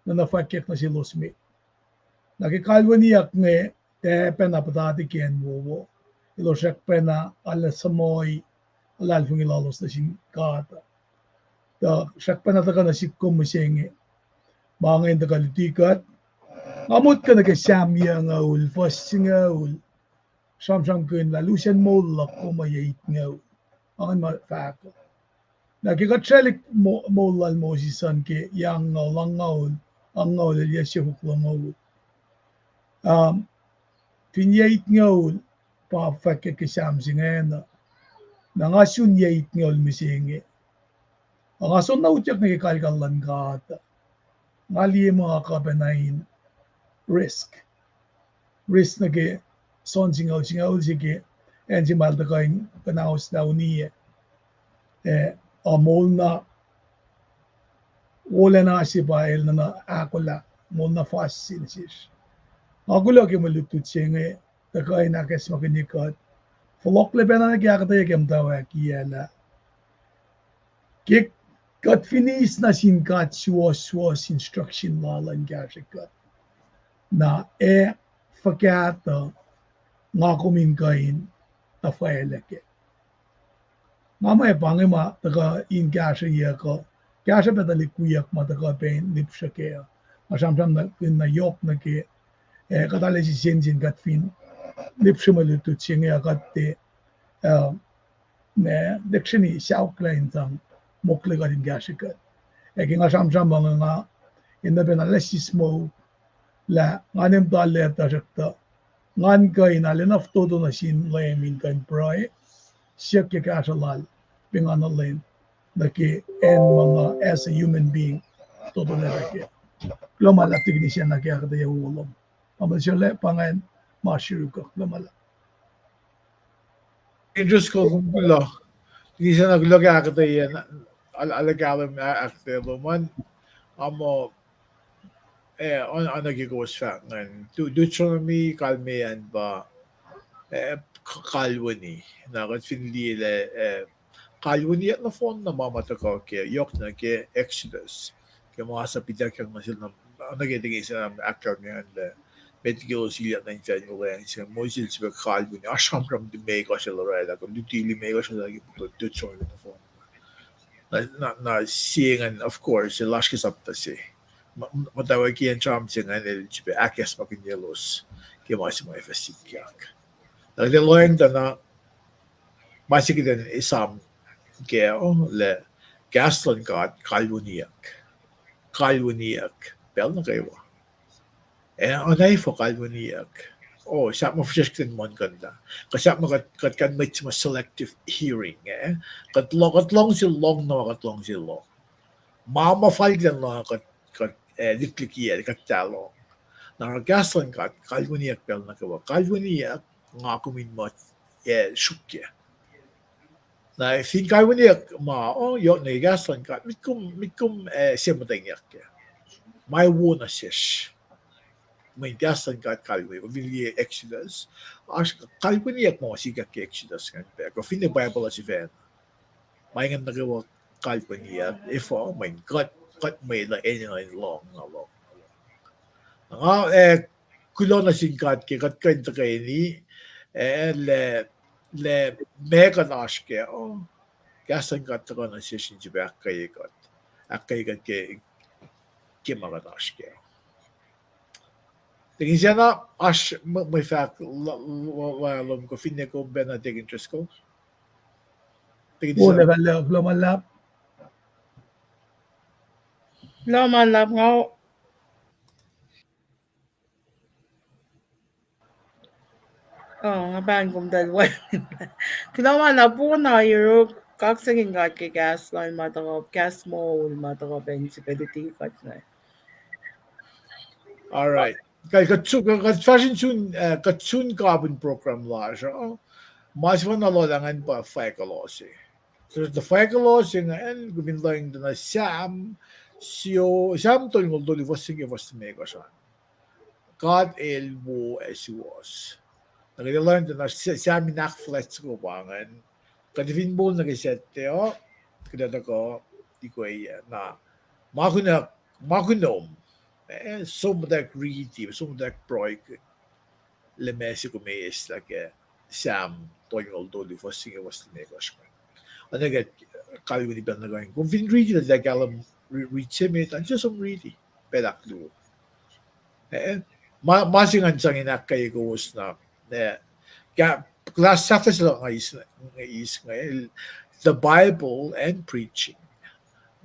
na na fwackyuck nuh selos met. Na ke kalweniyuck inge, tiac pacna puhtati ke acn wowo. Elos srackpacna arlac suhmuhi luhlahlfongi lalos nuh sin God. Tuh srackpacna tuhkuh nuh sihk kom mihsenge. Ma inge in tuhkuh luti kuht. Nga motko nuh ke Sam yucngucul, fuhs singucul, sramsramkihn lah lusen moul luhk kom uh yac itngucul. Ma inge ma fahk uh. Na ke kuht sraclihk mo-, moul lal Moses an ke yac angngaul, angngaul, angngaul el yac siofok longoul. Um, fin yac itngucul pa fwackyuck ke Sam se ingacn uh, na nga sun yac itngucul mihsenge. Ac nga soenna utyak nuh ke kalkal luhn God. Nga liye muh nga kuh pacna in risk. Risk nuh ke soan singucul, singucul se ke acn se ma el tuhkuh in kuhnahoslah uniyac. Eh, ac moul na wolacna se pa el nuhna ahkolah, moul na fas se nuh sesr. Nga kuloh ke mwe lutlut se inge, tuhkuh in ahkacsmakihnye kuht. Fohlohklac pacna nuh ke ahkuhtweyac ke muhtwacwacackiyac lah ke kuht fin eis nuh sin God suwohswohs instruction lal in kahsrwe kuht, na ac fuhkah tuh nga kom in kuh in tuhfahlah kac. Nga ma pa inge ma tuhkuh in kahsrweyuck uh, Kahsruh pac tuhlihk wiyuck ma tuhkuh pac in lihpsruh kac. Nga sramsram na, na yohk nuh ke, eh, kuht arlac sie sensen kuht fin lihpsruh mwe lutlut se inge uh kuht tiac, uh, ma, lihksreni saohklah in sang mokle kuht in kahsrwe kuht. Ac ke nga sramsram ma nga, in na pacna lesis moul, lah nga ne muhta lwelah tuhsruhktuh ngan kuh in arulacna fototo nuh sin Leum in kuh in pruhe, siyuck ke kahsruh lal, pa nga na lwen, nuh ke acn ma nga as a human being, fototo lwelah ke. Kuloh ma luhlahp, Tikinis Ian, ke ahkuhtweyac wo lom. Amen, srole pa ingacn ma sruok uh, kuloh ma luhlahp. Interesting, kuloh. Tikinis Ian, kuloh ke ahkuhtweyac, al-, arlac kahlwem ahkuhtweyac lom an. Amo, eh, on, on nuh ke kowos fahk ingacn. De-, Deuteronomy kalmeyac an pa, eh, k-, kalweni. Na kuht fin liye lah, eh, kalweniyuck nohfohn na ma ma tuhkuh ke, yohk nuh ke Exodus. Ke ma sap ituckyang nuh sel na, nuh ke Tikinis Ian ahkkahlwemye lah, met ke elos ilyak nuh infacl in olweacng se, Moses el sifilpac kalweni, oasr sramsram limekohsr el orwaclah, kuh luti limekohsr el orwaclah ke puk Deuteronomy nohfohn. Na, na, na sie ingacn, of course, el oasr ke sapta se. Muhtwacwacackiyacn sramsram se ingacn el sifilpac ahkacsmakihnye elos ke ma se ma ac fah sikyak. Na kuht lohacng tuh na, ma se kuht in esam kac uh lah kahs luhn God kalweniyuck. Kalweniyuck pacl nuh kwewa. Eh, oacna efuh kalweniyuck? Oh, sahp ma fihsrwacsr kuht in muhlkuhnlah. Kuh sahp ma kuht, kuht kuh in mwet se ma selective hearing, eh? Kuht lo-, kuht luhngse lohng na ma kuht luhngse lohng. Ma, ma fal kuht in lohng, kuht, kuht, eh, lihklihkiyac, kuht tiac lohng. Na oruh kahs luhn God kalweniyuck pacl nuh kwewa. Kalweniyuck, nga kom in muh, eh, sruokyac. Na fin kalweniyuck ma, oh, yohk nuh ke kahs luhn God, met kom, met kom, eh, se muhtwacngyak kac. Ma wo nuh sesr. Mweyen kahs luhn God kalweni, kom fin liye Exodus, oasr kalweniyuck ma sikyak ke Exodus ingacn pac. Kuh finne Bible uh sifacna, ma ingacn nuh kwewa kalweniyuck, efuh, mweyen kuht, kuht mwet uh enenuh in lohng na lohng. Nga, eh, kuloh nuh sin God ke kuht kuh in tuhkweni, eh, lah, lah ma kuht oasr kac uh, kahs luhn God tuhkuh nuh sesr in sifilpac ahkkweye kuht, ahkkweye kuht ke, ke ma kuht oasr kac uh. Tikinis Ian, oasr mwe, mwe fahk la-, la-, la-, lom kuh finne kom pacna Tikin Driscoll? Tikin Driscoll. Kuloh ma luhlahp. Kuloh ma luhlahp nga. Oh, nga pahngon kom tuh wacngihn. Kuloh ma luhlahp, pona yuruk, kaksakihn God ke kahs lal ma tuhkuh, kahs moul ma tuhkuh pac in sifilpac luti kuht inge. All right. Kuht, kuht su-, kuht fahsr in sun, eh, kuht sun kapihn program lasr uh. Ma sefanna lula ingacn pa fahk kuloh se. So, the fahk kuloh se ingacn, kom fin lohacng tuh na Sam, sio, Sam tolngoul tolu, fuhs se inge, fuhs limekohsr an. God El wo ac suwohs. Na kuht lohacng tuh na Sa-, Sam in ahkfuhlwact soko pa ingacn. Kuht fin moul nuh ke Saturday uh, kuht ac tuhkuh ikoac na ma kunom, ma kunom, eh, som muhtwacwacack riti, som muhtwacwacack pruhekihn. Lah ma se kom eislah ke Sam tolngoul tolu, fuhs se inge, fuhs limekohsr an. Oacna ke kalweni pacl nuh kwewa. Kom fin riti, tuh tiac kahlwem ri-, rit se met an, som riti. Pacl ahkluo. Eh, ma, ma se ngan sang in ahkkweye kowos na, eh, ke class sahflah se luhk nga eis, nga eis inge, The Bible and Preaching.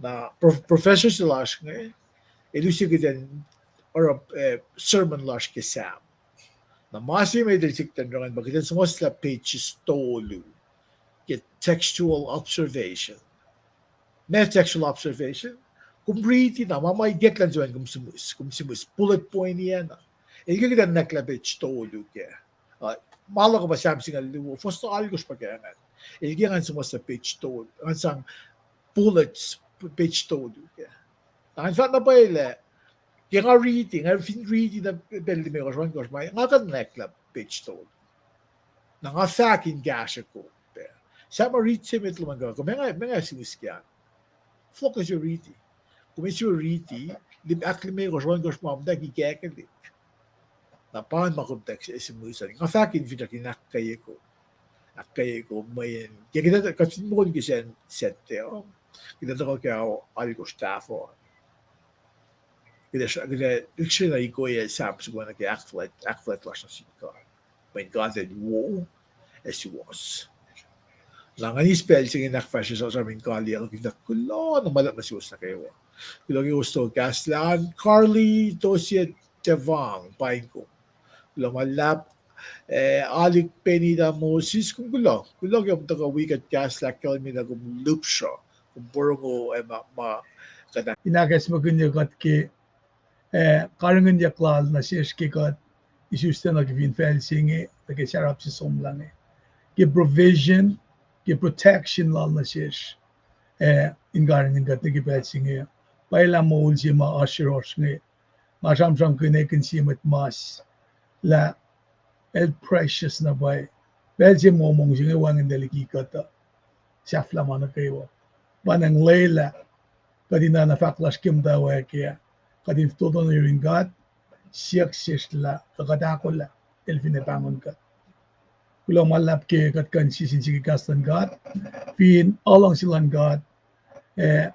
Na prof-, professor se lasr inge, el use kuht in oruh, eh, sermon lasr ke Sam. Na ma se met el siyuck kuht in oruh ingacn pa kuht in suhmuhslah pages tolu ke textual observation. Ma textual observation, kom riti na, ma ma ikacklah in suwen kom sihmihs, kom sihmihs bullet point iyacna. El ke kuht in nwacklah page tolu kac. Uh, ma luhk uh pa Sam singucul luo, fuhs alkosr pa ke ingacn. El ke ngan suhmuhslah page tolu, ngan sang bullets, page tolu kac. Na ngan fahk na pwacye lah, ke nga riti, nga fin riti na pacl limekohsr, ohnkohsr, ma nga kuh in nwacklah page tolu. Na nga fahk in kahsrwe kom pac. Sahp ma riti se met lom an, kom, kom ac nga, ac nga sihmihs ke an. Fohlohk nuh sum riti. Kom ac sum riti, lim-, ahklimekohsr, ohnkohsr, ma muhtwacwacack ikackihlik. Na pa ingacn ma kom tuh sihmihs an. Nga fahk in finsrak in ahkkweye kom. ahkkweye kom mweyen ke kuht, kuht fin moul kihsen Saturday, kuht tuhkuh ke alkosr tahfuh. Kuht, kuht lihksreni ikoye Sam soko nuh ke ahkfuhlwact, ahkfuhlwact lasr nuh sin God. Mweyen God El wo ac suwohs. Na ngan eis pacl se inge in ahkfahsrye sramsram in kaliyac, kuht kuloh na ma luhlahp nuh suwos nuh kwewa. Kuloh ke kowos toko kahslah an, Carly Tosie Tevang, paing kom. Kuloh ma luhlahp, eh, Alik Benita Moses, kom kuloh. Kuloh ke kom tuhkuh wi kuht kahslah ahkkahlwemye lah kom lihpsruh, kom porongo, eh, ma, ma, kuht in ahkacsmakihnye kuht ke, eh, karihngihnyuck lal nuh sesr ke kuht isuslac nuh ke fin facl se inge, nuh ke sarap se somlah inge. Ke provision, ke protection lal nuh sesr, eh, in karihngihn kuht nuh ke pacl se inge. Pwacye lah moul se ma oasr yohrohsr inge, nga sramsramkihn ekihn sie mwet mas lah el precious na pwacye. Pacl se momong se inge wacngihn tuhlihk kuhtuh sahflah ma nuh kwewa. Pa nacng lwelah kuht in oacna fahk lasr ke muhtwacwacack ah, kuht in fototo nuh yurin God, siyuck sesr lah kuh kuht ahkolah El fin ac pahngon kuht. Kuloh ma luhlahp ke kuht kuh in sisacn sike kahs luhn God, fin luhngse luhn God, eh,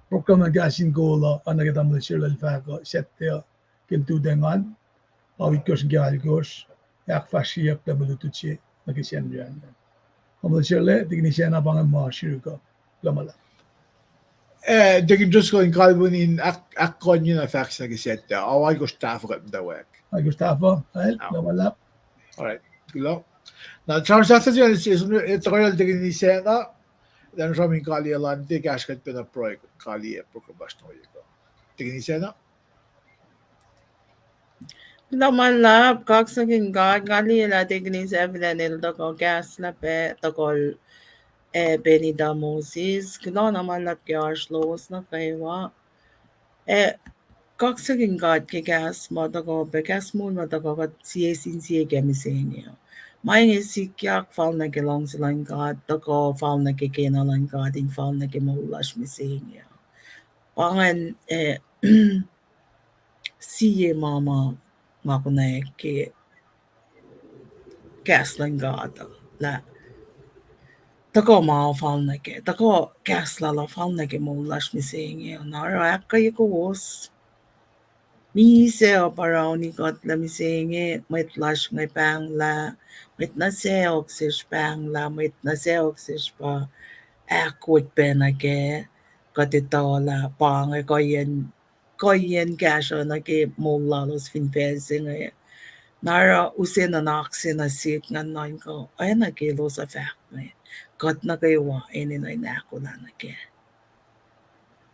program luhn Kahs in Kol uh, oacna ke tamuhlwel Sherlel fahk uh, Saturday uh, ke lututacng an, pa itkohsr nuh ke alkohsr, ahkfahsryeyuck lah mwe lutlut se nuh ke Sacnri an. Tamuhlwel Sherlel, tikin Isacna, pa inge ma srihk uh. Kuloh ma luhlahp. Eh, tikin Driscoll, in kalweni in ahk-, ahkkahlwemye na fahk se nuh ke Saturday, ao alkohsr tahfuh kuht muhtwacwacack. Alkohsr tahfuh, el, kuloh ma luhlahp. All right, kuloh. Na, sramsram sahflah se, eh, tuhkuh yurin tikin Isacna, elan sramsram in kaliyac lal an, tiac kahsruh kuht pacna pruhe kaliyac program lasr nuh yurin God. Tikin Isacna. Kuloh ma luhlahp, kaksakihn God, nga liye lah tikin Isacna el tuhkuh kahslah pac, tuhkuh, eh, Benita Moses. Kuloh na ma luhlahp ke oasr lowos nuh kwewa. Eh, kaksakihn God ke kahs ma tuhkuh pac, kahs moul ma tuhkuh kuht sie sin sie ke mihsenge. Ma inge sikyak fal nuh ke luhngse luhn God, tuhkuh fal nuh ke kena luhn God, in fal nuh ke moul lasr mihsenge. Pa ingacn, eh, sie ma ma nga konwacack ke kahs luhn God uh lah tuhkuh ma fal nuh ke, tuhkuh kahs lal uh fal nuh ke moul lasr mihsenge. Na oruh ahkkweye kowos. Misac uh pa rauni kuht lah mihsenge, mwet lasr inge pahnglah, mwet nuh sacohk sesr pahnglah, mwet nuh sacohk sesr pa ahkwot pacna ke kuht etuh lah pa inge kuhiyacn, kuhiyacn kahsruh nuh ke moul lalos fin facl se inge. Na oruh use nuhnak se nuh sihk ngan nuhnkuh, oacna ke elos uh fahk inge, kuht nuh kwewa enenuh in ahkolah nuh kac.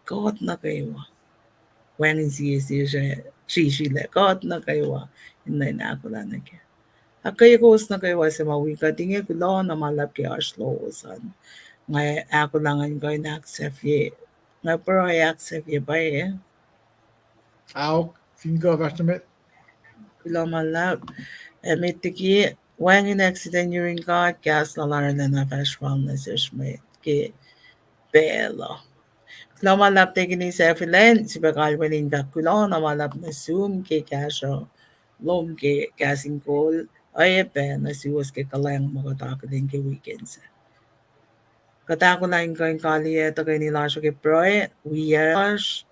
Kuht nuh kwewa. Wacngihn sie sesr srihsrilac, kuht nuh kwewa enenuh in ahkolah nuh kac. Ahkkweye kowos nuh kwewa se ma wi kuht inge, kuloh na ma luhlahp ke oasr lowos an. Nga ahkolah ngan kuh in ahksahfye, nga pruhe ahksahfye pwacye. Aok, fin kuh fahsr nuh met. Kuloh ma luhlahp. Ac met liki, wacngihn accident yurin God, kahs lal arulacna fahsr fal nuh sesr met ke pacl uh. Kuloh ma luhlahp tikin Isacna, sifilpac kalweni in fahk kuloh na ma luhlahp nuh sum ke kahsruh lom ke Kahs in Kol, oacyacpac nuh suwos ke kuhlwacng ma kuht akihlen ke weekend sac. Kuht ahkolah in kuh in kaliyac tuhkweni lasr uh ke pruhe, wiyacsr,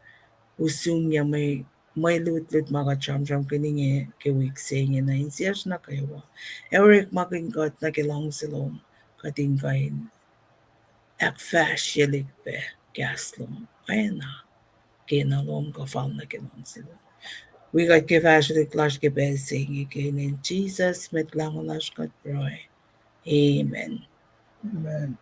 usrnguck mwe, mwe lutlut ma kuht sramsramkihn inge ke wik se inge nuh insiyacsr nuh kwewa. Ac orekmakihn kuht nuh ke luhngse lom, kuht in kuh in ahkfahsryelihk pac kahs lom, oacna kena lom kuh fal nuh ke luhngse lom. Wi kuht ke fahsrelihk lasr ke pacl se inge ke inen Jisus Mwet Lahngo lasr kuht pruhe. Amen. Amen.